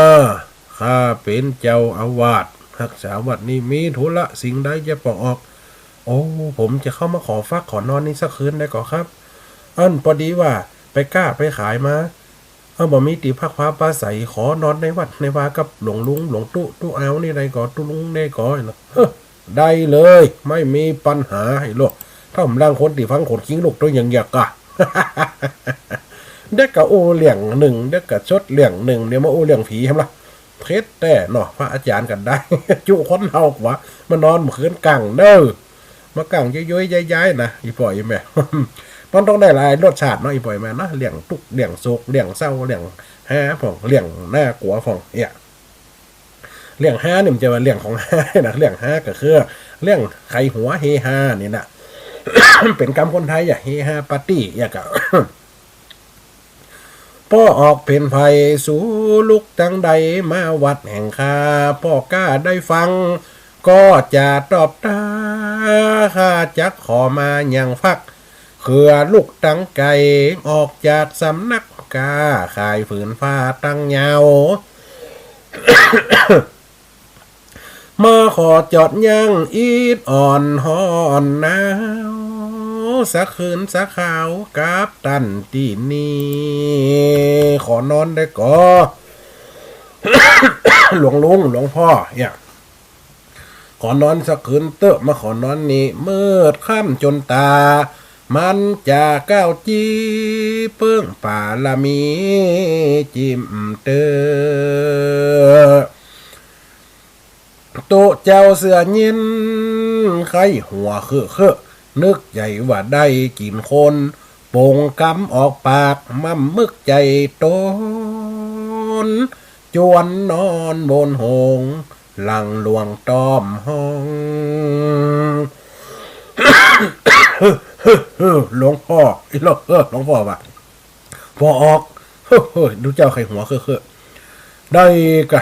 ข้าเป๋นเจ้าอาวาส ฮักษาวัดนี้ มีธุระสิ่งใดจะป้อออก โอ้ ผมจะเข้ามาขอฟักขอนอนนี่สักคืนได้ก่อครับ อันปอดีว่าไปก้าไปขายมา เออ บ่มีตี้พักผาปราศัย ขอนอนในวัดในวากับหลวงลุงหลวงตุ๊ ตุ๊เอานี่ได้ก่อ ตุ๊ลุงได้ก่อ เฮ้อ ได้เลย ไม่มีปัญหา ไอ้ลูก ถ้าผมลางคนตี้ฟังขนคิงลุก ตัวอย่างเยียะก่ะ เดี๋ยวก็อู้เรื่องนึ่ง เดี๋ยวก็สดเรื่องนึ่ง เดี๋ยวมาอู้เรื่องผีแหมละ เท็จแต๊เนาะ พระอาจ๋ารย์ก็ได้ จุคนเฮากว่า มานอนเมื่อคืนก้างเน่อ มาก้างย้อยๆ ย้ายๆ นะ อี่ป้ออี่แม่ มันต้องได้หลายรสชาติเนาะ อี่ป้ออี่แม่เนาะ เรื่องตุ๊กข์ เรื่องโศก เรื่องเศร้า เรื่องฮาพ่อง เรื่องน่ากลัวพ่อง เนี่ย เรื่องฮานี่มันจะว่าเรื่องของฮานะ เรื่องฮาก็คือเรื่องไขหัวเฮฮานี่นะ เป๋นกำคนไทยอะ เฮฮาปาร์ตี้ อย่างก็ ป้อออกเป๋นใผสู่ลุกตังใดมาวัดแห่งข้า ป้อก้าได้ฟัง ก็จะตอบตา ข้าจักขอมายังฟัก เขือลุกตังไก๋ ออกจากสำนักก้าขายฝืนฟ้าตังยาว มาขอจอดยั้งอิดอ่อนฮ้อนหนาว สักคืนสักคาวกับต้านตี้นี่ ขอนอนได้ก่อ หลวงลุงหลวงป้อเนี่ย ขอนอนสักคืนเต๊อะ มาขอนอนนี่ มืดค่ำจ๋นต๋า มันจะก้าวจี้ เปิ้งปารมีจิ่มเต๊อะ ตุ๊เจ้าเสื้อเย็น ไข้หัวเค้อๆ นึกใจ๋ว่าได้กิ๋นคน ป่งกำออกปาก ม่ำมึกใจ๋ต๋น จวนนอนบนโหง หลังหลวงต้อมห้อง หลวงป้อ อีหลวง เออ หลวงป้อว่า ป้อออก ตุ๊เจ้าไข้หัวเค้อๆ ได้ก่ะ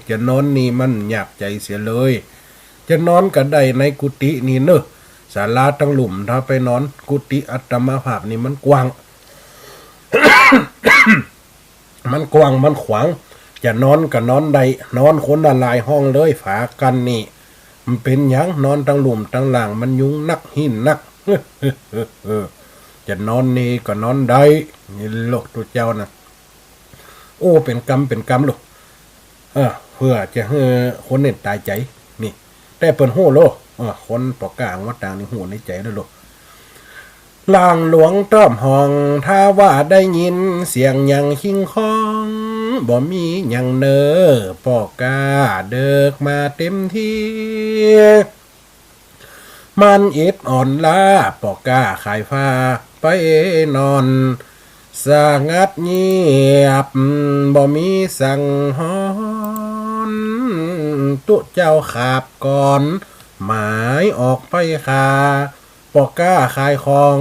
จะนอนนี่มันหยาบใจ๋เสียเลย จะนอนก็ได้ในกุฏินี่เน่อ ศาลาตังลุ่ม ถ้าไปนอนกุฏิอาตมาภาพนี่มันกว้าง มันกว้างมันขวาง จะนอนก็นอนได้ นอนคนละหลายห้องเลย ฝากั้นนี่ มันเป๋นหยัง นอนตังลุ่มตังล่าง มันยุงนัก หิ้นนัก จะนอนนี่ก็นอนได้ นี่โลกตุ๊เจ้านะ โอ้ เป๋นกำเป๋นกำลูก เออ เปื้อจะหื้อคนเน่นต๋ายใจ๋ นี่ แต่เปิ้นฮู้โล เออ คนป้อก้าวัดตางนี่ฮู้ในใจ๋แล้วโล หลังหลวงต้อมห้อง ถ้าว่าได้ยินเสียงหยังคิงคอง บ่มีหยังเน่อ ป้อก้าเดิกมาเต็มตี้ มันอิดอ่อนล้า ป้อก้าขายฟ้าไปนอน สงัดเงียบ บ่มีสังหรณ์ ตุ๊เจ้าขาบก่อน หมายออกไปข้า ป้อก้าขายของ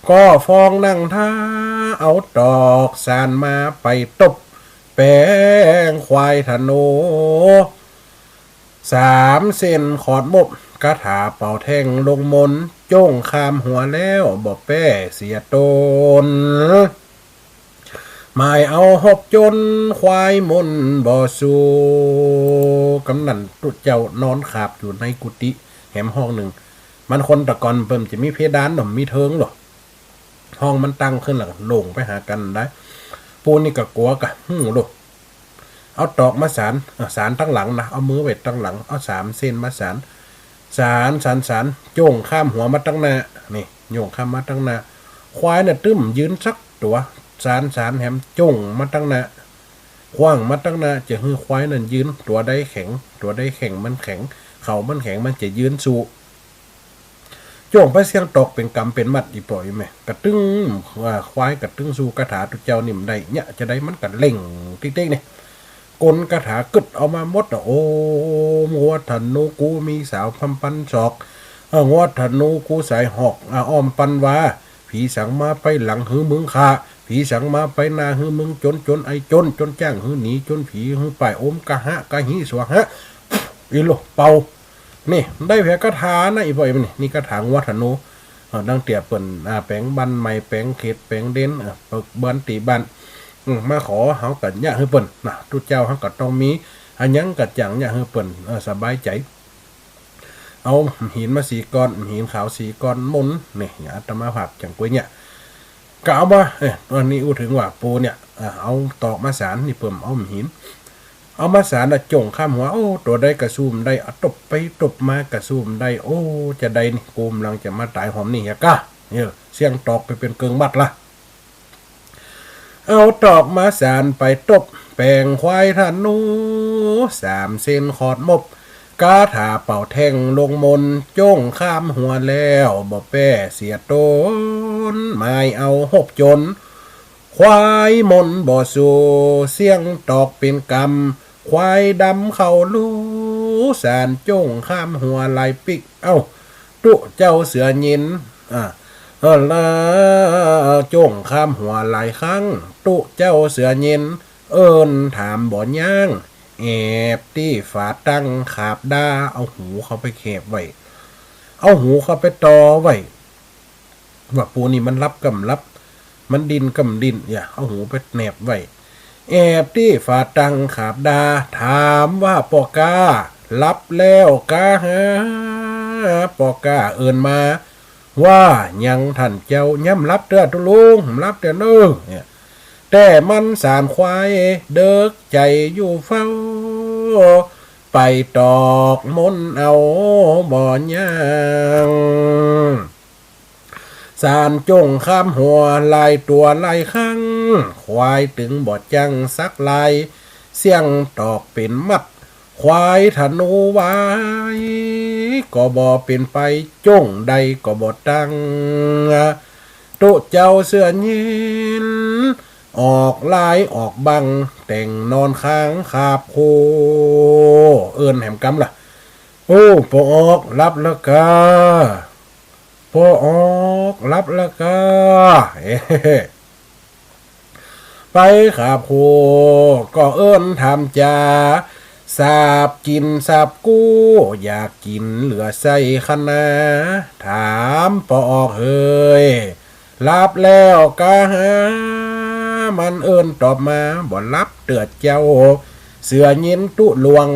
ก็ฟ้องนั่งท่า เอาตอกสานมาไปตบ แป๋งควายธนู สามเส้นขอดมบ คาถาเป่าแท่งลงมนต์ จ้งข้ามหัวแล้วบ่แป้เสียตน หมายเอาฮบจนควายมนต์บ่สู้ กำนั้นตุ๊เจ้านอนขาบอยู่ในกุฏิแหมห้องนึ่ง มันคนตะก่อนเปิ้นจะมีเพดานหน่อมมีเทิงหรอ ห้องมันตั้งขึ้นแล้วก็โหล่งไปหากั๋นได้ ปู้นี่ก็กั๋วกะ หื้อลูก เอาตอกมาสาน เออ สานตังหลังนะ เอามือไว้ตังหลัง เอาสามเส้นมาสาน สาน สาน สาน จ้งข้ามหัวมาตังหน้า นี่ จ้งข้ามมาตังหน้า ควายน่ะตึ้มยืนสักตั๋ว สาน สาน แหมจ้งมาตังหน้า ขว้างมาตังหน้า จะหื้อควายนั้นยืน ตั๋วใดแข็ง ตั๋วใดแข็งมันแข็ง เข่ามันแข็งมันจะยืนสู้ จ้วงไปเสี้ยงตอกเป๋นกำเป๋นมัด อี่ป้ออี่แม่ กะตึ้ง อ่า ควายกะตึ้งสู้คาถาตุ๊เจ้านี่บ่ได้ เนี่ย จะใดมันกะเร่งติ๊กๆ นี่ กลคาถากึ๊ดเอามาหมดอะ โอม งัวธนูกูมีสาวพำปันศอก เออ งัวธนูกูสายหอก อ่า อ้อมปันวา ผีสังมาไปหลังหื้อมึงฆ่า ผีสังมาไปหน้าหื้อมึงจน จนไอ้จน จนจ้างหื้อหนี จนผีหื้อป่าย โอมกะหะกะหิสวาหะ อีโล เป่า นี่ ได้แผลคาถานะ อี่ป้ออี่แม่ นี่ นี่คาถางัวธนู เออ ดังเตื้อเปิ้น อ่า แป๋งบ้านใหม่ แป๋งเขต แป๋งเด่น เออ เปิกบ้านตี๋บ้าน อืม มาขอเฮากะเยียะหื้อเปิ้นนะ ตุ๊เจ้าเฮากะต้องมี อะหยังกะจั่งเยียะหื้อเปิ้น เออ สบายใจ๋ เอาหินมาสี่ก้อน หินขาวสี่ก้อนมน นี่ อย่างอาตมาภาพจังกวยเนี่ย ก็เอามา เอ้ย อันนี้อู้เถิงว่าปู่เนี่ย อ่า เอาตอกมาสาน นี่เปิ้นเอาหิน เอามาสานน่ะจ้งข้ามหัว โอ้ ตั๋วใดก็สู้บ่ได้ เอาตบไปตบมาก็สู้บ่ได้ โอ้ จะใดนี่ กูก่ำลังจะมาต๋ายหอมนี่เหียก้า เออ เสี้ยงตอกไปเป๋นเกิ่งมัดละ เอาตอกมาสานไปตบ แป๋งควายธนู สามเส้นขอดมบ กาถาเป่าแท่งลงมนต์ จ้งข้ามหัวแล้ว บ่แป้เสียต๋น หมายเอาฮบจ๋น ควายมนบ่สู้ เสี้ยงตอกเป๋นกำ ควายดำเข้าลู่ สานจ้งข้ามหัวหลายปิ๊ก เอ้า ตุ๊เจ้าเสือเย็น อ่า เออ ละ จ้งข้ามหัวหลายครั้ง ตุ๊เจ้าเสือเย็น เอิ้นถามบ่ยั้ง แอบตี้ฝาตังขาบดา เอาหูเข้าไปแขบไว้ เอาหูเข้าไปต่อไว้ ว่าปู่นี่มันหลับก่ำหลับ มันดิ้นก่ำดิ้น อย่า เอาหูไปแนบไว้ แอบตี้ฝาตังขาบดา ถามว่าป้อก้า หลับแล้วกาหา ป้อก้าเอิ้นมา ว่ายังท่านเจ้า ยังบ่หลับเตื้อตุ๊ลุง บ่หลับเตื้อเน่อ เนี่ย แต่มันสานควายเดิกใจ๋อยู่เฝ้า ไปตอกมนต์เอาบ่ยั้ง สานจ้งข้ามหัวหลายตั๋วหลายครั้ง ควายตึงบ่จั้งสักลาย เสี้ยงตอกเป๋นมัด ควายธนูวาย ก็บ่เป๋นไป จ้งใดก็บ่ตั้ง ตุ๊เจ้าเสือเย็น ออกลายออกบัง แต่งนอนข้างขาบโค เอิ้นแหมกำละ โอ้ ป้อออกหลับแล้วกา ป้อออกหลับแล้วกา เฮ้ ไปขาบโค ก็เอิ้นถามจ๋า สาบกิ๋นสาบกู้ อยากกิ๋นเหลือไส้คะนา ถามป้อออกเหย หลับแล้วกาหา มันเอิ้นตอบมา บ่หลับเตื้อเจ้า เสือเย็นตุ๊หลวง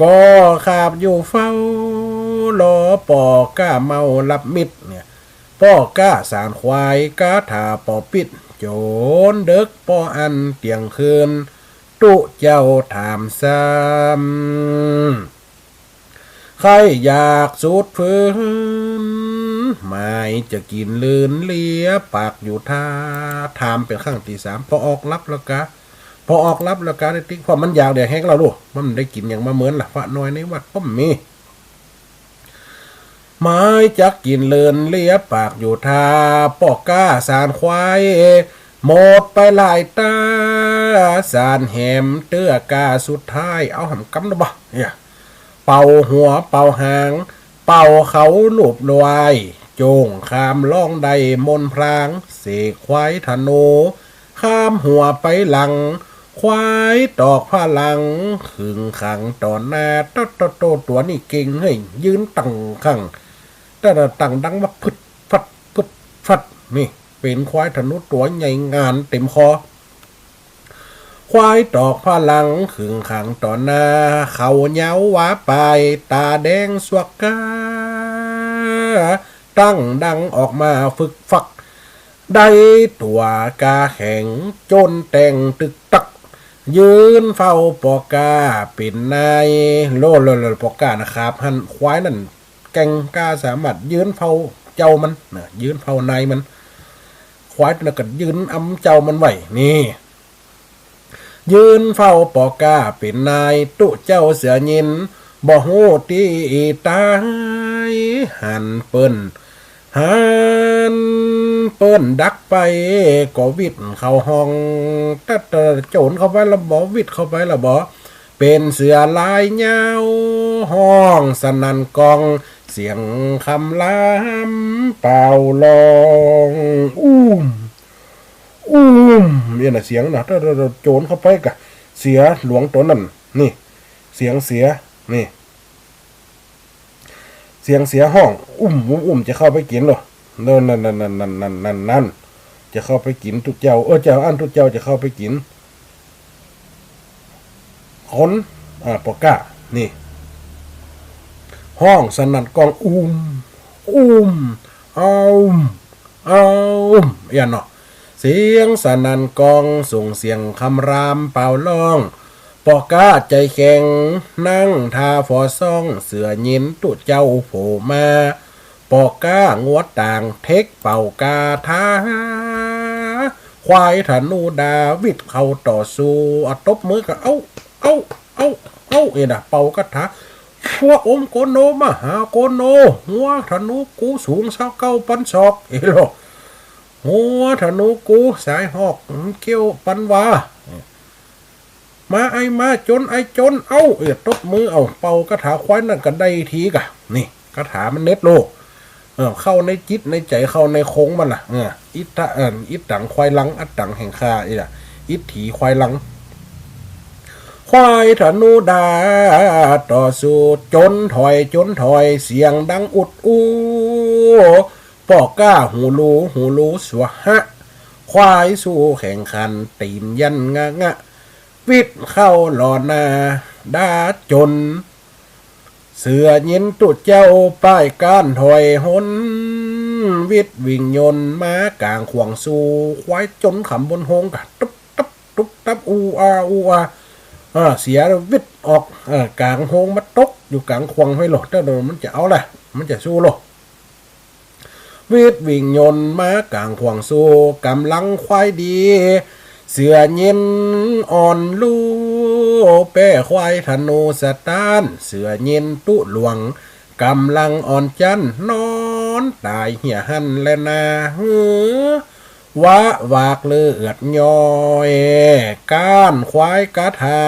ก็ขาบอยู่เฝ้า รอป้อก้าเมาหลับมิด เนี่ย ป้อก้าสานควาย กาถาป้อปิ๊ด จ๋นเดิกป้ออั้นเตียงคืน ตุ๊เจ้าถามซ้ำ ใค่อยากสูดฟืน หมายจะกิ๋นเลินเลียปากอยู่ท่า ถามเป๋นครั้งตี้สาม ป้อออกหลับแล้วกา ป้อออกหลับแล้วกา ได้ติ๊ก เพราะมันอยากแดกแฮงแล้วลูก มันได้กิ๋นหยังมาเมินละ พระน้อยในวัดก็บ่มี หมายจักกิ๋นเลินเลียปากอยู่ท่า ป้อก้าสานควาย หมดไปหลายต๋า สานแหมเตื้อกาสุดท้าย เอาแหมกำนะบ่ เนี่ย เป่าหัวเป่าหาง เป่าเขาลูบลวย จ้งข้ามร้องได้มนต์พลาง เสกควายธนู ข้ามหัวไปหลัง ควายตอกผ้าหลัง ขึงขังต่อหน้า โตะโตะโตะ ตั๋วนี่เก่งเฮ้ย ยืนตั้งข้าง แต่ละตั้งดังว่าพึดฟัด พึดฟัด นี่ เป๋นควายธนูตั๋วใหญ่งานเต็มคอ ควายตอกผ้าหลัง ขึงขังต่อหน้า เขาเหย้าหวาปาย ต๋าแดงสวักกา ตั้งดังออกมาฟึกฟัก ได้ตั๋วกาแข็ง จ้นแต่งตึกตัก ยืนเฝ้าป้อก้าเป๋นนาย โลดโลดโลด ป้อก้านะครับ หันควายนั่นแกร่งกล้าสามารถยืนเฝ้าเจ้ามันนะ ยืนเฝ้านายมัน ควายนั่นก็ยืนอำเจ้ามันไว้ นี่ ยืนเฝ้าป้อก้าเป๋นนาย ตุ๊เจ้าเสือเย็น บ่ฮู้ตี้ต๋าย หันเปิ้น หันเปิ้นดักไป ก็วิดเข้าห้อง ตะตะ จ๋นเข้าไปละบ่ วิดเข้าไปละบ่ เป๋นเสือลายยาว ฮ้องสนั่นก้อง เสียงคำรามเป่าร้อง อุ้ม อุ้ม เนี่ยนะเสียงนะ ตะตะตะ จ๋นเข้าไปกะ เสือหลวงตั๋วนั้น นี่ เสียงเสือ นี่ เสียงเสือฮ้อง อุ้ม อุ้ม อุ้ม จะเข้าไปกิ๋นเหรอ นั่น นั่น นั่น จะเข้าไปกิ๋นตุ๊เจ้า เออ เจ้าอั้นตุ๊เจ้าจะเข้าไปกิ๋น คน อ่า ป้อก้า นี่ ฮ้องสนั่นก้อง อุ้ม อุ้ม อ้าว อ้าว เอี้ยเนาะ เสียงสนั่นก้อง ส่งเสียงคำรามเป่าร้อง ป้อก๊าใจ๋แข็ง นั่งท่าฝ่อซ่อง เสือเย็นตุ๊เจ้าโผล่มา ป้อก๊างัวต่าง เท็กเป่าคาถา ควายธนูดา วิดเข้าต่อสู้ อ่ะ ตบมือกั๋น เอ้า เอ้า เอ้า เอ้า เอ็ดะ เป่าคาถา ฟัวอมโกโน มหาโกโน งัวธนูกูสูงซาวเก้าปันศอก เอ้ยโล งัวธนูกูสายหอก เขี้ยวปันวา มาไอ้มาจน ไอ้จน เอ้า เอ้ย ตบมือ เอ้า เป่าคาถาควายนั่นก็ได้ทีกะ นี่ คาถามันเน็ดโล เออ เข้าในจิตในใจ๋ เข้าในโครงมันล่ะ เออ อิทธะ เออ อิทธังควายหลัง อัตถังแห่งข้า นี่ล่ะ อิทธิควายหลัง ควายธนูดา ต่อสู้ จนถอย จนถอย เสียงดังอุดอู้ ป้อก๊าหูรู หูรูสวะหะ ควายสู้แข่งขัน ตี๋นยันงะงะ วิดเข้าหล่อหน้า ดาจ๋น เสือเย็นตุ๊เจ้าป้ายก้านถอยหน วิดวิ่งยนต์มากลางข่วงสู้ ควายจ๋นขำบนโฮงกะ ตุ๊บตับ ตุ๊บตับ อูอา อูอา เออ เสียวิดออก เออ กลางโฮงมาตกอยู่กลางข่วงห้วยโล แต่มันจะเอาแหละ มันจะสู้โล วิดวิ่งยนต์มากลางข่วงสู้ ก๋ำลังควายดี เสือเย็นอ่อนลู่ แป้ควายธนูสะต้าน เสือเย็นตุ๊หลวง ก๋ำลังอ่อนจั้น นอนต๋ายเหียหั้นแลนา หื้อ วะหวากเลือดย้อย ก้านควายคาถา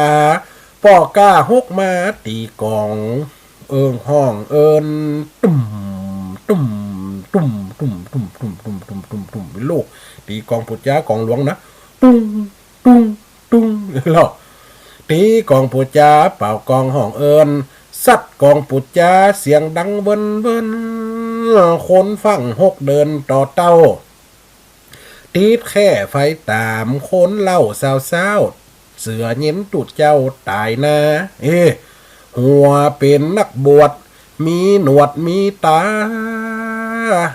ป้อก๊าฮกมาตี๋ก๋อง เอิงฮ้องเอิ้น ตุ้ม ตุ้ม ตุ้ม ตุ้ม ตุ้ม ตุ้ม ตุ้ม ตุ้ม ตุ้ม ตุ้ม ตุ้ม เป็นลูก ตี๋ก๋องปู๋จ๊าก๋องหลวงนะ ตุ้ง ตุ้ง ตุ้ง แล้ว ตี๋ก๋องปู๋จ๊า เป่าก๋องฮ้องเอิ้น สัตว์ก๋องปู๋จ๊า เสียงดังเวิ้นเวิ้น คนฟั่งหกเดินต่อเต้า ติดแค่ไฟต๋าม คนเล่าซาวๆ เสือเย็นตุ๊เจ้าต๋ายนา เอ้ หัวเป๋นนักบวช มีหนวดมีต๋า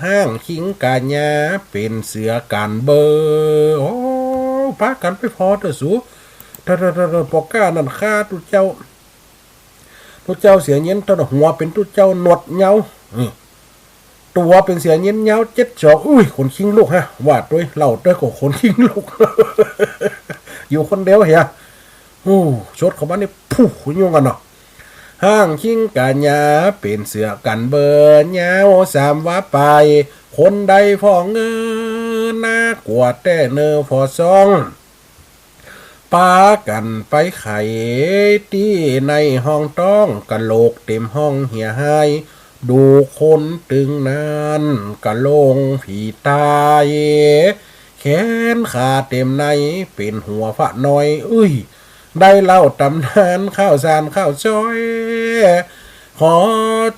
ห้างคิงก๋าญา เป๋นเสือก๋านเบอ โอ้ ปากั๋นไปผ่อเต๊อะสู เต๊อะๆๆๆ ป้อก๊านั่นฆ่าตุ๊เจ้า ตุ๊เจ้าเสือเย็น เต๊อะ หัวเป๋นตุ๊เจ้า หนวดยาว อืม ตั๋วเป๋นเสือเย็นยาวเจ็ดศอก อุ้ย ขนคิงลุกฮะ ว่าตวย เล่าตวยก็ขนคิงลุก อยู่คนเดียวเหีย โอ้ สดเข้ามานี่ ผู้ ยุ่งกั๋นเนาะ ห้างคิงก๋าญา เป๋นเสือก๋านเบอ ยาวสามวาปลาย คนใดผ่อเงอ น่ากลัวแต๊เนอ ผ่อซ่อง ปากั๋นไปไขตี้ในห้องต๊อง กะโหลกเต๋มห้องเหียหาย ดูคนตึงนั้น กะโหลงผีต๋าย แขนขาเต๋มใน เป๋นหัวพระน้อย เอ้ย ได้เล่าต๋ำนาน ข้าวสารข้าวซอย ขอ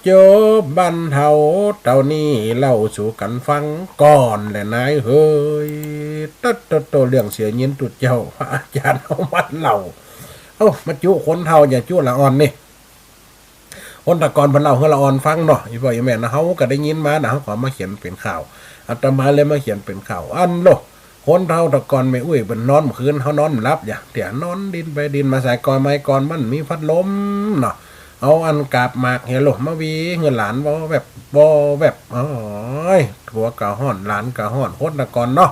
จบบั้นเต้าเต้านี้ เล่าสู่กั๋นฟังก่อนแหละนายเฮย ตั๊ดโต เรื่องเสือเย็นตุ๊เจ้า พระอาจ๋ารย์เอามาเล่า เอ้า มาจุคนเฒ่า อย่าจุละอ่อนนี่ คนตะก่อนเปิ้นเล่าหื้อละอ่อนฟังเนาะ อี่ป้ออี่แม่นะ เฮาก็ได้ยินมานะ เฮาก็เอามาเขียนเป๋นข่าว อาตมาเลยมาเขียนเป๋นข่าว อันโล คนเฒ่าตะก่อนแม่อุ้ยเปิ้นนอนเมื่อคืน เฮานอนบ่หลับ อย่างเตี้ย นอนดิ้นไปดิ้นมา สายก่อนไม้ก่อนมันมีพัดลมเนาะ เอาอันกาบหมากเหียโล มาหวีหื้อหลาน บ่แวบ บ่แวบ โอ้ย ผัวก็ฮ้อน หลานก็ฮ้อน คนตะก่อนเนาะ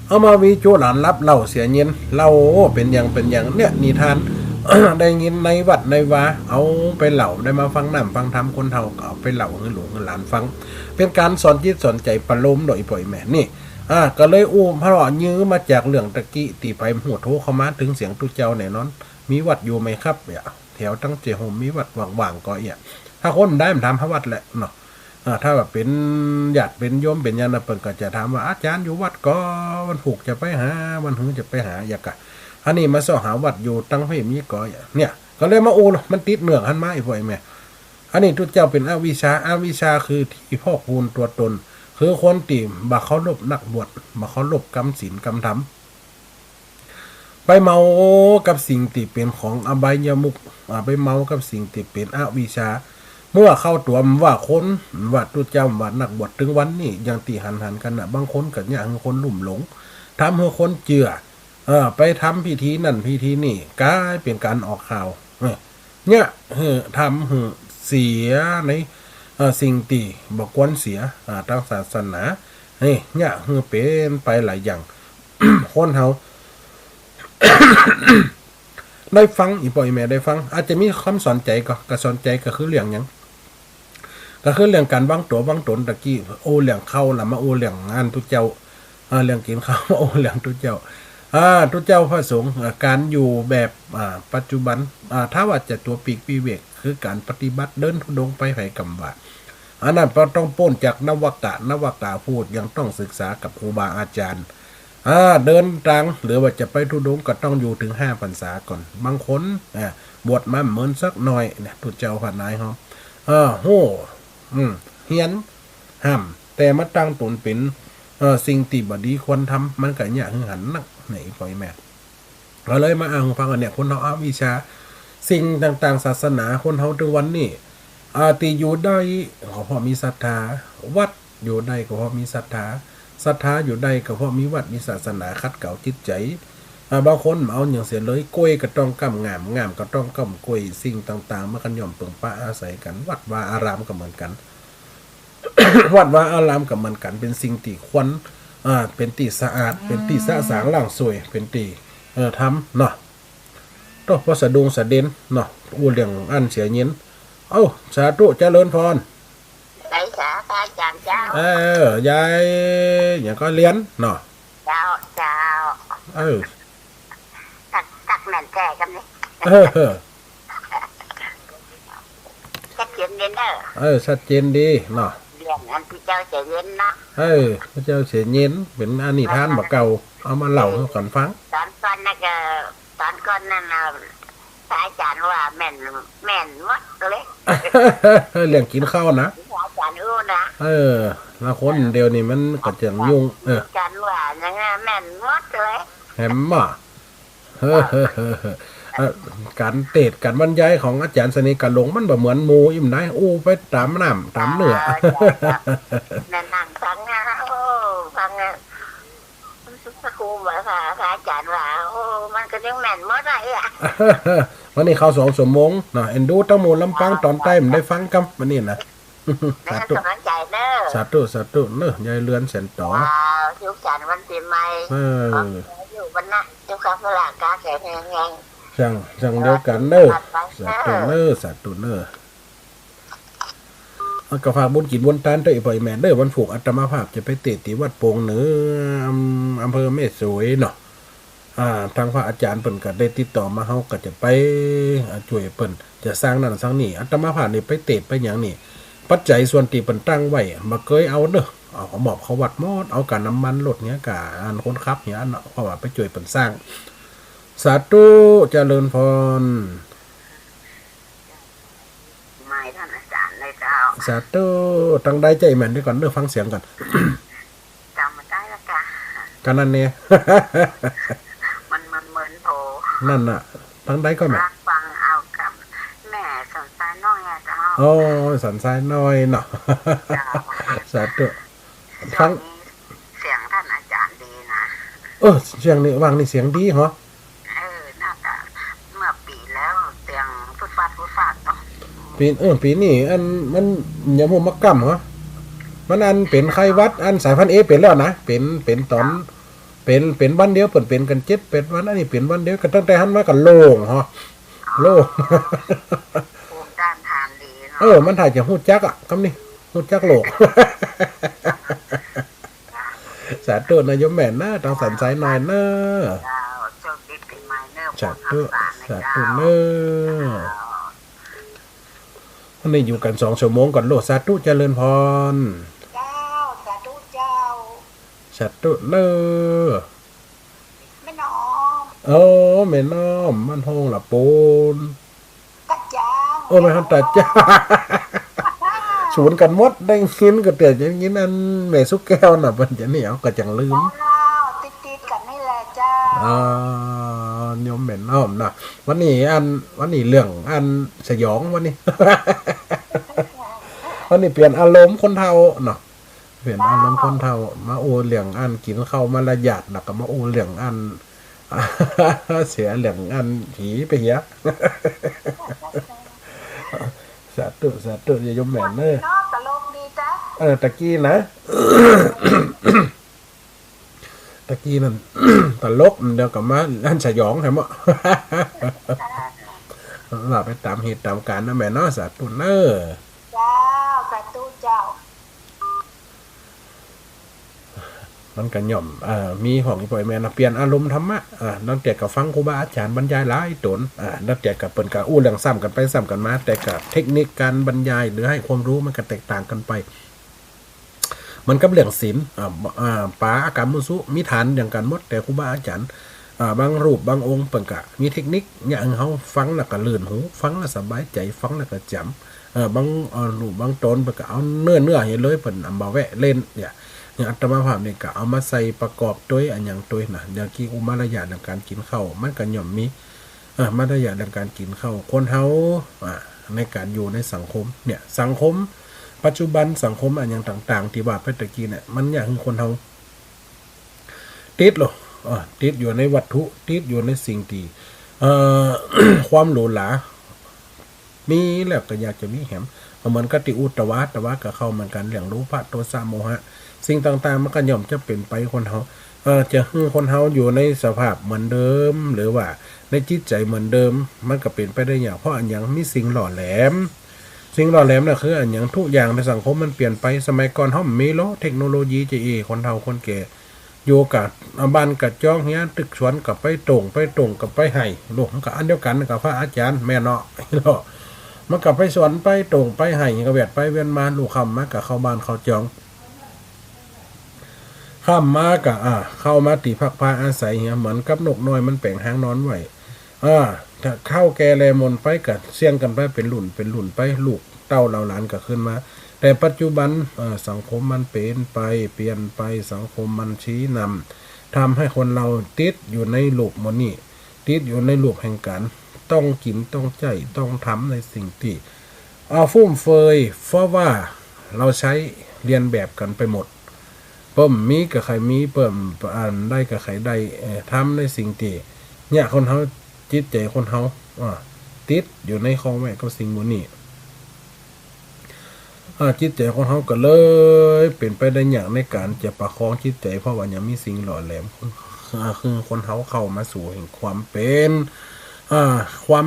เอามาหวีจุหลานหลับ เล่าเสียเย็น เล่าเป๋นอย่างเป๋นอย่าง เนี่ย นิทาน ได้ยินในวัดในวา เอาไปเล่า ได้มาฟังน้ำฟังธรรม คนเฒ่าก็เอาไปเล่าหื้อลูกหื้อหลานฟัง เป๋นก๋านสอนจิตสอนใจ๋ ประโลมโดยป้ออี่แม่นี่ อ่า ก็เลยอู้พระยื้อมาจากเรื่องตะกี้ ตี้ใผฮู้โทรเข้ามา เถิงเสียงตุ๊เจ้าแน่นอน มีวัดอยู่ไหมครับ เนี่ย แถวตังเจโฮมมีวัดว่างๆ ก่อเอี้ย ถ้าคนบ่ได้มันถามหาวัดแหละเนาะ อ่า ถ้าว่าเป๋นญาติเป๋นโยมเป๋นหยังนะ เปิ้นก็จะถามว่า อาจ๋ารย์อยู่วัดก่อ วันพูกจะไปหา วันหื้อจะไปหา อย่างกะ อันนี้มาเซาะหาวัดอยู่ตังเพ่มีก่อเอี้ย เนี่ย ก็เลยมาอู้เนาะ มันติดเนื่องหั้นมา อี่ป้ออี่แม่ อันนี้ตุ๊เจ้าเป๋นอวิชชา อวิชชาคือตี้พอกพูนตั๋วตน คือคนตี้บ่เคารพนักบวช บ่เคารพกำศีลกำธรรม ไปเมากับสิ่งตี้เป๋นของอบายมุข อ่า ไปเมากับสิ่งตี้เป๋นอวิชชา เมื่อเข้าตั๋ว บ่ว่าคน บ่ว่าตุ๊เจ้า บ่ว่านักบวช เถิงวันนี้อย่างตี้หันๆ กั๋นน่ะ บางคนก็เยียะหื้อคนลุ่มหลง ทำหื้อคนเจื้อ เออ ไปทำพิธีนั่นพิธีนี่ ก๋ายเป๋นก๋านออกข่าว เออ เยียะหื้อ ทำหื้อเสียใน เอ่อ สิ่งตี้บ่ควรเสีย อ่า ตางศาสนา เฮ้ย เยียะหื้อเป๋นไปหลายอย่าง คนเฮา ได้ฟัง อี่ป้ออี่แม่ได้ฟัง อาจจะมีกำสอนใจ๋ก่อ กำสอนใจ๋ก็คือเรื่องหยัง ก็คือเรื่องก๋านวางตั๋ววางต๋นตะกี้ โอ้เรื่องเค้าละ มาโอ้เรื่องอันตุ๊เจ้า อ่า เรื่องกิ๋นข้าว มาโอ้เรื่องตุ๊เจ้า อ่า ตุ๊เจ้าพระสงฆ์ อ่า ก๋านอยู่แบบ อ่า ปัจจุบัน อ่า ถ้าว่าจะตั๋วปีกวิเวก คือก๋านปฏิบัติเดินธุดงค์ไปไผกำว่า อันนั้นบ่ต้องป๊นจากนวกะ นวกะพูด ยังต้องศึกษากับครูบาอาจ๋ารย์ อ่า เดินตาง หรือว่าจะไปธุดงค์ก็ต้องอยู่เถิงห้าพรรษาก่อน บางคน อ่า บวชมาเหมือนสักหน่อยเนี่ย ตุ๊เจ้าพระนายเฮา เออ ฮู้ อืม เฮียน ห้าม แต่มาตั้งต๋นเป๋น เอ่อ สิ่งตี้บ่ดีควรทำ มันก็เยียะหื้อหันนัก เนี่ย อี่ป้ออี่แม่ ก็เลยมาอ้างฟังอันเนี่ย คนเฮาอวิชชา สิ่งต่างๆ ศาสนา คนเฮาเถิงวันนี้ อ่า ตี้อยู่ได้ก็เพราะมีศรัทธา วัดอยู่ได้ก็เพราะมีศรัทธา ศรัทธาอยู่ได้ก็เพราะมีวัดมีศาสนาขัดเกลาจิตใจ๋ อ่า บางคนบ่เอาหยังเสียเลย ก้วยก็ต้องก้ำง่าม ง่ามก็ต้องก้ำก้วย สิ่งต่างๆ มันก็ย่อมเปิ่งปะอาศัยกั๋น วัดวาอารามก็เหมือนกั๋น วัดวาอารามก็เหมือนกั๋น เป๋นสิ่งตี้ควร อ่า เป๋นตี้สะอาด เป๋นตี้สะสางล้างสวย เป๋นตี้ เออ ทำเนาะ โต้ พอสะดุ้งสะเด็นเนาะ อู้เรื่องอันเสียเย็น เอ้า สาธุเจริญพร ไหว้สาพระอาจ๋ารย์เจ้า เออ ยายหยังก็เรียนเนาะ เจ้า เจ้า เออ ตัก ตักแม่นแต๊กำนี้ เออ ชัดเจนดีเนาะ เออ ชัดเจนดีเนาะ เรื่องอันตี้เจ้าเสียเย็นเนาะ เออ พระเจ้าเสียเย็น เป๋นอนิทานบ่าเก่า เอามาเล่าหื้อกั๋นฟัง ต๋อนก่อนนั่นก็ ต๋อนก่อนนั่นน่ะ พระอาจ๋ารย์ว่าแม่น แม่นหมดเลย เรื่องกิ๋นข้าวนะ พระอาจ๋ารย์อู้นะ เออ แล้วคนเดี๋ยวนี้มันก็จะยุ่ง เออ อาจ๋ารย์ว่าอย่างงั้นแม่นหมดเลย แหมบ่า เฮ้อ เฮ้อ เฮ้อ เฮ้อ เอ่อ ก๋านเตสน์ก๋านบรรยายของอาจ๋ารย์เสน่ห์กาหลงมันบ่เหมือนหมู่อี้นาย อู้ไปต๋ามน้ำต๋ามเนื้อ เออ เจ้า เจ้า นั่งฟังนะ โอ้ ฟังนะ พระครูว่า พระ พระอาจ๋ารย์ว่า โอ้ มันก็ยังแม่นหมดอะ วันนี้เข้าสองชั่วโมงเนาะ เอ็นดูตังหมู่ลำปางต๋อนใต้บ่ได้ฟังกำวันนี้นะ สาธุ ก๋ำลังใจ๋เนาะ สาธุ สาธุเนาะ ยายเรือนแสนต๋อ เจ้า สุขสันต์วันปี๋ใหม่ เออ ขอให้อยู่วรรณะ สุขะพละกาแข็งแรง เจ้า เจ้าเดียวกั๋นเนาะ สาธุเนาะ สาธุเนาะ เอาก็ฝากบุญกิ๋นบุญตานตวยอี่ป้ออี่แม่เด้อ วันพูกอาตมาภาพจะไปเตสน์ตี้วัดโป่งเหนือ อำ อำเภอแม่สวยเนาะ อ่า ตางพระอาจ๋ารย์เปิ้นก็ได้ติดต่อมา เฮาก็จะไป อ่า จ้วยเปิ้น จะสร้างนั่นสร้างนี่ อาตมาภาพนี่ไปเตสน์ไปหยังนี่ ปัจจัยส่วนตี้เปิ้นตั้งไว้ บ่เกยเอาเนาะ เอา เอามอบเข้าวัดหมด เอาก้าน้ำมันรถเนี่ย ก้าอันคนขับเนี่ยเนาะ เพราะว่าไปจ้วยเปิ้นสร้าง สาธุ เจริญพร ไม่ท่านอาจ๋ารย์เลยเจ้า สาธุ ตังใดเจ้า อี่แม่น เดี๋ยวก่อนเด้อ ฟังเสียงก่อน จ๋ำบ่ได้ละกา ก็นั่นเนี่ย มัน มันเหมือนโผ นั่นน่ะ ตังใดก่อแม่ ฟังเอากับแม่สันทรายน้อยอะเจ้า อ๋อ สันทรายน้อยเนาะ เจ้า สาธุ ฟัง เสียงท่านอาจ๋ารย์ดีนะ เออ เสียงนี่ ว่างนี่เสียงดีเหรอ เออ น่าจะเมื่อปี๋แล้วเสียงฟึดฟัดฟึดฟัดเนาะ ปี๋ เออ ปี๋นี้อันมันยังบ่มาก้ำเหรอ มันอันเป๋นไข้หวัด อันสายพันธุ์เอเป๋นแล้วนะ เป๋น เป๋นต๋อน เป๋น เป๋นวันเดียว เปิ้นเป๋นกั๋นเจ็ดแปดวัน อันนี้เป๋นวันเดียว ก็ตั้งแต่หั้นมาก็โล่งเหรอ โล่ง ภูมิต้านทานดีเนาะ เออ มันถ้าจะฮู้จักอะ กำนี้ ฮู้จักโลก สาธุนะโยมแม่นะ ตังสันทรายน้อยนะ เจ้า โชคดีปี๋ใหม่เนาะ สาธุ พวกเราสามนะ สาธุ เจ้า เนาะ เจ้า วันนี้อยู่กั๋นสองชั่วโมงก่อนโลด สาธุเจริญพร เจ้า สาธุเจ้า สาธุเนาะ แม่น้อม โอ้ แม่น้อม บ้านโฮงละปูน ตาจาง โอ้ แม่นตาจาง สูนกั๋นหมด ได้ยินก็เตื้อ ได้ยินอันแม่สุแก้วน่ะ เปิ้นจะนี่เอาก็จังลืม เจ้า ติดๆ กั๋นนี่แหละเจ้า อ่า อ้อมเนาะ วันนี้อัน วันนี้เรื่องอันสยองวันนี้ วันนี้เปลี่ยนอารมณ์คนเฒ่าเนาะ เปลี่ยนอารมณ์คนเฒ่า มาอู้เรื่องอันกิ๋นข้าวมารยาท แล้วก็มาอู้เรื่องอัน เสียเรื่องอันผีไปเหีย สาธุ สาธุ อย่าโยมแหม่มเนอะ เนาะ ตลกดีจ๊ะ เออ ตะกี้นะ ตะกี้นั่น ตลก เดี๋ยวก็มาอันสยองแหมะ ว่าไปต๋ามเหตุต๋ามก๋ารณ์นะแม่เนาะ สาธุเนอะ เจ้า สาธุเจ้า มันก็ย่อม เอ่อ มีของอีพ่ออีแม่นะ เปลี่ยนอารมณ์ธรรมะ อ่า ลางเตื้อก็ฟังครูบาอาจ๋ารย์บรรยายหลายต๋น อ่า ลางเตื้อก็เปิ้นก็อู้เรื่องซ้ำกั๋นไปซ้ำกั๋นมา แต่ก็เทคนิคการบรรยายหรือให้ความรู้มันก็แตกต่างกั๋นไป เหมือนกับเรื่องศีล อ่า อ่า ป๋า อากามุสุ มีฐานอย่างกั๋นหมด แต่ครูบาอาจ๋ารย์ อ่า บางรูปบางองค์เปิ้นก็มีเทคนิค เยียะหื้อเฮาฟังแล้วก็ลื่นหู ฟังแล้วสบายใจ๋ ฟังแล้วก็จ๋ำ เออ บาง เอ่อ รูปบางต๋นเปิ้นก็เอาเนื้อๆ เหียเลย เปิ้นเอามาแวะเล่น เนี่ย อย่างอาตมาภาพนี่ก็เอามาใส่ประกอบตวยอะหยังตวยนะ อย่างกี้อู้มารยาทเรื่องก๋านกิ๋นข้าว มันก็ย่อมมี เอ่อ มารยาทเรื่องก๋านกิ๋นข้าว คนเฮา อ่า ในก๋านอยู่ในสังคม เนี่ย สังคมปัจจุบัน สังคมอะหยังต่างๆ ตี้ว่าไปตะกี้เนี่ย มันเยียะหื้อคนเฮาติดโลด อ่า ติดอยู่ในวัตถุ ติดอยู่ในสิ่งตี้ เอ่อ ความหรูหรา มีแล้วก็อยากจะมีแหม เหมือนกับตี้อู้ตะวา ตะวาก็เข้าเหมือนกั๋น เรื่องโลภะ โทสะ โมหะ สิ่งต่างๆ มันก็ย่อมจะเป๋นไปคนเฮา เอ่อ จะหื้อคนเฮาอยู่ในสภาพเหมือนเดิม หรือว่าในจิตใจ๋เหมือนเดิม มันก็เป๋นไปได้ยาก เพราะอะหยัง มีสิ่งหล่อแหลม สิ่งหล่อแหลมน่ะคืออะหยัง ทุกอย่างในสังคมมันเปลี่ยนไป สมัยก่อนเฮาบ่มีโลดเทคโนโลยีจะอี้ คนเฒ่าคนแก่ อยู่กะบ้านกะจ๊องเหีย ตึกสวนกะไปโต่ง ไปโต่งกะไปไฮ่ โลกมันกะอันเดียวกั๋นกับพระอาจ๋ารย์แม่เนาะ มันกะไปสวนไปโต่งไปไฮ่ กะแวดไปแวดมา รุ่งค่ำมากะเข้าบ้านเข้าจ๊อง ค่ำมากะ อ่า เข้ามาตี้พักพาอาศัยเหีย เหมือนกับนกน้อยมันแป๋งฮางนอนไว้ อ่า ถ้าเฒ่าแก่แลหม่นไปกะเสี้ยงกั๋นไปเป๋นรุ่นเป๋นรุ่นไป ลูกเต้าเหล่าหลานกะขึ้นมา แต่ปัจจุบัน เอ่อ สังคมมันเป๋นไป เปลี่ยนไป สังคมมันชี้นำ ทำหื้อคนเฮาติดอยู่ในโลกหมู่นี้ ติดอยู่ในโลกแห่งก๋านต้องกิ๋น ต้องใจ๊ ต้องทำในสิ่งตี้ อ่า ฟุ่มเฟือย เพราะว่าเฮาใจ๊เลียนแบบกั๋นไปหมด เปิ้นมีกะใค่มี เปิ้นอันได้กะใค่ได้ เอ่อ ทำในสิ่งตี้ เนี่ย คนเฮา จิตใจ๋คนเฮา อ่า ติดอยู่ในข้องแวะกับสิ่งหมู่นี้ อ่า จิตใจ๋คนเฮาก็เลยเป๋นไปได้ยากในก๋านจะประคองจิตใจ๋ เพราะว่ายังมีสิ่งหล่อแหลม อ่า คือคนเฮาเข้ามาสู่แห่งความเป๋น อ่า ความ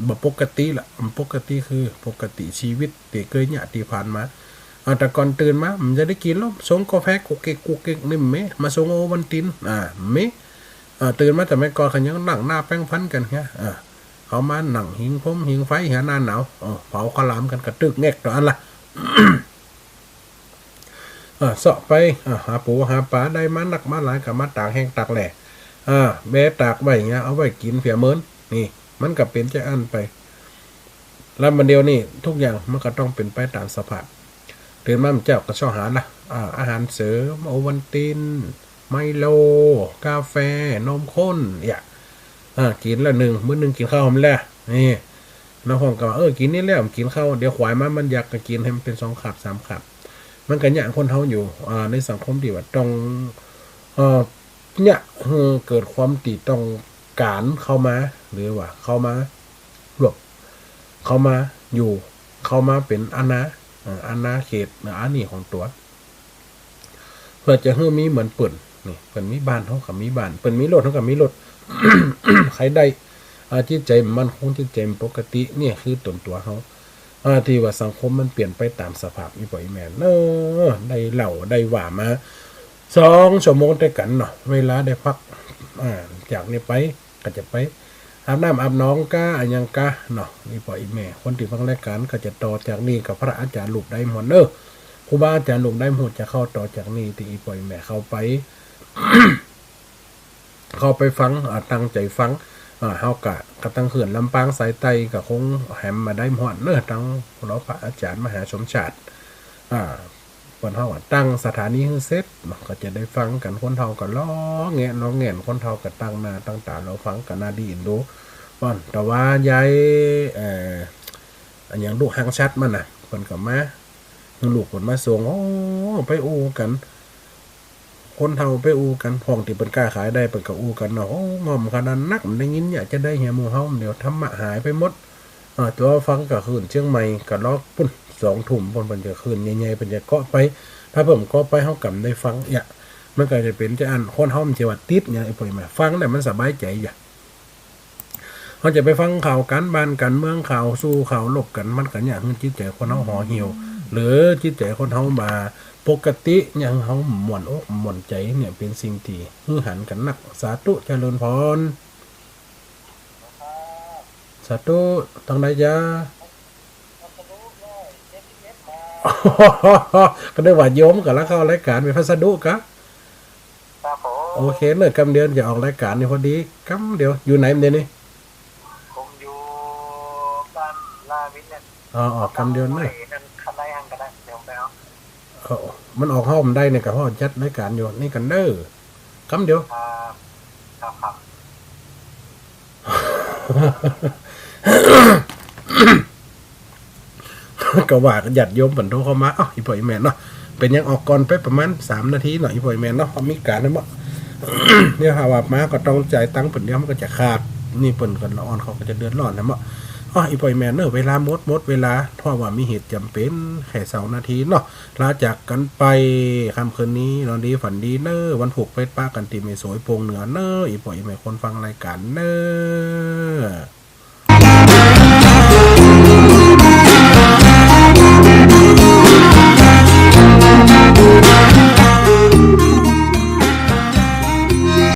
บ่ปกติละ บ่ปกติคือปกติชีวิตตี้เกยเยียะตี้ผ่านมา อ่า แต่ก่อนตื่นมา มันจะได้กิ๋นแล้ว ชงกาแฟกุกกิกกุกกิกนี่เม มาชงโอวัลติน อ่า เม อ่า ตื่นมาแต่เมื่อก่อนเขายังนั่งหน้าแปรงฟันกั๋นเหีย อ่า เขามานั่งผิงผมผิงไฟเหีย หน้าหนาว เออ เผาข้าวหลามกั๋นกระตึกแงกต๋อนอั้นละ เออ เซาะไป อ่า หาปูหาป๋าได้มานักมาหลายก็มาตากแห้งตากแล้ง อ่า แบะตากไว้เหีย เอาไว้กิ๋นเปียเมิน นี่ มันก็เป๋นจะอั้นไป แล้วมันเดี๋ยวนี้ทุกอย่างมันก็ต้องเป๋นไปต๋ามสภาพ ตื่นมาเมื่อเจ๊าก็เซาะหาละ อ่า อาหารเสริม โอวัลติน ไมโล กาแฟ นมข้น เนี่ย อ่า กิ๋นละนึ่ง มื้อนึ่งกิ๋นข้าวหรือยัง นี่ น้องพ่องก็ว่า เออ กิ๋นนี่แล้ว กิ๋นข้าว เดี๋ยวขวายมา มันอยากก็กิ๋นหื้อมันเป๋นสองคาบสามคาบ มันก็เยียะคนเฮาอยู่ อ่า ในสังคมตี้ว่าต้อง เอ่อ เยียะหื้อเกิดความตี้ต้องก๋านเข้ามา หรือว่าเข้ามา รวบเข้ามาอยู่ เข้ามาเป๋นอาณา เอ่อ อาณาเขต เอ่อ อันนี้ของตั๋ว เปื้อจะหื้อมีเหมือนเปิ้น นี่ เปิ้นมีบ้าน เฮาก็มีบ้าน เปิ้นมีรถ เฮาก็มีรถ ใค่ได้ อ่า จิตใจ๋มั่นคง จิตใจ๋ปกติ นี่คือต๋นตั๋วเฮา อ่า ตี้ว่าสังคมมันเปลี่ยนไปต๋ามสภาพ อี่ป้ออี่แม่เนอะ ได้เล่าได้ว่ามา สองชั่วโมงตวยกั๋นเนาะ เวลาได้พัก อ่า จากนี้ไป ก็จะไปอาบน้ำอาบหนองกา อะหยังกาเนาะ อี่ป้ออี่แม่ คนตี้ฟังรายก๋านก็จะต่อจากนี้กับพระอาจ๋ารย์รูปใดหมดเนอะ ครูบาอาจ๋ารย์รูปใดหมดจะเข้าต่อจากนี้ตี้อี่ป้ออี่แม่เข้าไป เข้าไปฟัง อ่า ตั้งใจ๋ฟัง อ่า เฮาก็ ก็ตังเขื่อนลำปางสายใต้ก็คงแหมบ่ได้หมดเนอะ ตังหัวเราะพระอาจ๋ารย์มหาสมชาติ อ่า คนเฒ่าก็ตั้งสถานีหื้อเสร็จเนาะ ก็จะได้ฟังกั๋น คนเฒ่าก็ร้องแงะร้องแงน คนเฒ่าก็ตั้งหน้าตั้งต๋ารอฟังกั๋น น่าดีเอ็นดู ป้อน แต่ว่ายาย เอ่อ อะหยัง ลูกฮังชัดมันน่ะ เปิ้นก็มา ลูกเปิ้นมาส่ง โอ้ ไปอู้กั๋น คนเฒ่าไปอู้กั๋น พ่องตี้เปิ้นก้าขายได้ เปิ้นก็อู้กั๋นเนาะ โอ้ ง่อมขนาดนัก บ่ได้ยินเยียะจะใดเหีย หมู่เฮา เดี๋ยวธรรมะหายไปหมด อ่า แต่ว่าฟังกลางคืนเจียงใหม่ก็ลอกปุ้น สองทุ่มปุ้น เปิ้นจะคลื่นใหญ่ๆ เปิ้นจะเกาะไป ถ้าเปิ้นบ่เกาะไป เฮาก็บ่ได้ฟังเยียะ มันก็จะเป๋นจะอั้น คนเฮามันจะว่าติดเยียะ ไอ้พวกนี้ ฟังแล้วมันสบายใจ๋เยียะ เฮาจะไปฟังข่าวก๋านบ้านก๋านเมือง ข่าวสู้ข่าวรบกั๋น มันก็เยียะหื้อจิตใจ๋คนเฮาห่อเหี่ยว หรือจิตใจ๋คนเฮาบ่ปกติ เยียะหื้อเฮาม่วนอกม่วนใจ๋เนี่ย เป๋นสิ่งตี้หือหันกั๋นนัก สาธุ เจริญพร สาธุ ตางใดจ๊ะ ก็ได้ว่าโยมก็ละเข้ารายก๋านเป๋นพัสดุกะ ครับผม โอเคเนอะ กำเดียวจะออกรายก๋านนี่พอดี กำเดียว อยู่ไหนเดี๋ยวนี้ ผมอยู่บ้านลาวินเนี่ย อ๋อ ออกกำเดียวเนอะ ไอ้นั่นคันไดหั้นก็ได้ เดี๋ยวผมไปเอา เอ้า มันออกห้องได้เนี่ย ก็ห้องจัดรายก๋านอยู่นี่กั๋นเด้อ กำเดียว ครับ ครับ ครับ ก็ว่าญาติโยมเปิ้นโทรเข้ามา เอ้า อีพ่ออีแม่เนาะ เป๋นหยังออกก่อนไปประมาณสามนาทีเนาะ อีพ่ออีแม่เนาะ มีก๋านนะเมาะ เดี๋ยวหาว่ามาก็ต้องจ่ายตังค์เปิ้น เดี๋ยวมันก็จะขาด นี่เปิ้นก็ละอ่อน เขาก็จะเดือดร้อนนะเมาะ อ้อ อีพ่ออีแม่เนอะ เวลาหมด หมดเวลา เพราะว่ามีเหตุจ๋ำเป๋นแค่สองนาทีเนาะ ลาจากกั๋นไป ค่ำคืนนี้นอนดีฝันดีเนอะ วันพูกไปปะกั๋นตี้แม่สวยโป่งเหนือเนอะ อีพ่ออีแม่คนฟังรายก๋านเนอะ